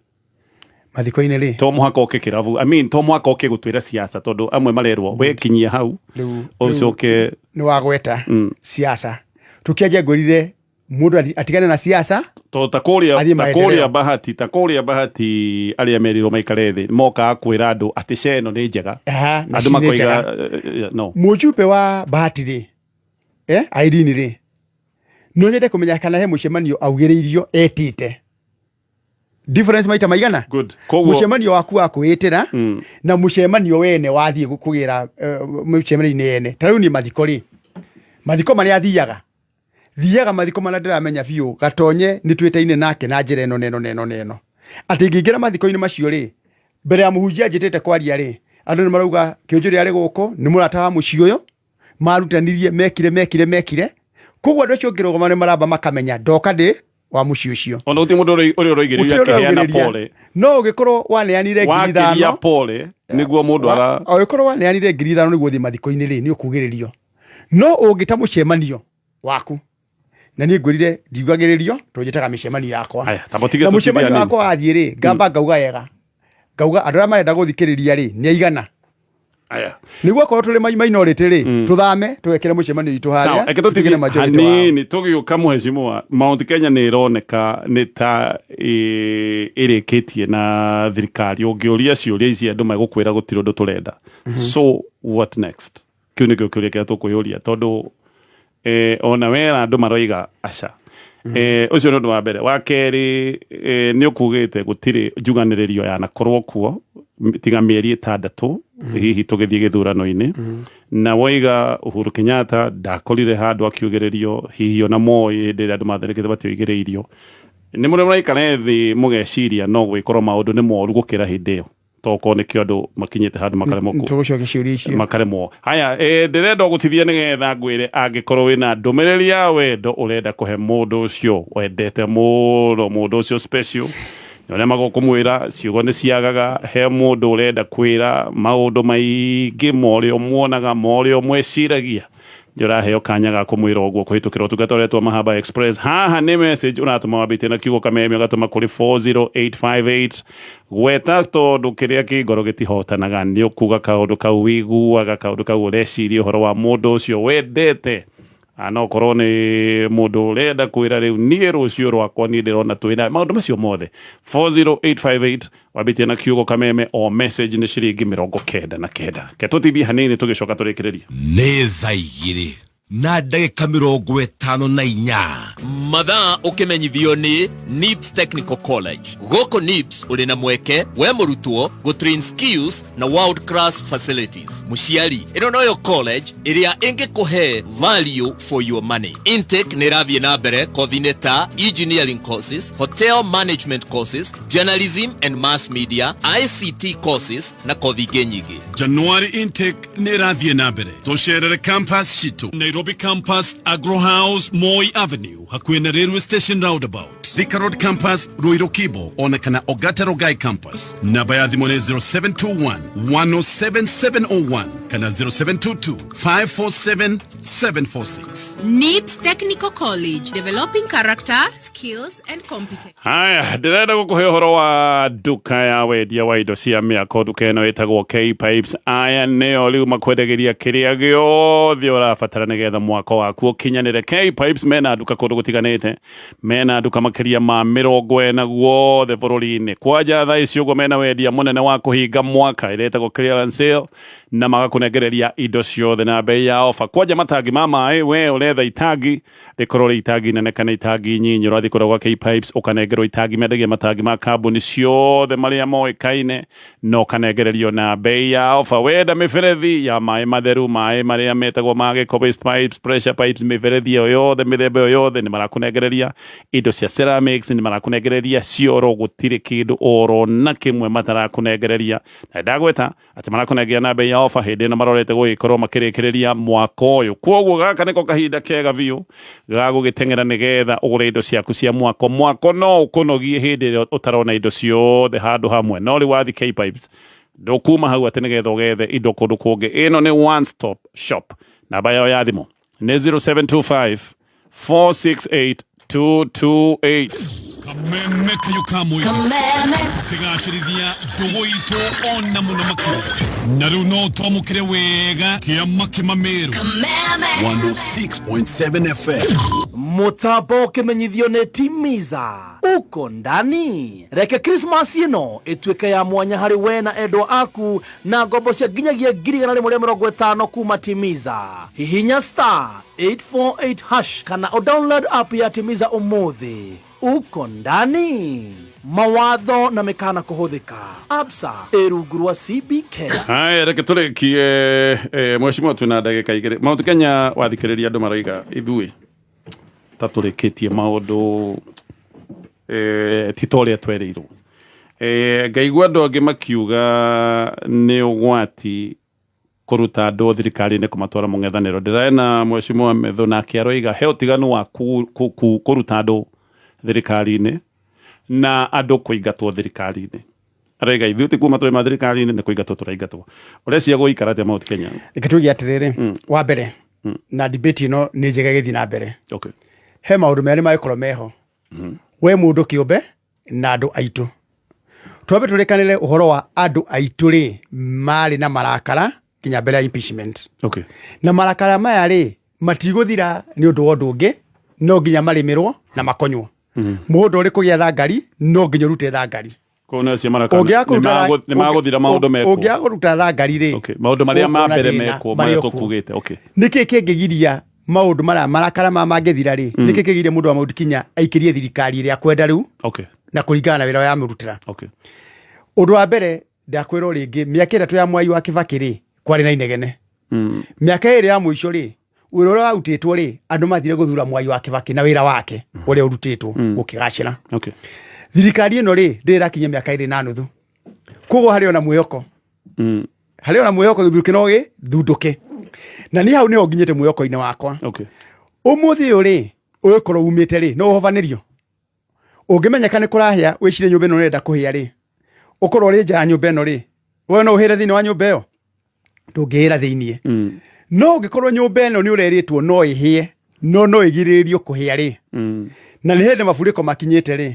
I: Mathiko-inĩ rĩ?
H: To mũhaka oke kĩrabu, I mean, to mũhaka oke gũtwĩra siasa, tondũ amwe marerwo wekinyia hau
I: Rĩu
H: ũcoke.
I: Nĩ wagweta siasa, tũkĩanjia ngwĩrire mũndũ atigane na siasa.
H: To ta kũrĩa
I: Athiĩ
H: ta
I: maendeleo.
H: kũrĩa Bahati arĩa merirwo maikare thĩ mokaga kwĩra andũ atĩ cee ĩno nĩ njega.
I: Aha, na
H: Andũ
I: ci nĩ
H: makoiga
I: njega.
H: No.
I: Mũjumbe wa Bahati rĩ, Irene rĩ, no nyende kũmenya kana he mũcemanio augĩrĩirio etĩte difference maita maigana.
H: Good. Koguo
I: Mũcemanio waku wa kwĩĩtĩra na mũcemanio wene wathiĩ kũgĩra mũcemanio-inĩ ene. Ta rĩu niĩ mathiko rĩ, mathiko marĩa thiaga mathiko marĩa ndĩramenya biũ Gatonye nĩ twĩtaine nake na njĩra ĩno neno neno neno, atĩ ingĩingĩra mathiko-inĩ macio rĩ, mbere ya mũhunjia anjĩtĩte kwaria rĩ, andũ nĩ marauga Kĩũnjũrĩ arĩ gũkũ nĩ mũrata wa mũciĩ ũyũ, marutanirie, mekire mekire mekire. Koguo andũ acio ngĩrũgama nĩ maramba makamenya ndoka ndĩ wa mũciĩ ũcio.
H: Ona gũtirĩ mũndũ ũrĩa ũroigĩrĩria
I: Gũtirĩ ũrĩa
H: akĩheana
I: ũraugĩrĩria.
H: pole.
I: No ũngĩkorwo waneanire ngiri
H: Wakĩria
I: 5
H: pole nĩguo mũndũ ara
I: ũngĩkorwo waneanire 5,000 nĩguo ũthiĩ mathiko-inĩ rĩ, nĩ ũkugĩrĩrio. No ũngĩta mũcemanio waku, na niĩ ngwĩrire ndiugagĩrĩrio tondũ njĩtaga mĩcemanio yakwa.
H: Aya, tamba ũtige
I: Na
H: tũtithie
I: mũcemanio
H: hanini.
I: wakwa wathiĩ rĩ, ngamba ngauga wega, ngauga andũ arĩa marenda gũthikĩrĩria rĩ, nĩ aigana.
H: Aya.
I: Nĩguo akorwo tũrĩ minority rĩ, tũthame tũgekĩre mũcemanio witũ
H: Sawa,
I: harĩa
H: reke
I: tũtigĩre
H: tũtithie
I: majority wao.
H: hanini tũgĩũka. Mheshimiwa, Mount Kenya nĩ ĩroneka nĩ ta ĩrĩkĩtie na thirikari. Ũngĩũria ciũria ici andũ megũkwĩra gũtirĩ ũndũ tũrenda. So what next? Kĩu nĩkĩo kĩũria kĩrĩa tũkwĩyũria, tondũ ona wera andũ maroiga aca. Ũcio nĩ ũndũ wa mbere. Wa kerĩ, nĩ ũkugĩte gũtirĩ njuganĩrĩrio yanakorwo kuo tiga mĩeri 6 hihi tũgĩthiĩ gĩthurano-inĩ, na woiga Uhuru Kenyatta ndakorire handũ akiugĩrĩrio, hihi ona Moi hĩndĩ ĩrĩa andũ matharĩkĩte matioigĩrĩirio. Nĩ mũrĩ mũraikara thĩ mũgeciria no gwĩkorwo maũndũ nĩ moru gũkĩra hĩndĩ ĩyo, tokorwo nĩkĩo andũ makinyĩte handũ makaremwo
I: Tũgũcokia ciũria icio.
H: Makaremwo. Haya, ndĩrenda gũtithia nĩgetha ngwĩre angĩkorwo wĩna ndũmĩrĩri ya wendo ũrenda kũhe mũndũ ũcio wendete mũno, mũndũ ũcio special, nĩ ũrĩa magũkũmwĩra ciugo nĩ ciagaga, he mũndũ ũrenda kwĩra maũndũ maingĩ ma ũrĩa ũmuonaga, ma ũrĩa ũmwĩciragia, nĩ ũraheo kanya ga kũmwĩra ũguo kũhĩtũkĩra ũtungata ũretwo Mahaba Express. Haha nĩ message ũratũma wambĩtie na kiugo kameme, ũgatũma kũrĩ 40858. Gweta, tondũ kĩrĩa kĩ ngoro gĩtihotanaga, nĩ ũkuga kaũndũ kau wiguaga, kaũndũ kau ũreciria ũhoro wa mũndũ ũcio wendete. No korwo nĩ mũndũ ũrenda kwĩra rĩu niĩ rũciũ rwakwa niĩ ndĩrona twĩna maũndũ macio mothe, 40858 wambĩtie na kiugo kameme, o message nĩ ciringi 99. Ke tũtithie hanini, tũgĩcoka tũrĩkĩrĩrie.
C: Nĩ thaa 2:54.
K: Mathaa ũkĩmenyithio nĩ NIBS Technical College. Gũkũ NIBS ũrĩ na mweke we mũrutwo gũtrain skills na world class facilities. Mũciari, ĩno noyo college ĩrĩa ĩngĩkũhe value for your money. Intake nĩ ĩrathiĩ na mbere kothi-inĩ ta engineering courses, hotel management courses, journalism and mass media, ICT courses na kothi ingĩ nyingĩ.
D: January intake nĩ ĩrathiĩ na mbere. Tũcerere campus citũ: Nairobi campus, Agro House, Moi Avenue, hakuhĩ na railway station roundabout; Thika Road campus, Ruiru Kibo, ona kana Ogata Rongai campus. Namba ya thimũ nĩ 0721 107 701 kana 0722 547. 746.
G: NIPS Technical College, developing character, skills and competence.
H: Haya, ndĩrenda gũkũhe ũhoro wa nduka ya wendia wa indo cia mĩako. Nduka ĩno ĩtagwo K Pipes. Aya nĩo rĩu makwendagĩria kĩrĩa gĩothe ũrabatara nĩgetha mwako waku ũkinyanĩre. K Pipes mena nduka kũndũ gũtiganĩte, mena nduka makĩria ma 40 guothe bũrũri-inĩ. Kwanja thaa ici ũguo mena wendia mũnene wa kũhinga mwaka ĩrĩa ĩtagwo clearance sale, na magakũnengereria indo ciothe na bei ya ofa. Kwanja matangi ma maĩ, we ũretha itangi rĩkorwo rĩ itangi nene kana itangi nyinyi, ũrathiĩ kũrĩa gwa K Pipes ũkanengerwo itangi. Mendagia matangi ma kambuni ciothe marĩa moĩkaine na ũkanengererio na bei ya ofa. Wenda mĩberethi ya maĩ matheru, maĩ marĩa metagwo ma gĩko, waste pipes, pressure pipes, mĩberethi ĩyo yothe, mĩthemba ĩyo yothe nĩ marakũnengereria. Indo cia ceramics nĩ marakũnengereria, cioro, gũtirĩ kĩndũ oro na kĩmwe matarakũnengereria. Na ndagweta atĩ marakũnengera na bei ya ofa hĩndĩ ĩno marorete gũgĩkorwo makĩrĩkĩrĩria mwaka ũyũ. Koguo gaka nĩko kahinda kega biũ ga gũgĩteng'era nĩgetha ũgũre indo ciaku cia mwako. Mwako no ũkũnogie hĩndĩ ĩrĩa ũtarona indo ciothe handũ hamwe, no rĩu wathiĩ K Pipes ndũkuma hau atĩ nĩgetha ũgethe indo kũndũ kũngĩ. Ĩno nĩ one stop shop. Namba yao ya thimũ nĩ 0725 468 228.
D: Kameme kayo ka mũingĩ tũkĩgacĩrithia ndũgũ itũ ona mũno makĩria, na rĩu no twamũkĩre wega kĩama kĩmamĩrũ
F: 106.7 FM. Mutambo ũkĩmenyithio nĩ Timiza uko ndani. Reke Christmas ĩno ĩtuĩke ya mwanya harĩ we na endwa aku na ngombo cia nginyagia 150,000 kuma Timiza. Hihinya star 848 hash kana o download app ya Timiza ũmũthĩ. Uko ndani. Mawatho na mĩkana kũhũthĩka. Absa ĩ rungu rwa CBK.
H: Haya, reke tũrĩkie, mheshimiwa, twĩna ndagĩka 2. Mount Kenya, wathikĩrĩria andũ marauga ithuĩ ta tũrĩkĩtie maũndũ, ti ta ũrĩa twerĩirwo. Ngaigua andũ angĩ makiuga nĩ ũgwati kũruta andũ thirikari-inĩ kũmatwara mũng'ethanĩro. Ndĩrarĩ mheshimiwa Methu nake aroiga he ũtiganu wa kũruta andũ thirikari-inĩ na andũ kũingatwo thirikari-inĩ. Araiga ithuĩ ti kuma tũrĩ ma thirikari-inĩ, nĩ kũingatwo tũraingatwo. Ũreciria gũikara atĩa Mount Kenya?
I: Reke tuge atĩrĩrĩ, wa mbere, na debate ĩno nĩ njega ĩgĩthiĩ na mbere. He maũndũ merĩ mangĩkorwo meho, we mũndũ kĩũmbe na andũ aitũ. Twambe tũrĩkanĩre ũhoro wa andũ aitũ rĩ, marĩ na marakara nginya mbere ya impeachment. Na marakara maya rĩ, matigũthira nĩ ũndũ wa ũndũ ũngĩ, no nginya marĩmĩrwo na makonywo. Mũndũ ũrĩ kũgĩa thangari no nginya ũrute thangari.
H: Koguo nĩ acio marakara
I: Ũngĩaga kũruta
H: nĩ magũthira maũndũ mekwo.
I: Ũngĩaga kũruta thangari rĩ,
H: maũndũ marĩa ma
I: ũkona
H: mbere
I: thĩna
H: mekwo
I: marĩ
H: marĩa
I: okuo.
H: tũkugĩte. Okay.
I: Nĩkĩ kĩngĩgiria maũndũ marĩa marakara maya mangĩthira rĩ, nĩkĩ kĩgiria mũndũ wa Mount Kenya aikĩrie thirikari ĩrĩa akwenda rĩu na kũringana na wĩra ũrĩa amũrutĩra? Ũndũ wa mbere, ndakwĩrwo rĩngĩ, mĩaka 3 ya Mwai wa Kibaki rĩ, kwarĩ na inegene. Mĩaka 2 ya mũico rĩ, wĩra ũrĩa warutĩtwo rĩ, andũ mathire gũthura Mwai wa Kibaki na wĩra wake ũrĩa ũrutĩtwo gũkĩgacĩra. Thirikari ĩno rĩ, ndĩrĩ ĩrakinyia mĩaka 2.5, koguo harĩ ona mwĩhoko, harĩ ona mwĩhoko gĩthurano no gĩthundũke, na niĩ hau nĩho nginyĩte mwĩhoko-inĩ wakwa. Ũmũthĩ ũyũ rĩ, ũgĩkorwo umĩte rĩ, no ũhobanĩrio. Ũngĩmenyeka nĩ kũrahĩa, wĩcirie nyũmba ĩno ũrenda kũhĩa rĩ, ũkorwo ũrĩ nja ya nyũmba ĩno rĩ, we no ũhĩre thĩinĩ wa nyũmba ĩyo? Ndũngĩhĩra thĩinĩ. No ũngĩkorwo nyũmba ĩno nĩ ũrerĩtwo no ĩhĩe, no no ĩgirĩrĩrio kũhĩa rĩ, na nĩ hĩndĩ maburĩko makinyĩte rĩ,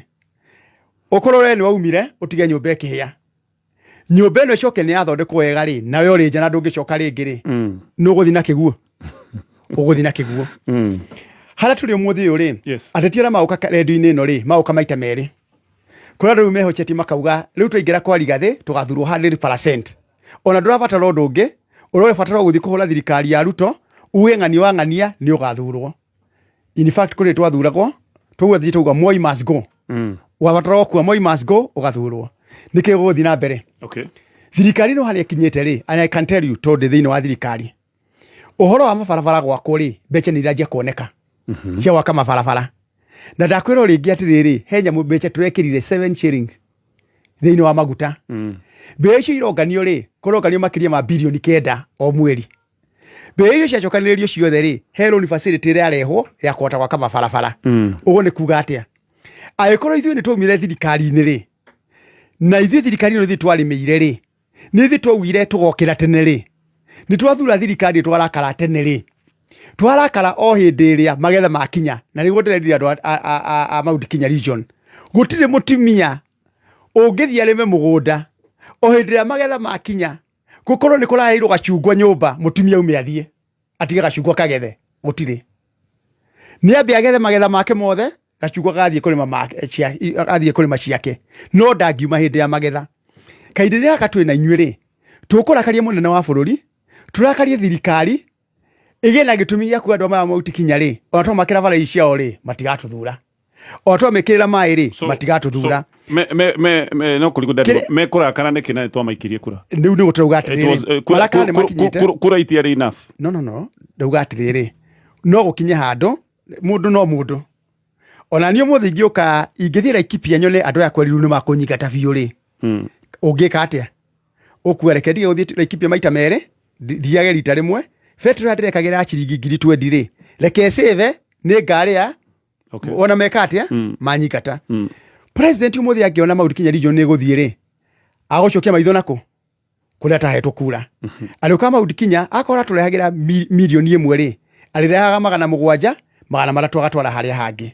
I: ũkorwo we nĩ waumire ũtige nyũmba ĩkĩhĩa, nyũmba ĩno ĩcoke nĩ yathondekwo wega rĩ, nawe ũrĩ nja na ndũngĩcoka rĩngĩ rĩ, nĩ ũgũthiĩ na kĩguo, ũgũthiĩ na kĩguo. Harĩa tũrĩ ũmũthĩ ũyũ rĩ, ateti arĩa maũka rendio-inĩ ĩno rĩ, maũka maita merĩ. Kũrĩ andũ rĩu mehocetie makauga rĩu twaingĩra kwa Rigathĩ tũgathurwo 100%. Ona ndũrabatara ũndũ ũngĩ, ũrabatara gũthiĩ kũhũra thirikari ya Ruto, uge ng'ania wa ng'ania nĩ ũgathurwo. In fact, kũrĩ twathuragwo tũguo thiĩ tauga Moi must go. Wabatara gũkua Moi must go ũgathurwo. Nĩkĩ gũgũthiĩ na mbere? Thirikari ĩno harĩa ĩkinyĩte rĩ, and I can tell you tondũ ndĩ thĩinĩ wa thirikari, ũhoro wa mabarabara gwakwo rĩ, mbeca nĩ iranjia kuoneka cia gwaka mabarabara. Na ndakwĩrwo rĩngĩ atĩrĩrĩ, he nyamũ mbeca tũrekĩrire 7 shillings thĩinĩ wa maguta. Mbeca icio ironganio rĩ, kũronganio makĩria ma birioni 9 o mweri. Mbeca icio ciacokanĩrĩrio ciothe rĩ, he loan facility ĩrarehwo ya kũhota gwaka mabarabara. Ũguo nĩ kuga atĩa? Angĩkorwo ithuĩ nĩ twaumire thirikari-inĩ rĩ, na ithuĩ thirikari ĩno ithuĩ twarĩmĩire rĩ, nĩ ithuĩ twaugire tũgokĩra tene rĩ, nĩ twathura thirikari twarakara tene rĩ, Twarakara o hĩndĩ ĩrĩa magetha makinya, na nĩguo ndĩrerire andũ a Mount Kenya region, gũtirĩ mũtumia ũngĩthiĩ arĩme mũgũnda o hĩndĩ ĩrĩa magetha makinya, gũkorwo nĩ kũrarĩirwo gacungwa nyũmba, mũtumia aume athiĩ atige gacungwa kagethe. Gũtirĩ. Nĩ ambe agethe magetha make mothe, gacungwa gathiĩ kũrĩma make, athiĩ kũrĩma ciake, no ndangiuma hĩndĩ ya magetha. Kahinda gaka twĩ na inyuĩ rĩ, tũkũrakaria mũnene wa bũrũri, tũrakarie thirikari ĩgĩe na gĩtũmi gĩa kuga andũ maya Mount Kenya rĩ, ona twamakĩra bara ici ciao rĩ, matigatũthura, ona twamĩkĩrĩra maĩ rĩ, matigatũthura.
H: Me no kũrigwo mekũrakara nĩkĩ na nĩtwamaikirie kura?
I: Rĩu nĩguo tũrauga
H: It was,
I: atĩrĩrĩ, marakara nĩ makinyĩte.
H: Kura itiarĩ enough.
I: No, ndauga atĩrĩrĩ, no gũkinye handũ mũndũ no mũndũ. Ona niĩ ũmũthĩ ingĩũka, ingĩthiĩ Laikipia nyone andũ aya kweri rĩu nĩ makũnyingata biũ rĩ, ũngĩka atĩa? Ũkuga reke ndige gũthiĩ Laikipia maita merĩ, thiage rita rĩmwe. Betũrũ ĩrĩa ndĩrekagĩra ya ciringi 20,000 rĩ, reke save nĩ ngarĩa. Ona meka atĩa manyingata. President ũmũthĩ angĩona Mount Kenya region nĩ ĩgũthiĩ rĩ, agũcokia maitho nakũ kũrĩa atahetwo kura. Arĩũka Mount Kenya akorwo atũrehagĩra 1 million rĩ, arĩrehaga 700, 300 agatwara harĩa hangĩ.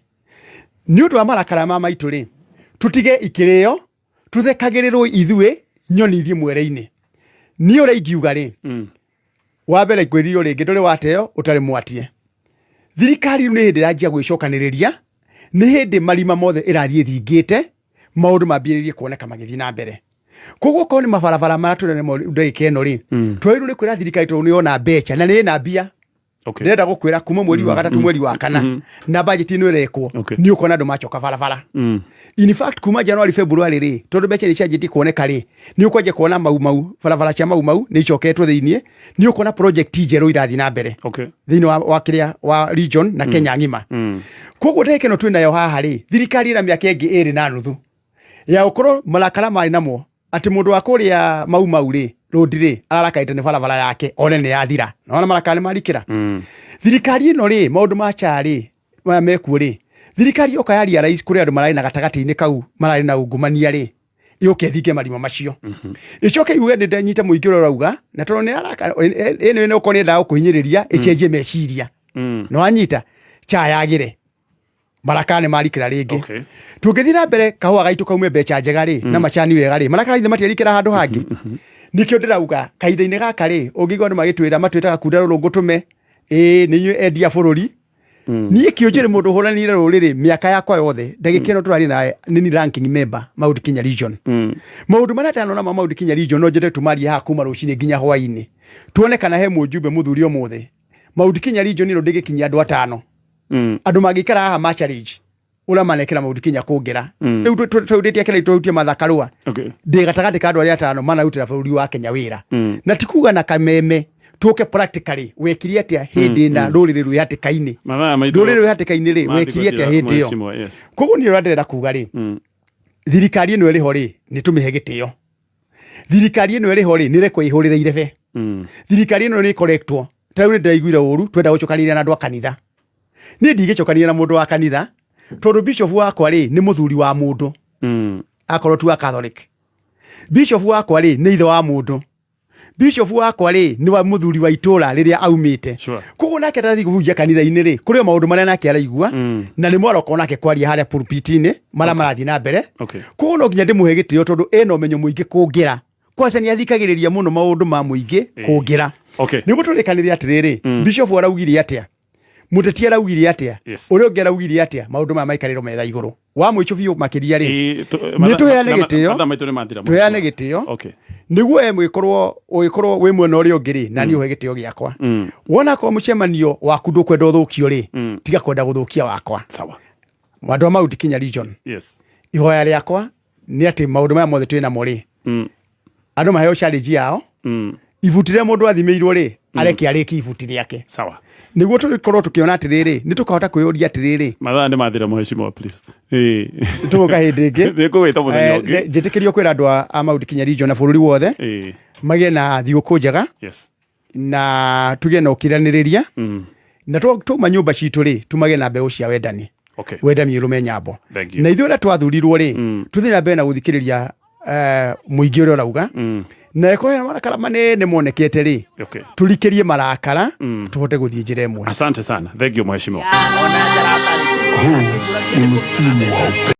I: Nĩ ũndũ wa marakara ma maitũ rĩ, tũtige ikĩrĩo, tũthekagĩrĩrwo ithuĩ nyoni ithiĩ mwere-inĩ. Niĩ ũrĩa ingiuga rĩ, wa mbere ngwĩrire rĩngĩ, ndũrĩ wateo ũtarĩ mwatie. Thirikari rĩu nĩ hĩndĩ ĩranjia gwĩcokanĩrĩria, nĩ hĩndĩ marima mothe ĩrathiĩ ĩthingĩte, maũndũ mambĩrĩrie kuoneka magĩthiĩ na mbere. Koguo korwo nĩ mabarabara marĩa tũrĩ namo ndagĩka ĩno rĩ, twagĩrĩirwo nĩ kwĩra thirikari tondũ nĩ yona mbeca na nĩ ĩna mbia. Ndĩrenda gũkwĩra kuma mweri wa gatatũ, mweri wa kana, na budget ĩno ĩrekwo, nĩ ũkuona andũ macoka barabara. In fact, kuma January, February rĩ, tondũ mbeca nĩ cianjĩtie kuoneka rĩ, nĩ ũkwanjia kuona Mau Mau, barabara cia Mau Mau nĩ icoketwo thĩiniĩ, nĩ ũkuona project njerũ irathiĩ na mbere thĩinĩ wa kĩrĩa wa region na Kenya ng'ima. Koguo ndagĩka ĩno twĩ nayo haha rĩ, thirikari ĩna mĩaka ĩngĩ 2.5 ya gũkorwo marakara marĩ namo atĩ mũndũ wa kũrĩa Mau Mau rĩ, rũndi rĩ, ararakarĩte nĩ barabara yake one nĩ yathira. Naona marakara nĩ marikĩra. Thirikari ĩno rĩ, maũndũ ma cha rĩ, maya mekuo rĩ, thirikari yoka ya realize kũrĩ andũ mararĩ na gatagatĩ-inĩ kau mararĩ na ungumania rĩ, yũke ĩthinge marima macio, ĩcoke yuge nĩ ndanyita mũingĩ ũrĩa ũrauga, na tondũ nĩ araka ĩno ĩno okorwo nĩ endaga gũkũhinyĩrĩria, ĩcenjie meciria. Nĩ wanyita cha yagĩre, marakara nĩ marikĩra rĩngĩ. Tũngĩthiĩ na mbere kahũa gaitũ kaume mbeca njega rĩ, na macani wega rĩ, marakara ithe matiarikĩra handũ hangĩ. Nĩkĩo ndĩrauga kahinda-inĩ gaka rĩ, ũngĩigua andũ magĩtwĩra matwĩtaga kunda rũrũngũ tũme, ĩĩ nĩ inyuĩ endia bũrũri. Niĩ kĩũnjĩrĩ mũndũ ũhũranĩire rũrĩrĩ mĩaka yakwa yothe, ndagĩka ĩno tũrarĩ nawe nĩ ni ranking member Mount Kenya region. Maũndũ marĩa ndanona ma Mount Kenya region no njende tũmarie haha kuma rũcinĩ nginya hwainĩ, tuone kana he mũjumbe mũthuri ũmũthĩ. Mount Kenya region ĩno ndĩgĩkinyia andũ atano, andũ mangĩikara haha ma challenge ũrĩa manekĩra Mount Kenya kũngĩra. Rĩu tũhutĩtie kĩrĩa tũhutie Martha Karua, ndĩ gatagatĩ ka andũ arĩa atano manarutĩra bũrũri wa Kenya wĩra. Na ti kuga na kameme, tũke practically, wekire atĩa hĩndĩ ĩna rũrĩrĩ rwĩ hatĩka-inĩ?
H: Mathaa maitũ
I: Rũrĩrĩ rwĩ hatĩka-inĩ rĩ, wekire atĩa hĩndĩ ĩyo?
H: Mheshimiwa, yes.
I: Koguo niĩ ũrĩa ndĩrenda kuga rĩ, thirikari ĩno ĩrĩ ho rĩ, nĩ tũmĩhe gĩtĩo. Thirikari ĩno ĩrĩ ho rĩ, nĩ rekwo ĩhũrĩre irebe. Thirikari ĩno nĩ ĩkorektwo ta rĩu nĩ ndĩraiguire ũru twenda gũcokanĩrĩria na andũ a kanitha. Niĩ ndigĩcokanĩrĩria na mũndũ wa kanitha, tondũ bishop wakwa rĩ, nĩ mũthuri wa mũndũ, akorwo ti wa Catholic. Bishop wakwa rĩ, nĩ ithe wa mũndũ. Bishop wakwa rĩ, nĩ wa mũthuri wa itũra rĩrĩa aumĩte. Koguo nake atathiĩ kũhunjia kanitha-inĩ rĩ, kũrĩ o maũndũ marĩa nake araigua, na nĩ mwaroko nake kwaria harĩa pulpit-inĩ marĩa marathiĩ na mbere. Koguo no nginya ndĩmũhe gĩtĩo, tondũ ena ũmenyo mũingĩ kũngĩra. Kwaca nĩ athikagĩrĩria mũno maũndũ ma mũingĩ kũngĩra. Nĩguo tũrĩkanĩre atĩrĩrĩ, bishop araugire atĩa, mũteti araugire atĩa, ũrĩa ũngĩ araugire atĩa, maũndũ maya maikarĩrwo metha igũrũ. Wa mũico biũ makĩria rĩ, nĩ tũheane gĩtĩo.
H: Mathaa maitũ nĩ mathira.
I: Tũheane gĩtĩo nĩguo we mwĩkorwo ũgĩkorwo wĩ mwena ũrĩa ũngĩ rĩ, na niĩ ũhe gĩtĩo gĩakwa. Wona akorwo mũcemanio waku ndũkwenda ũthũkio rĩ, tiga kwenda gũthũkia wakwa.
H: Sawa.
I: Andũ a Mount Kenya region, ihoya rĩakwa nĩ atĩ maũndũ maya mothe twĩ namo rĩ, andũ maheo challenge yao. Ibuti rĩrĩa mũndũ athimĩirwo rĩ, areke arĩkie ibuti rĩake.
H: Sawa.
I: Nĩguo tũkorwo tũkĩona atĩrĩrĩ, nĩ tũkahota kwĩyũria atĩrĩrĩ.
H: Mathaa nĩ mathira, mheshimiwa, please.
I: Tũgũka hĩndĩ ĩngĩ.
H: Nĩ ngũgwĩta mũthenya ũngĩ.
I: Njĩtĩkĩrio kwĩra andũ a Mount Kenya region na bũrũri wothe magĩe na thigũkũ njega, na tũgĩe na ũkiranĩrĩria, na twauma nyũmba citũ rĩ, tumage na mbeũ cia wendani. Wendani ũrũme nyambo.
H: Thank you.
I: Na ithuĩ arĩa twathurirwo rĩ, tũthiĩ na mbere na gũthikĩrĩria mũingĩ ũrĩa ũrauga, Na ĩkorwo hena marakara manene monekete rĩ, tũrikĩrie marakara, tũhote gũthiĩ njĩra ĩmwe.
H: Asante sana, thank you mheshimiwa.
C: Huu ni msimu wa.